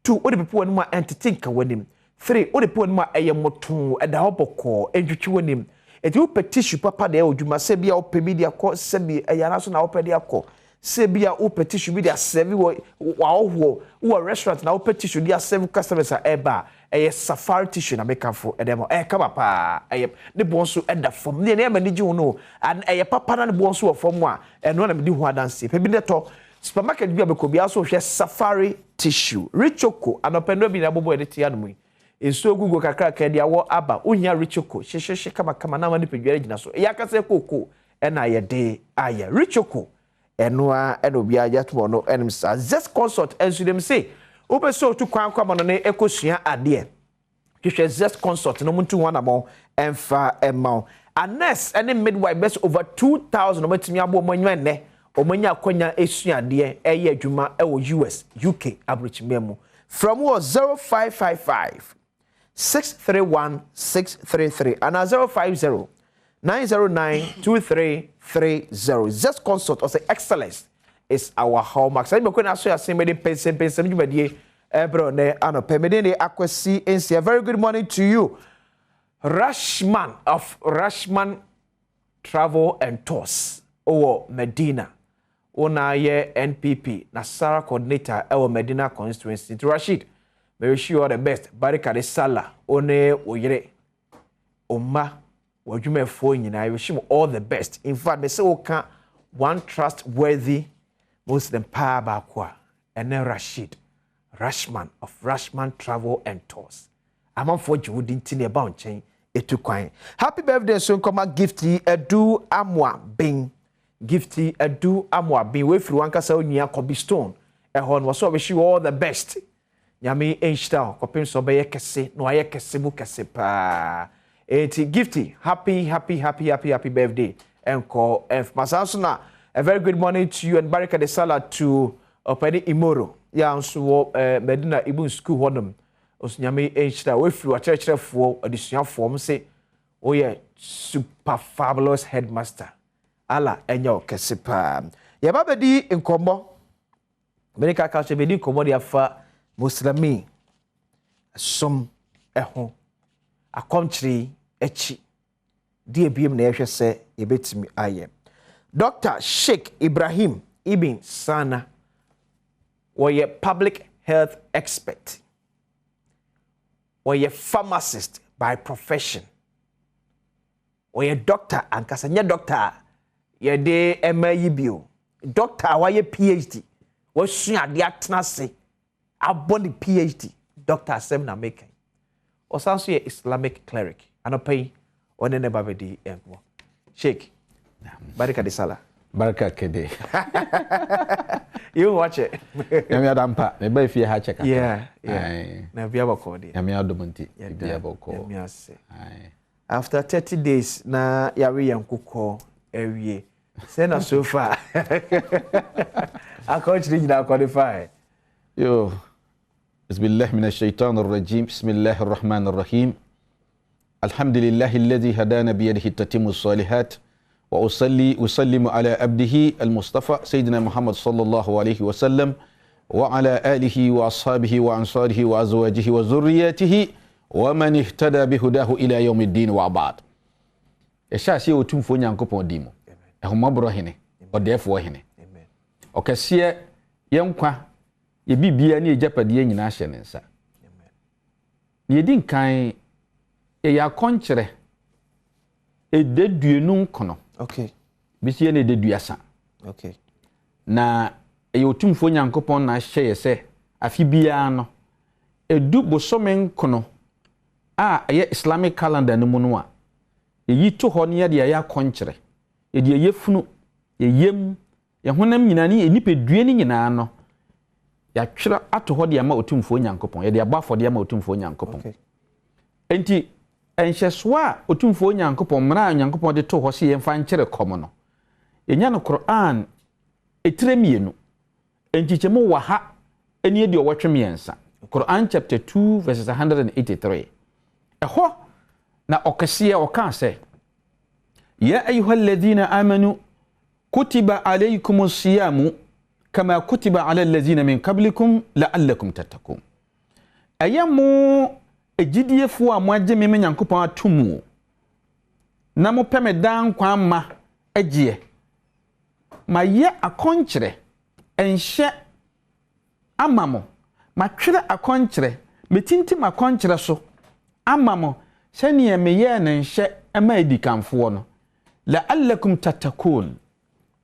2, Wode pepa w'anim a ɛntete nka w'anim. 3, Wode pepa w'anim a ɛyɛ mmotoo, ɛda hɔ bɔkɔɔ, ɛntwitwi w'anim. Enti wopɛ tissue papa de ayɛ w'adwuma, sɛ ebia wopɛ bi de akɔ sɛbi ɛyɛ anaa so na wopɛ de akɔ, sɛ ebia wopɛ tissue bi de asɛve wɔ w'ahɔhoɔ, wowɔ restaurant na wopɛ tissue de asɛve customers a ɛreba a, ɛyɛ Safari tissue na mekamfo de ama wo. Ɛyɛ kama paa, ɛyɛ, ne boɔ nso da fam. Deɛ nea m'ani gye ho no, an, ɛyɛ papa na ne boɔ nso wɔ fam a, ɛno ara na medi ho adanseɛ. Pɛ bi na tɔ. Supermarket bi a bɛkɔ biara nso hwɛ Safari tissue. Richoco, anɔpa nnura bi na abobɔ yɛde te anom yi. Nsuo gugu kakraka de awɔ aba. Wohia Richoco, hyehyeehye kamakama na ama nipadua no agyina so. Ɛyɛ ankasa kooko na yɛde ayɛ. Richoco, ɛno ara na obiara gye atom ɔno anim saa. Zest Consult nso dem se wopɛ sɛ otu kwan kɔ amanɔne kɔsua adeɛ. Hwehwɛ Zest Consult na wɔntu ho anamɔn mfa mma wo. A nurse ne midwife bɛsɛ over 2,000 na wɔatumi aboa wɔn anwuma nnɛ. Wɔanya akwanya resua adeɛ, reyɛ adwuma wɔ US, UK aburokyimma mu. Frɛ wɔn wɔ 0555 631 633 anaa 050 909 2330. Zest Consult, ɔsɛ excellence is our hallmark. Saa dwumakuo na aso yɛ asen mede mpɛnsɛmpɛnsɛm dwumadie ɛbrɛ ɔnɛ anɔpɛ. Mede de Akwasi Nsia. Very good morning to you. Rashman of Rashman Travel and Tours wɔ Medina. Wo na yɛ NPP Nasara coordinator wɔ Medina constituency. Nti Rashid, me wish you all the best. Barika de Sallah, wo ne wo yere, wo mma, w'adwumayɛfoɔ nyinaa, I wish you all the best. In fact, me se wo ka one trustworthy Muslim paa baako a, ɛne Rashid Rashman of Rashman Travel and Tours. Amanfoɔ gye wo di nti na ɛba wo nkyɛn tu kwan. Happy birthday nso nkɔma Gifty Adu Amoah Ben. Gifty Adu Amoah Ben, wei firi w'ankasa wo nua Kobe Stone ɛhɔ no, wɔsɛ ɔwish you all the best. Nyame nhyira wo kɔpem sɛ ɔbɛyɛ kɛse na wayɛ kɛse mu kɛse paa. Enti Gifty, happy happy happy happy happy birthday ɛnkɔ ɛmfma. Saa nso na a very good morning to you and Barika de Salah to Ɔpɛni Imoro yɛ a nso wɔ eh, Medina Ibn School hɔnom. Ɔso Nyame nhyira wo afiri w'akyerɛkyerɛfoɔ, adesuafoɔ, wɔn se woyɛ super fabulous headmaster. Allah ɛnyɛ wo kɛse paa. Yɛba bɛdi nkɔmmɔ, mene kaka sɛ bɛdi nkɔmmɔ de afa Muslimi som ɛho akɔmkyere akyi. Deɛ biom na yɛhwɛ sɛ yɛbɛtumi ayɛ. Dɔkta Sheikh Ibrahim Ibn Sana, wɔyɛ public health expert. Wɔyɛ pharmacist by profession. Wɔyɛ doctor ankasa, nyɛ doctor a yɛde ɛma yi bio. Doctor a wayɛ PhD, wasua adeɛ atena ase abɔ ne PhD, doctor asɛm na meka yi. Ɔsan nso yɛ Islamic cleric. Anɔpa yi, ɔne ne ba bɛdi nkɔmmɔ. Sheikh, barika de sala. Barika kede. Yehu wakyɛ. Nyame adampa, me ba efie ha kyɛ kakra. Yeah, yeah. Na bia bɔkɔɔ deɛ. Nyame adom nti, bia bɔkɔɔ. Nyame ase. After 30 days na yɛawe yɛn nkokɔ awie. Sɛ na so far. Akɔkyere nyinaa qualify. Yo. Bismillah min الشيطان الرجيم بسم الله الرحمن الرحيم الحمد لله الذي هدانا بيده تتم الصالحات وأصلي أسلم على عبده المصطفى سيدنا محمد صلى الله عليه وسلم وعلى آله وأصحابه وأنصاره وأزواجه وذرياته ومن اهتدى بهداه إلى يوم الدين وبعد Yɛhyɛ aseɛ wɔ Otumfoɔ Nyankopɔn din mu, Ahummɔborɔ Hene, Ɔdɛɛfoɔ Hene. Ɔkɛseɛ, yɛn nkwa, yɛ biribiara ne yɛ gyapadeɛ nyinaa hyɛ ne nsa. Deɛ ɛdi nkan, yɛyɛ akɔnkyerɛ ɛdɛ duonu nkono, okay. bi so yɛ no ɛdɛ duasa. Okay. Na ɛyɛ Otumfoɔ Nyankopɔn na ahyɛ yɛ sɛ afe biara no, ɛdu bosome nkono a ɛyɛ Islamic calendar no mu no a, yɛyi to hɔ na yɛde ayɛ akɔnkyerɛ, yɛde yɛn yafunu, yɛn yam, yɛn honam nyinaa ne yɛn nipadua no nyinaa no, yɛatwerɛ ato hɔ de ama Otumfoɔ Nyankopɔn, yɛde abɔ afɔdeɛ ama Otumfoɔ Nyankopɔn. Enti, nhyɛsoɔ a Otumfoɔ Nyankopɔn, mmara a Onyankopɔn de too hɔ sɛ yɛmfa nkyere kɔm no, yɛnya no Qur'aan etire mmienu, Nkyekyɛmu waha ne aduɔwɔtwe mmiɛnsa, Quran chapter 2 verses 183. Ɛhɔ na ɔkɛseɛ ɔkaa sɛ, Ya ayuha alladhina amanu kutiba alaykum siyamu kama kutiba ala alladhina min qablikum la'allakum tattakun. Ɛyɛ mo agyidiefoɔ a moagye me me Nyankopɔn ato mu. na mopɛ me daa nkwa mma gyeɛ. Mayɛ akɔnkyerɛ, nhyɛ, ama mo, matwerɛ akɔnkyerɛ, metintim akɔnkyerɛ so ama mo sɛdeɛ meyɛɛ no nhyɛ maa adikanfoɔ no. La'allakum tattakoon.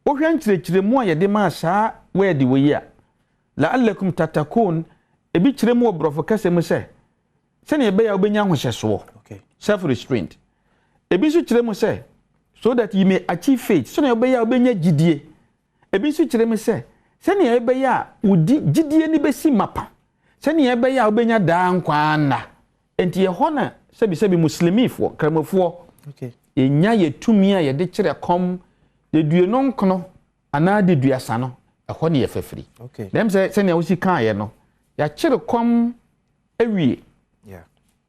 Wohwɛ nkyerɛkyerɛmu a yɛde maa saa word wei a, la'allakum tattakoon, ebi kyerɛ mu wɔ borɔfo kasa mu sɛ, sɛnea ɛbɛyɛ a wobɛnya ahohyɛsoɔ, self restraint. Ebi nso kyerɛ mu sɛ, so that you may achieve faith, sɛnea ɛbɛyɛ a wobɛnya gyidie. Ebi nso kyerɛ mu sɛ, sɛnea ɛbɛyɛ a wo gyidie no bɛsi mapa, sɛnea ɛbɛyɛ a wobɛnya daa nkwa nna. Enti ɛhɔ na sɛbisɛbi Muslimifoɔ, Nkramofoɔ, yɛnya yɛ tumi a yɛde kyerɛ kɔm deduonu nkono anaa deduasa no, ɛhɔ ne yɛfa firi. Na ɛm sɛ sɛnea wosi kaeɛ no, yɛakyere kɔm awie,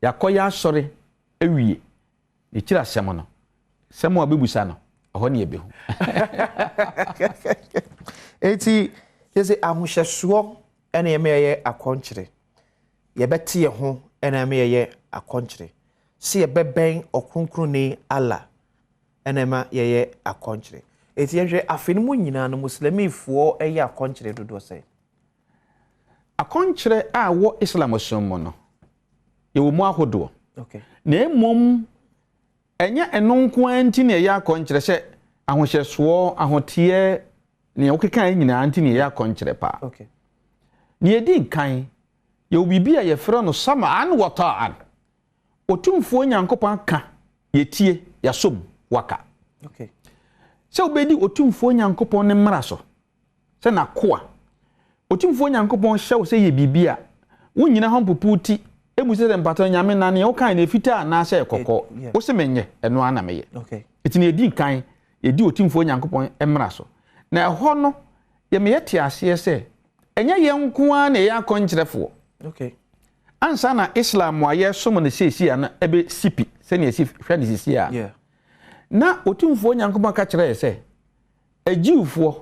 yɛakɔyɛ asɔre awie, ne kyiri asɛm no, sɛm a wobɛbusa no, ɛhɔ ne yɛbɛhu. Enti, kyerɛ sɛ ahohyɛsoɔ na ɛma yɛyɛ akɔnkyere. Yɛbɛte yɛn ho na ɛma yɛyɛ akɔnkyere. Sɛ yɛbɛbɛn Ɔkronkronni Allah na ɛma yɛyɛ akɔnkyere. Enti yɛnhwɛ, afe no mu nyinaa no, Muslimifoɔ yɛ akɔnkyere dodoɔ sɛn? Akɔnkyerɛ a ɛwɔ Islam som mu no, yɛwɔ mu ahodoɔ. Na mmom, ɛnyɛ ɛno nko ara nti na ɛyɛ akɔnkyerɛ sɛ ahohyɛsoɔ, ahoteɛ, nea wokekaeɛ nyinaa nti na ɛyɛ akɔnkyerɛ paa. Nea ɛdi nkan, yɛwɔ biribi a yɛfrɛ no sam'an wa ta'an. Otumfoɔ Nyankopɔn aka, yɛtie, yɛasom, waka. Sɛ wobɛdi Otumfoɔ Nyankopɔn ne mmara so, sɛ n'akoa. Otumfoɔ Nyankopɔn hyɛ wo sɛ yɛ biribi a, wonnyina hɔ mpopo wo ti mmisa sɛ mpakyɛw Nyame na nea wokae no ɛfitaa anaasɛ ɛkɔkɔɔ? Wose menyɛ, ɛno ara na meyɛ. Enti nea ɛdi nkan, yɛdi Otumfoɔ Nyankopɔn mmara so. Na ɛhɔ no, yɛma yɛte aseɛ sɛ, ɛnyɛ yɛn nko ara na yɛyɛ akɔnkyerɛfoɔ. Ansa na Islam a yɛresom no seesei a no ɛbɛsi pi sɛnea yɛsi hwɛ no seesei a, na Otumfoɔ Nyankopɔn ka kyerɛɛ sɛ, Jewfoɔ,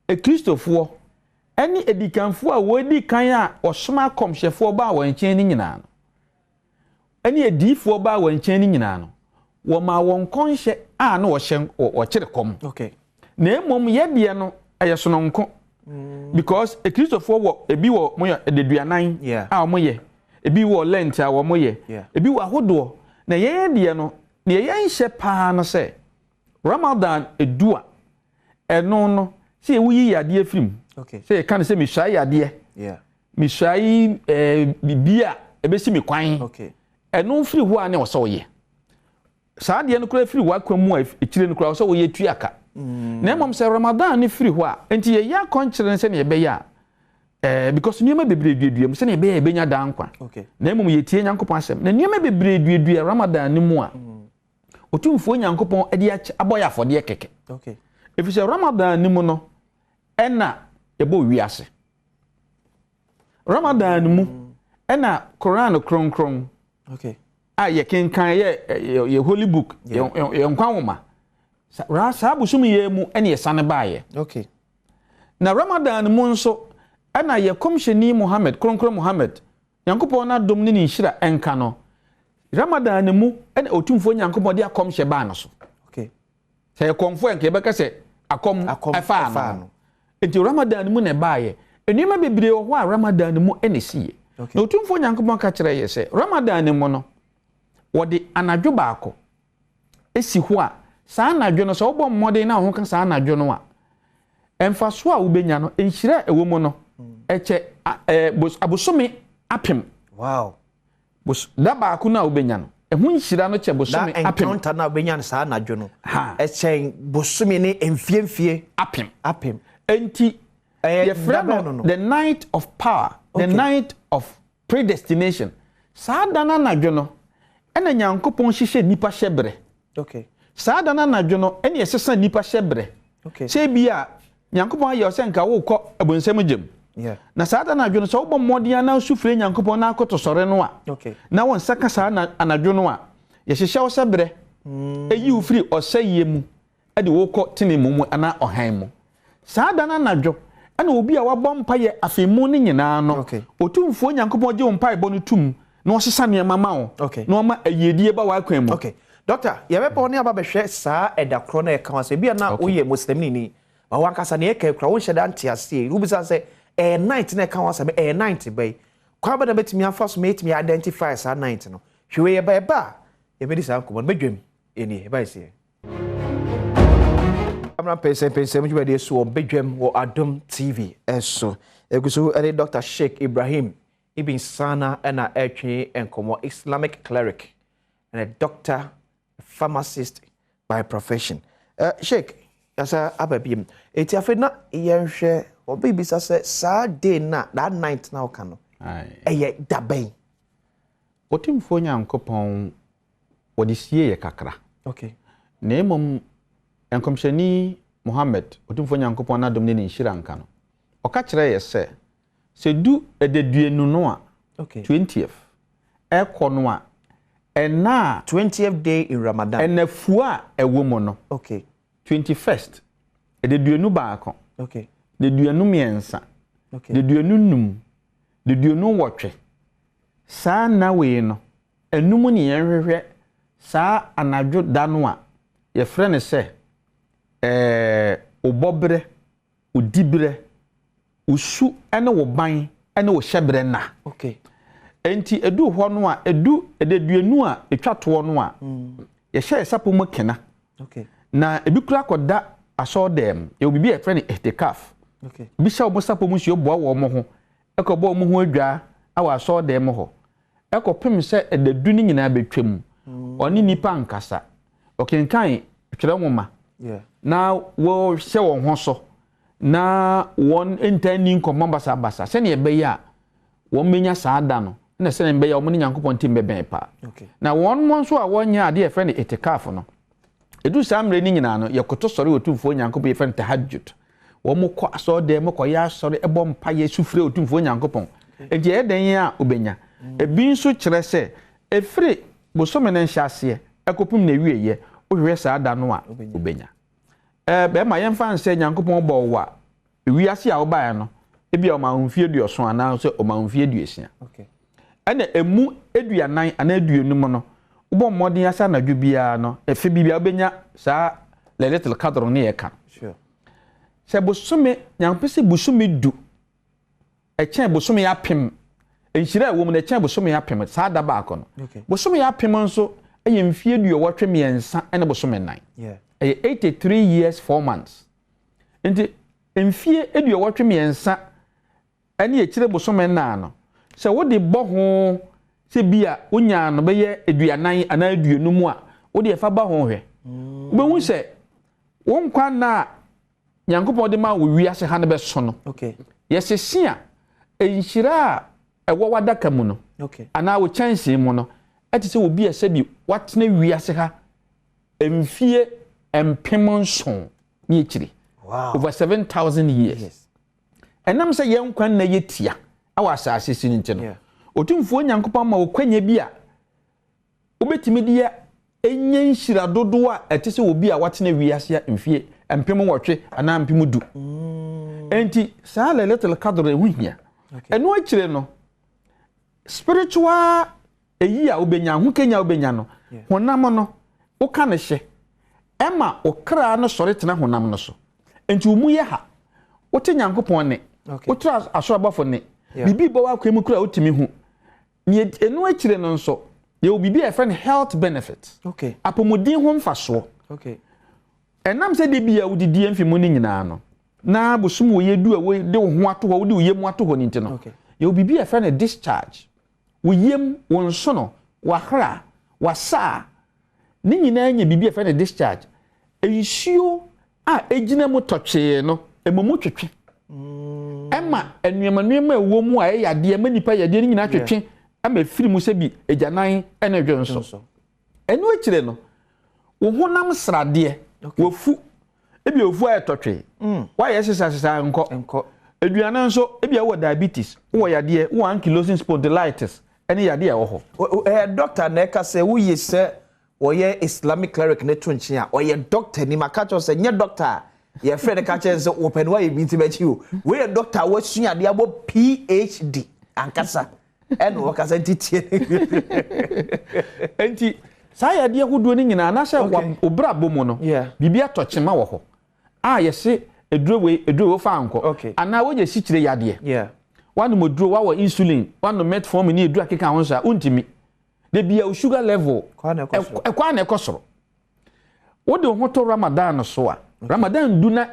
Akristofoɔ, ne adikanfoɔ a wɔadi kan a wɔsoma akɔmhyɛfoɔ baa wɔn nkyɛn no nyinaa no, ne adiyifoɔ baa wɔn nkyɛn no nyinaa no, wɔmaa wɔn nkɔnhyɛ a na wɔhyɛ wɔkyere kɔm. Okay. Na mmom yɛ deɛ no ɛyɛ sononko. Mm. Because Akristofoɔ wɔ ebi wɔ mo yɛ adeduanan a wɔn yɛ, ebi wɔ Lent a wɔn yɛ, ebi wɔ ahodoɔ. Na yɛn deɛ no, deɛ yɛnhyɛ paa no sɛ Ramadan du a, ɛno no, sɛ yɛwoyi yadeɛ firi mu, sɛ yɛka no sɛ mesuae yadeɛ, mesuae eh, biribi a ɛbɛsi me kwan, ɛno firi hɔ a ne ɔsɛ ɔyɛ. Saa adeɛ no koraa firi w'akwan mu a akyire no koraa ɔsɛ woyɛ tua ka. Mm. Na mmom sɛ Ramadan no firi hɔ a, nti yɛyɛ akɔnkyerɛ no sɛnea ɛbɛyɛ a eh, because nneɛma bebree duadua mu sɛnea ɛbɛyɛ a yɛbɛnya daa nkwa. Na mmom yɛtie Nyankopɔn asɛm. Na nneɛma bebree duadua Ramadan no mu a, mm. Otumfoɔ Nyankopɔn de akyɛ abɔ yɛ afɔdeɛ kɛkɛ. Ɛfiri sɛ Ramadan no mu no ɛna yɛbɔ wiase. Ramadan no mu ɛna Koran kronkron a yɛkenkan yɛ yɛ holy book yɛ nkwa nwoma saa bosom yɛ mu ɛna yɛsane baeɛ. Na Ramadan no mu nso ɛna yɛ kɔmhyɛni Muhammad kronkron Muhammad Nyankopɔn n'adom ne ne nhyira nka no, Ramadan no mu na Otumfoɔ Nyankopɔn de akɔmhyɛ baa no so. Sɛ yɛ kɔmfoɔ a nka yɛbɛka sɛ akɔm ɛfaa no. Nti Ramadan no mu na ɛbaeɛ. Nneɛma bebree wɔ hɔ a Ramadan no mu na ɛsiiɛ. Na Otumfoɔ Nyankopɔn ka kyerɛɛ yɛ sɛ Ramadan no mu no, wɔde anadwo baako si hɔ a, saa anadwo no, sɛ wobɔ mmɔden na wo ho ka saa anadwo no a, mfasoɔ a wobɛnya no, nhyira a ɛwɔ mu no, ɛkyɛ abosome apem. Wow. Bos, da baako no a wobɛnya no, ɛho nhyira no kyɛ bosome apem. That encounter no a wobɛnya no saa anadwo no, ɛkyɛn bosome ne mfie mfie. Apem. Apem. Enti, yɛfrɛ no the night of power, the night of Predestination, Saa da no anadwo no na Nyankopɔn hyehyɛ nnipa hyɛberɛ. Saa da no anadwo no na ɛsesa nnipa hyɛberɛ. Sɛ ebia Nyankopɔn ayɛ wo sɛ nka worekɔ abonsam gyam. Na saa da no anadwo no sɛ wobɔ mmɔden ara na wosu frɛ Nyankopɔn na akoto sɔre no a, na wo nsa ka saa anadwo no a, yɛhyehyɛ wo hyɛberɛ, yi wo firi ɔsɛeɛ mu de wo kɔ tenenee mu anaa ɔhan mu. Saa da no anadwo na obi a wabɔ mpaeɛ afe mu no nyinaa no, Otumfoɔ Nyankopɔn gye wo mpaebɔ no tom na ɔsesa nneɛma ma wo na ɔma ayiedie ba w'akwan mu. Okay. Doctor, yɛbɛba wo ne aba bɛhwɛ saa ɛda korɔ no a ɛka ho asɛm. Ebia na woyɛ Muslimni, ma wankasa nea ɛka kura wonhyɛ da nte aseɛ. Wobisa sɛ ɛyɛ night na ɛka ho asɛm, ɛyɛ night bɛn? Kwan bɛn na bɛtumi afa so ma yɛatumi identify saa night no? Hwɛ wei yɛba ɛba a yɛbɛdi saa nkɔmmɔ no. Bɛdwam ɛnie, ɛba ɛseɛ. Amra mpɛnsɛmpɛnsɛm dwumadie so wɔ Badwam wɔ Adom TV so. Ɛgu so ɛne Dr. Sheikh Ibrahim Ibn Sana ɛna ɛretwe nkɔmmɔ, Islamic cleric and a doctor, a pharmacist by profession. Sheikh, yasa aba biem. Eti afei na yɛnhwɛ obi bisa sɛ saa day na that night na ɔka no ɛyɛ da bɛn? Otumfoɔ Nyankopɔn wɔde sie yɛ kakra. Okay. Na mmom Nkɔmhyɛni Muhammad, Otumfoɔ Nyankopɔn n'adom ne ne nhyira nka no, ɔka kyerɛɛ yɛ sɛ, sɛ du ɛdaduonu no a, Okay. 20th, ɛkɔ no a, ɛna a. 20th day in Ramadan. Ɛnafua a ɛwɔ mu no. Okay. 21st, ɛdaduonu baako. Okay. Daduonu mmiɛnsa. Okay. Daduonu num. Daduonu nwɔtwe. Saa nna wei no, ɛno mu ne yɛnhwehwɛ saa anadwo da no a yɛfrɛ no sɛ ɛɛ wo bɔberɛ, wo diberɛ, wo su ne wo ban ne wo hyɛberɛ nna. Okay. Enti ɛdu hɔ no a, ɛdu ɛdaduonu a ɛtwa toɔ no a, yɛhyɛ yɛn sapɔ mu kena. Okay. Na ebi koraa kɔda asɔɔdan mu. Yɛwɔ biribi a yɛfrɛ no ihtikaf. Okay. Ebi hyɛ wɔn sapɔ mu nsuo boa wɔn ho, kɔbɔ wɔn ho adwaa wɔ asɔɔdan mu hɔ. Kɔpem sɛ dadu no nyinaa bɛtwam. Ɔne nnipa nkasa. Ɔkenkan twerɛ nwoma na wɔhyɛ wɔn ho so na wɔn ntaa nni nkɔmmɔ basabasa sɛdeɛ ɛbɛyɛ a wɔbɛnya saa da no na sɛdeɛ ɛbɛyɛ a wɔn ne Nyankopɔn ntam bɛbɛn paa. Na wɔn nso a wɔnyɛ adeɛ a yɛfrɛ no itikaf no, Ɛduru saa mmerɛ no nyinaa no, yɛkoto sɔre Otumfoɔ Nyankopɔn, yɛfrɛ no Tahajjud. Wɔkɔ asɔredan mu kɔyɛ asɔre, bɔ mpaeɛ, su frɛ Otumfoɔ Nyankopɔn. Enti ɛyɛ dɛn a wobɛnya? Ebi nso kyerɛ sɛ, ɛfiri bosome no nhyɛaseɛ kɔpem n'awieɛ, wohwehwɛ saa da no a, wobɛnya. Ɛɛ, bɛrima, yɛmfa no sɛ Nyankopɔn bɔɔ wo a, Wiase a wobaeɛ no, ebia ɔmaa wo mfeɛ aduɔson anaa sɛ ɔmaa wo mfeɛ aduosia. Ɛna ɛmu aduanan anaa aduonum no, wobɔ mmɔden asa anadwo biara no, ɛfe bi biara wobɛnya saa Lailatul Qadr no yɛka no. Sɛ bosome, Nyankopɔn sɛ bosome du, ɛkyɛn bosome apem, nhyira a ɛwɔ mu no ɛkyɛn bosome apem, saa da baako no. Bosome apem nso yɛ mfeɛ aduɔwɔtwe mmiɛnsa ne bosome nnan. Ɛyɛ 83 years 4 months. Enti mfeɛ aduɔwɔtwe mmiɛnsa ne akyire bosome nnan no, sɛ wode bɔ ho sɛ bi a wonyaa no bɛyɛ aduanan anaa aduonum a, wo deɛ fa ba ho hwɛ. Wobɛhu sɛ wo nkwa nna a Nyankopɔn de maa wo wiase ha no bɛso no. Yɛsese a, nhyira a ɛwɔ w'adaka mu no anaa wo kyɛnsee mu no, ɛte sɛ obi a sɛbi watena wiase ha mfie 7000 ne akyiri. Over 7000 years. Ɛnam sɛ yɛn nkwa nna yɛ tia wɔ asase so no nti no, Otumfoɔ Nyankopɔn ma wo kwanya bi a wobɛtumi de anya nhyira dodoɔ a ɛte sɛ obi a watena wiase a mfie 8000 anaa 10,000. Enti saa Lailatul Qadr ɛho hia. Ɛno akyire no, spiritual Eyi a wobenya, ahokenya a wobenya no, honam no, woka no hyɛ. Ɛma wo kra no sɔre tena honam no so. Enti wo mu yɛ ha. Wote Nyankopɔn nne. Wotra asoro abɔfo nne. Biribi rebɔ w'akwan mu koraa a wotumi hu. Nea ɛno akyire no nso, yɛwɔ biribi a yɛfrɛ no health benefit. Apɔmuden ho mfasoɔ. Ɛnam sɛ da bi a wodidi mfe mu no nyinaa no, na bosom wɔ yɛ du a wode wo ho ato hɔ, wode wo yam ato hɔ no nti no, yɛwɔ biribi a yɛfrɛ no discharge. wo yam, wo nsono, w'ahra, w'asaa, ne nyinaa nya biribi a yɛfrɛ no discharge. Nsuo a ɛgyina mu tɔtwee no, ɛma mu twetwe. Ɛma nneɛma nneɛma a ɛwɔ mu a ɛyɛ yadeɛ, ɛma nnipa yadeɛ no nyinaa twetwe ma ɛfiri mu sɛ bi agyanan ne dwonso. Ɛno akyire no, wo honam sradeɛ, wafu, ebi ofu ayɛ tɔtwe, mm. wayɛ sesasesa nkɔ. Aduane nso, ebi wɔ diabetes, wowɔ yadeɛ, wowɔ ankylosing spondylitis, ɛne yadeɛ a ɛwɔ hɔ. Ɛyɛ dɔkta na ɛka sɛ woye sɛ wɔyɛ Islamic cleric ne to nkyɛn a, ɔyɛ dɔkta ni. Maka kyerɛ sɛ nyɛ dɔkta a yɛfrɛ no ka kyerɛ sɛ wɔpɛ no wayɛ bi nti bɛkyi o. Wei yɛ dɔkta a wasua adeɛ abɔ PhD ankasa. Ɛna ɔkasa nti tie. Nti. Saa yadeɛ ahodoɔ no nyinaa anaasɛ wo brabɔ mu no, biribi atɔ kyema wɔ hɔ a yɛse aduro wei, aduro wei wofa ankɔ. Anaa wonya sikyire yadeɛ, woanom aduro, woawɔ insulin, woanom metformin ne aduro akeka ho nso a, wontumi. Da biara wo sugar level ɛkɔ ara na ɛkɔ soro. Wode wo ho to Ramadan so a, Ramadan du na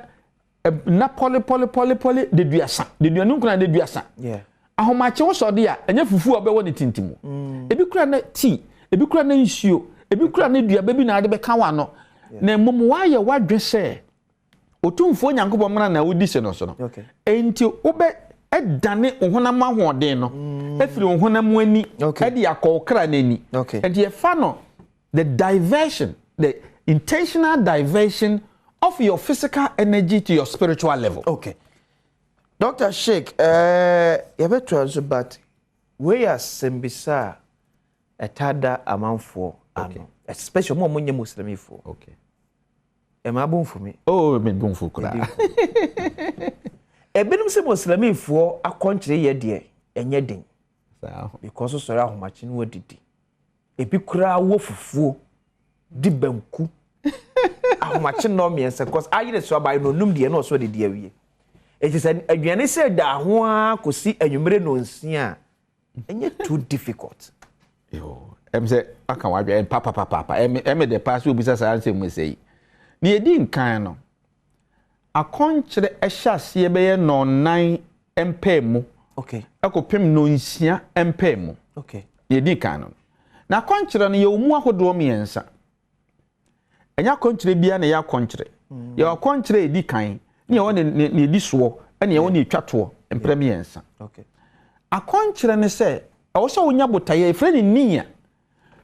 nna pɔle pɔle pɔle pɔle deduasa, deduanu nkron anaa deduasa. Ahomakye wo sɔ de a, ɛnyɛ fufuo a wobɛwɔ ne tintim. Mm. Ebi kura na tea, ebi kura na nsuo, ebi kura na duaba bi na ade bɛka w'ano. Na mmom woayɛ w'adwe sɛ Otumfoɔ Nyankopɔn mmara na wodi se no so no. Enti wobɛ dane wo honam ahoɔden no mm. afiri wo honam ani de akɔ wo kra no ani. Enti yɛfa no the diversion, the intentional diversion of your physical energy to your spiritual level. Okay. Dr. Sheikh, eh, yɛbɛtoa nso but wei yɛ asɛmbisa a ɛtaa da amanfoɔ ano, especially wɔn a wɔnyɛ Muslimifoɔ. Okay. Ɛma bo mfu me. Oh, me bo mfu koraa. Ebinom sɛ Muslimifoɔ akɔnkyere yɛ deɛ ɛnyɛ den. Because sɔre ahomakye no adidi. Ebi koraa wɔ fufuo di banku ahomakye nnɔɔ mmiɛnsa cause ayere so aba no onum deɛ na ɔso adidi awie. Eti sɛ aduane sɛ da ho ara kɔsi anwummere nnɔnsia a ɛnyɛ too difficult. Yoo, ɛm sɛ aka wadwa papapapapa ɛmɛ ɛmɛ dɛ paa sɛ obisa saa nsɛm mu sɛ yi. Nea edi nkan no, Akɔnkyerɛ hyɛ aseɛ bɛyɛ nnɔnnan mpaemu kɔpem nnɔnsia mpaemu. Deɛ ɛdi kan no. Na akɔnkyerɛ no yɛwɔ mu ahodoɔ mmiɛnsa. Ɛnyɛ akɔnkyerɛ biara na ɛyɛ akɔnkyerɛ. Mm. Yɛwɔ akɔnkyerɛ a ɛdi kan, ne yɛwɔ ne ne ne ɛdi soɔ, ɛne yɛwɔ ne ɛtwa toɔ mprɛ mmiɛnsa. Akɔnkyerɛ ne sɛ ɛwɔ sɛ wonya botaeɛ, yɛfrɛ no niya.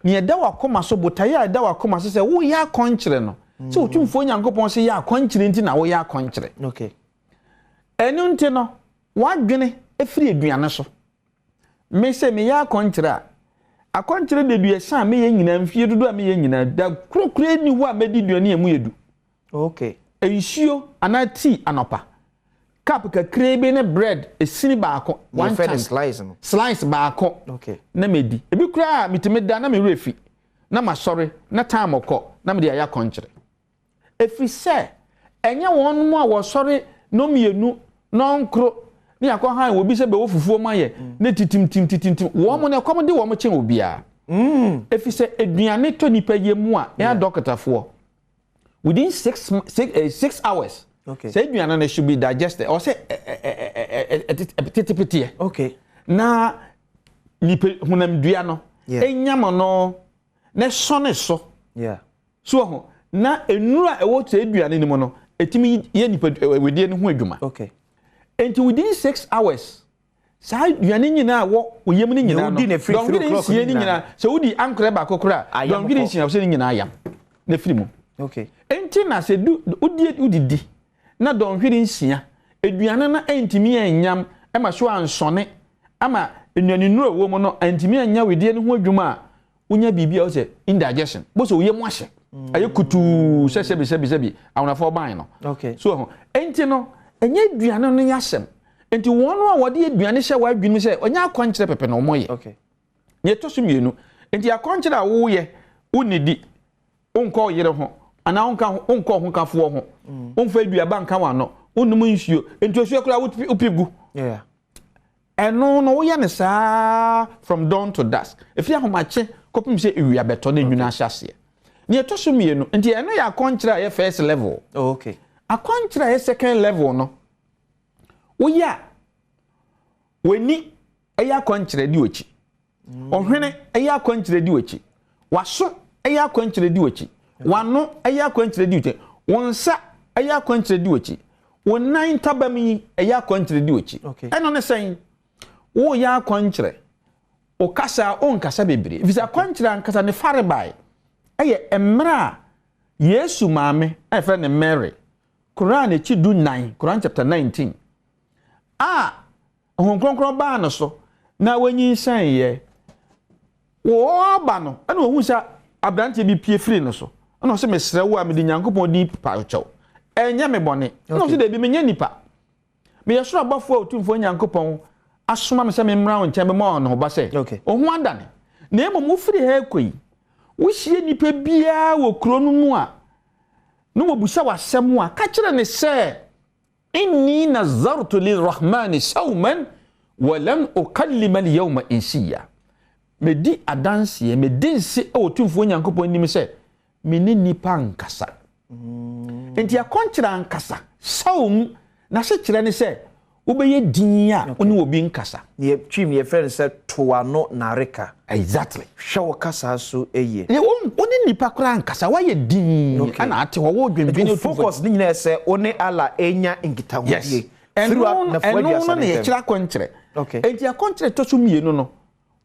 Nea ɛda w'akoma so, botaeɛ a ɛda w'akoma so sɛ woreyɛ akɔnkyerɛ no, sɛ Otumfoɔ Nyankopɔn se yɛ akɔnkyerɛ nti na woyɛ akɔnkyerɛ. Okay. Ɛno nti no, w'adwene firi aduane so. Me sɛ meyɛ akɔnkyerɛ a, akɔnkyerɛ deduasa a meyɛ nyinaa, mfie dodoɔ a meyɛ nyinaa, da koro koraa nni hɔ a mɛdi duane a ɛmu yɛ du. Okay. Nsuo anaa tea anɔpa. Cup kakraa bi ne bread esini baako. One chunk. Slice no. Slice baako. Okay. Na medi. Ebi koraa metumi da na me werɛ fi. Na masɔre na time kɔ na mede ayɛ akɔnkyere. Ɛfiri sɛ ɛnyɛ wɔn a wɔsɔre nnɔnmienu, nnɔnkoro ne yɛakɔ han obi sɛ bɛwɔ fufuo ma yɛ ne titimtim titimtim. Wɔn no ɛkɔm de wɔn kyɛn obiara. Ɛfiri sɛ aduane tɔ nipa yam mu a yɛn adɔkotafoɔ within six six eh, six hours okay. sɛ aduane no should be digested ɔsɛ tetepeteɛ okay. na nipa honamdua no ɛnyam no na ɛsɔne so yeah. so ho na nnuro a ɛwɔ sɛ aduane no mu no ɛtumi yɛ nipa wedeɛ no ho adwuma okay. nti within six hours Saa aduane nyinaa a ɛwɔ wo yam no nyinaa no, dɔnhwere nsia no nyinaa, sɛ wodi ankorɛ baako koraa a, dɔnhwere nsia sɛ ne nyinaa yam na firi mu. Enti na sɛ du wodi wodidi na dɔnhwere nsia aduane no antumi anyam ma so ansɔne ama nnuanennuro a ɛwɔ mu no antumi anya wedeɛ no ho adwuma a, wonya biribi a wɔsɛ indigestion bó sɛ oyɛ mu ahyɛ ɛyɛ kutuu sɛ sɛbi sɛbi sɛbi awonafoɔ ban no so ɛho nti no ɛnyɛ aduane no yɛ asɛm nti wɔn a wɔde aduane hyɛ wɔn adwene mu sɛ ɔnyɛ akwankyerɛ pɛpɛ na wɔn yɛ nea ɛtɔ so mmienu nti akwankyerɛ a woyɛ wonnidi wonkɔ ɔyere ho anaa wonka wonkɔ ɔhokafoɔ ho mm. womfa aduaba nka wɔn ano wonnom nsuo ntuasuo koraa wopi gu Ɛno no woyɛ no saa from dawn to dusk, ɛfiri ahomakye kɔpem sɛ ewia bɛtɔ na enwunu ahyɛ aseɛ. Nea ɛtɔ so mmienu, nti ɛno yɛ akɔnkyerɛ a ɛyɛ first level. Oh, okay. Akɔnkyerɛ a ɛyɛ second level no, woyɛ a w'ani ɛyɛ akɔnkyerɛ di w'akyi. Ɔhwene yɛ akwankyerɛ di w'akyi. W'aso yɛ akwankyerɛ di w'akyi. W'ano yɛ akwankyerɛ di w'akyi. Wo nsa yɛ akwankyerɛ di w'akyi. Wo nan ntabam yi yɛ akwankyerɛ di w'akyi. Ɛno ne sɛn? Woreyɛ akwankyerɛ, wo kasa a wonkasa bebree. Efisɛ akwankyerɛ ankasa ne farebae yɛ mmerɛ a Yesu maame a yɛfrɛ no Mary, Koran akyi du nnan, Koran chapter 19, a Honhom Kronkron baa no so na wanyinsɛneeɛ. Wɔreba no, ɛna ɔhuu sɛ aberanteɛ bi pue firii no so. Ɛna ɔse, mesrɛ wo a mede Nyankopɔn din pa wo kyɛw. Ɛnyɛ me bɔne. Ɛna ɔse, dabi, menyɛ nipa. Meyɛ soro abɔfoɔ a Otumfoɔ Nyankopɔn asoma me sɛ memmra wo nkyɛn bɛma wo anohoba sɛ, wo ho adane. Na mmom wofiri ha rekɔ yi, Wohyia nipa biara wɔ kuro no mu a, na wɔbusa wo asɛm a, ka kyerɛ no sɛ, Inni nazartu lirrahmani sawman walan ukallima alyawma insiya. Medi adanseɛ, medi nse wɔ Tumfoɔ Nyankopɔn anim sɛ me ne nnipa nkasa. Enti akɔnkyerɛ ankasa, sawm, n'asekyerɛ ne sɛ wobɛyɛ dinn a wo ne obi nkasa. Neɛ Twi mu yɛfrɛ no sɛ to w'ano nareka. Exactly. Hwɛ wo kasa so yie. Wo wo ne nnipa koraa nkasa, woayɛ dinn ɛna ate hɔ, wodwendwene. Wo focus ne nyinaa yɛ sɛ wo ne Allah renya nkitahodie. Yes. Ɛno ɛno no na yɛkyerɛ akɔnkyerɛ. Okay. Enti akɔnkyerɛ ɛtɔ so mmienu no,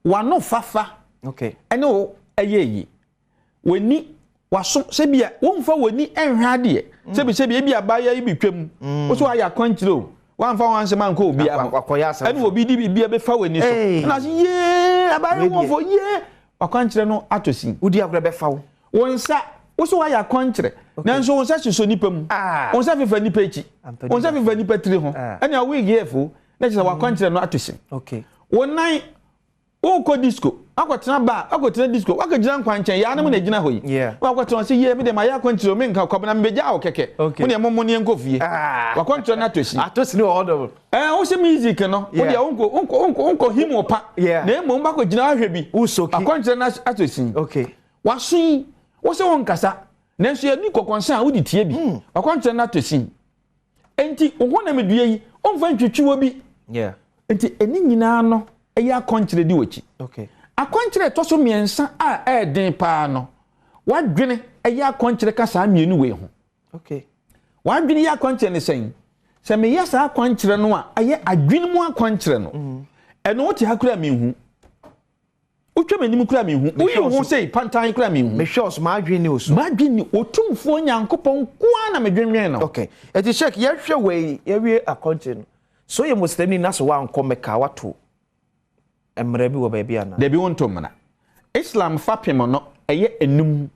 w'ano fafa Okay. ɛne wo ɛyɛ yie. W'ani, w'aso, sɛbia womfa w'ani nhwɛ adeɛ. Mm. Sɛbi sɛbi ebi abaayewa yi bi twam. Mm. Wo so ayɛ akwankyerɛ o. Wamfa wɔn asɛm ankɔ obi ho. Ɛna obi di biribi abɛfa w'ani so. Ɛna ase yee abaayewa wɔfo yee. Wakwankyerɛ no atɔ sin. Wodi agorɔ bɛfa wo. Wo nsa, wo so wayɛ akwankyerɛ. Nanso wo nsa soso nipa mu. Ah. Wo nsa fefa nipa akyi. Wo nsa fefa nipa tiri ho. Ah. Ɛna wig yɛ fo. Na kyerɛ sɛ wakwankyerɛ no atɔ sin. Wo nan Worekɔ disco, woakɔtena bar, woakɔtena disco, woakɔgyina nkwankyɛn, yaa no mu na ɛgyina hɔ yi. Woakɔtena hɔ sɛ, yie, me deɛ mayɛ akwankyerɛ o, menka, Kwabena mebɛgyaa wo kɛkɛ, mo deɛ mommo ne yɛnkɔ fie. W'akwankyerɛ no atɔ sin. Atɔ sini wɔ hɔ nom. Ɛɛ, wo sɛ music no, wo deɛ wonkɔ, wonkɔ, wonkɔ, wonkɔ him wo pa, na mmom woakɔgyina hɔ ahwɛ bi. W'akwankyerɛ no atɔ sin. W'aso yi, wo sɛ wonkasa, nanso yɛdi kɔkɔnsa a wode tie bi. W'akwankyerɛ no atɔ sin. Enti wo honamdua yi, womfa ntwitwi wɔ bi. Enti ɛne nyinaa no ɛyɛ akɔnkyerɛ di w'akyi. Akɔnkyerɛ ɛtɔ so mmiɛnsa a ɛyɛ den paa no, w'adwene ɛyɛ akɔnkyerɛ ka saa mmienu wei ho. W'adwene yɛ akɔnkyerɛ ne sɛn? Sɛ meyɛ saa akɔnkyerɛ no a, ɛyɛ adwene mu akɔnkyerɛ no. Mm. Ɛno wote ha koraa menhu. Wotwa m'anim koraa menhu. Woyi wo ho sei pantan koraa menhu. Mehwɛ wo so, m'adwene ni wo so. M'adwene ni Otumfoɔ Nyankopɔn nko ara na medwenwen no. Okay. Eti Sheikh, yɛhwɛ wei, yɛwie akɔnkyere no. Sɛ woyɛ Muslimni na sɛ woankɔ Mecca a, woato mmara bi wɔ baabi anaa? Dabi, wonto mmara. Islam fapem no, ɛyɛ enum.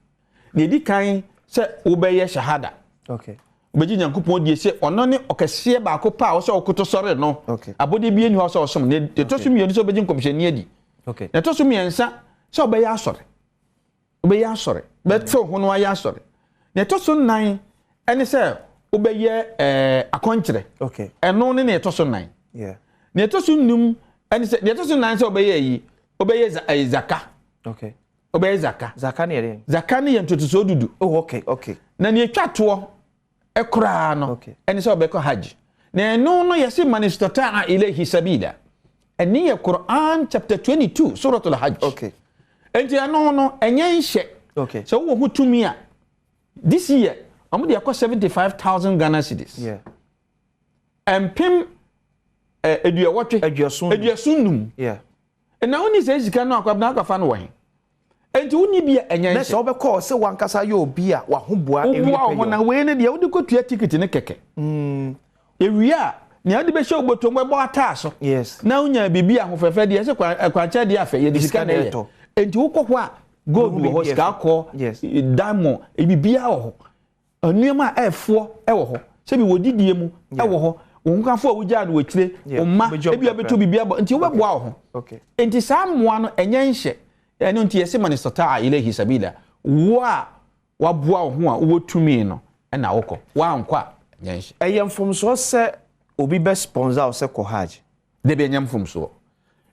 Nea edi kan sɛ wobɛyɛ Shahada. Okay. Wobɛgye Nyankopɔn die sɛ ɔno ne ɔkɛseɛ baako pɛ a ɔsɛ ɔkoto sɔre no. Abɔdeɛ biara nni hɔ a ɔsɛ ɔsom. Nea ɛtɔ so mmienu sɛ wobɛgye nkɔmhyɛni adi. Nea ɛtɔ so mmiɛnsa sɛ wobɛyɛ asɔre. Wobɛyɛ asɔre. Bɛtew ho no ayɛ asɔre. Nea ɛtɔ so nnan ɛne sɛ wobɛyɛ ɛɛ akɔnkyerɛ. Ɛno ne nea ɛtɔ so nnan. Nea ɛtɔ so nnum ɛne sɛ nea ɛtɔ so nnan sɛ wobɛyɛ ayi wobɛyɛ zaka. Wobɛyɛ zaka. Zaka ne yɛ dɛn? Zaka ne yɛ ntotosoɔ dudu. Oh, okay, okay. Na nea etwa toɔ koraa no okay. ɛne sɛ ɔbɛkɔ hajj. Na ɛno no yɛse man istata'a ilayhi sabila. Ɛne yɛ Quran chapter 22 suratul hajj. Okay. Enti ɛno no ɛnyɛ nhyɛ. Okay. Sɛ wowɔ ho tumi a this year wɔn de akɔ 75,000 Ghana cedis. Yeah. Mpem eh, aduɔwɔtwe. Aduɔson num. Yeah. Na wonni saa sika no akɔ akɔfa no wɔ he? Enti wonni bi a ɛnyɛ Na nhyɛ. sɛ wobɛkɔ sɛ w'ankasa yɛ obi a w'ahoboa awie Woboa wo ho pɛyɛ. na wei no deɛ wode kɔtua tikiti no kɛkɛ. Ewie a, nea wode bɛhyɛ wo bɔtɔ mu bɛbɔ ataa so. Yes. Na wonya biribi ahofɛfɛ deɛ ɛsɛ kwan kwankyɛn deɛ afɛ yɛde Sika sika na na ɛyɛ. ɛtɔ. Enti wokɔ hɔ a gold Wobɛhu wɔ hɔ, biribi sika ɛfɛ. kɔɔ, Yes. diamond, biribiara wɔ hɔ. Nneɛma a ɛfoɔ wɔ hɔ, sɛbi wɔ didie mu wɔ hɔ, wo hokafo a wogyaa no wɔ akyire, wo mma, ebi a bɛtɔ biribi abɔ, nti wobɛboa wo ho. Nti saa mmoa no ɛnyɛ nhyɛ, ɛno nti yɛse man istata'a ilayhi sabila, wo a waboa wo ho a wowɔ tumi no na wokɔ, woankɔ a ɛnyɛ nhyɛ. Ɛyɛ mfomsoɔ sɛ obi bɛ sponsor wo sɛ kɔ Hajj? Dabi ɛnyɛ mfomsoɔ,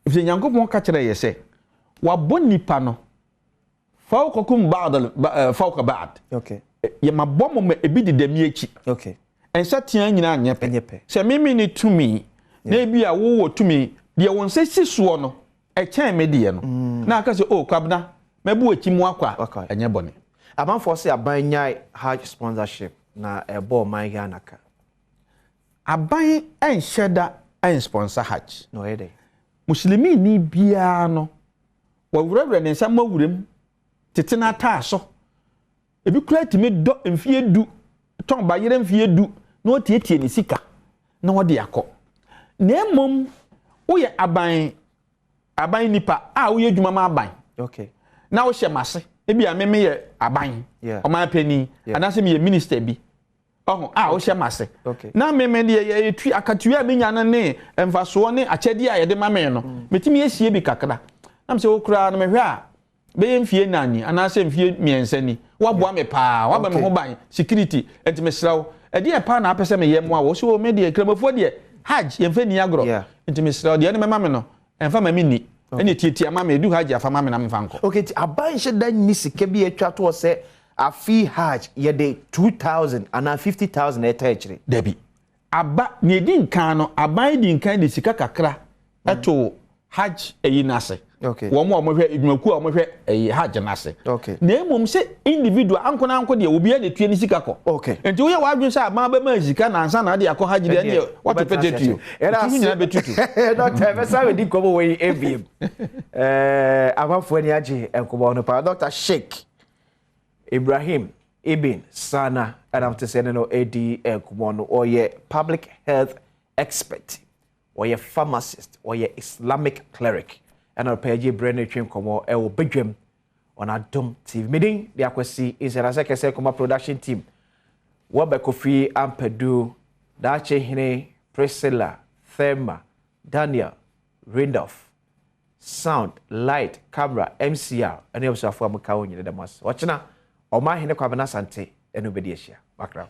efisɛ Nyankopɔn ka kyerɛɛ yɛ sɛ wabɔ nipa no Fawqakum ba'd eh, fawqa ba'd. Okay. Yɛ ma bɔ mo ma ebi deda mi akyi. Okay. Nsa tea nyinaa nyɛ pɛ. Nyɛ pɛ. Sɛ me me ne tumi na ebi a wowɔ tumi deɛ wo nsa si soɔ no ɛkyɛn me deɛ no. Mm. Na aka sɛ oh Kwabena mɛbu akyi mu akɔ a ɛnyɛ bɔne. Amanfoɔ sɛ aban nyae Hajj sponsorship na ɛbɔ ɔman Ghana ka. Aban nhyɛ da nsponsor Hajj. Na ɔyɛ dɛn? Muslimini biara no Wɔwerɛwerɛ ne nsa ma wuram tete n'ataaso. Ebi koraa tumi dɔ mfeɛ du, tɔn bayerɛ mfeɛ du na ɔtiatia ne sika na ɔde akɔ. Na mmom woyɛ aban aban nipa a woyɛ adwuma ma aban. Okay. Na wohyɛ m'ase. Ebi a me meyɛ aban, ɔman panin, anaasɛ meyɛ minister bi. Ɔho a wohyɛ m'ase. Na me me deɛ yɛ tu akatua a menya no ne mfasoɔ ne akyɛdeɛ a yɛde ma me no, mm. metumi asie bi kakra. Na mesɛ wo koraa no mehwɛ a Bɛyɛ mfie nnan ni anaasɛ mfie mmiɛnsa ni, woaboa me paa, woabɔ me ho ban, security, nti mesrɛ wo, ɛdeɛn paa na wopɛ sɛ meyɛ mmoa wo? Ɔse, oh, me deɛ, Nkramofoɔ deɛ, Hajj, yɛmfa nni agorɔ, nti mesrɛ wo, deɛ wode bɛma me no, ɛmfa ma menni, ɛnneɛ tiatia ma me, ɛdu Hajj a fa ma me na memfa nkɔ. Okay, nti aban nhyɛ da nni sika bi a atwa toɔ sɛ afe Hajj yɛde 2000 anaa 50,000 na ɛtaa akyire? Dabi. Aba, nea edi nkan no, aban di nkan de sika kakra too Hajj ayi no ase. Wɔn a wɔhwɛ, adwumakuo a wɔhwɛ ayi Hajj no ase. Na mmom sɛ individual, ankonanko deɛ, obiara na etua ne sika kɔ. Nti woyɛ w'adwene sɛ aban bɛma sika na ansa na ade akɔ Hajj deɛ, ɛndeɛ woato pɛtɛ tuo. Tiri ho nyinaa bɛtutu. Dɔkta, yɛbɛsan abɛdi nkɔmmɔ wɔ yi ebiem. Amanfoɔ ani agye nkɔmmɔ no paa. Dɔkta Sheikh Ibrahim Ibn Sana ɛna mete sɛ ne no redi nkɔmmɔ no. Ɔyɛ public health expert, ɔyɛ pharmacist, ɔyɛ Islamic cleric. Ɛna ɔpɛ agye berɛ no retwe nkɔmmɔ ɛwɔ badwam on Adom TV. Medin de Akwasi Nsianasɛ Kɛsɛ Nkɔmmɔ production team. Wɔbɛ Kofi Ampadu, Daakye Hene, Priscilla, Thelma, Daniel, Rindolph. Sound, light, camera, MCR ne abusuafoɔ a moka ho nyina da mo ase. Ɔkyena, Ɔmanhene Kwabena Asante ne wo bɛdi ahyia. Makra.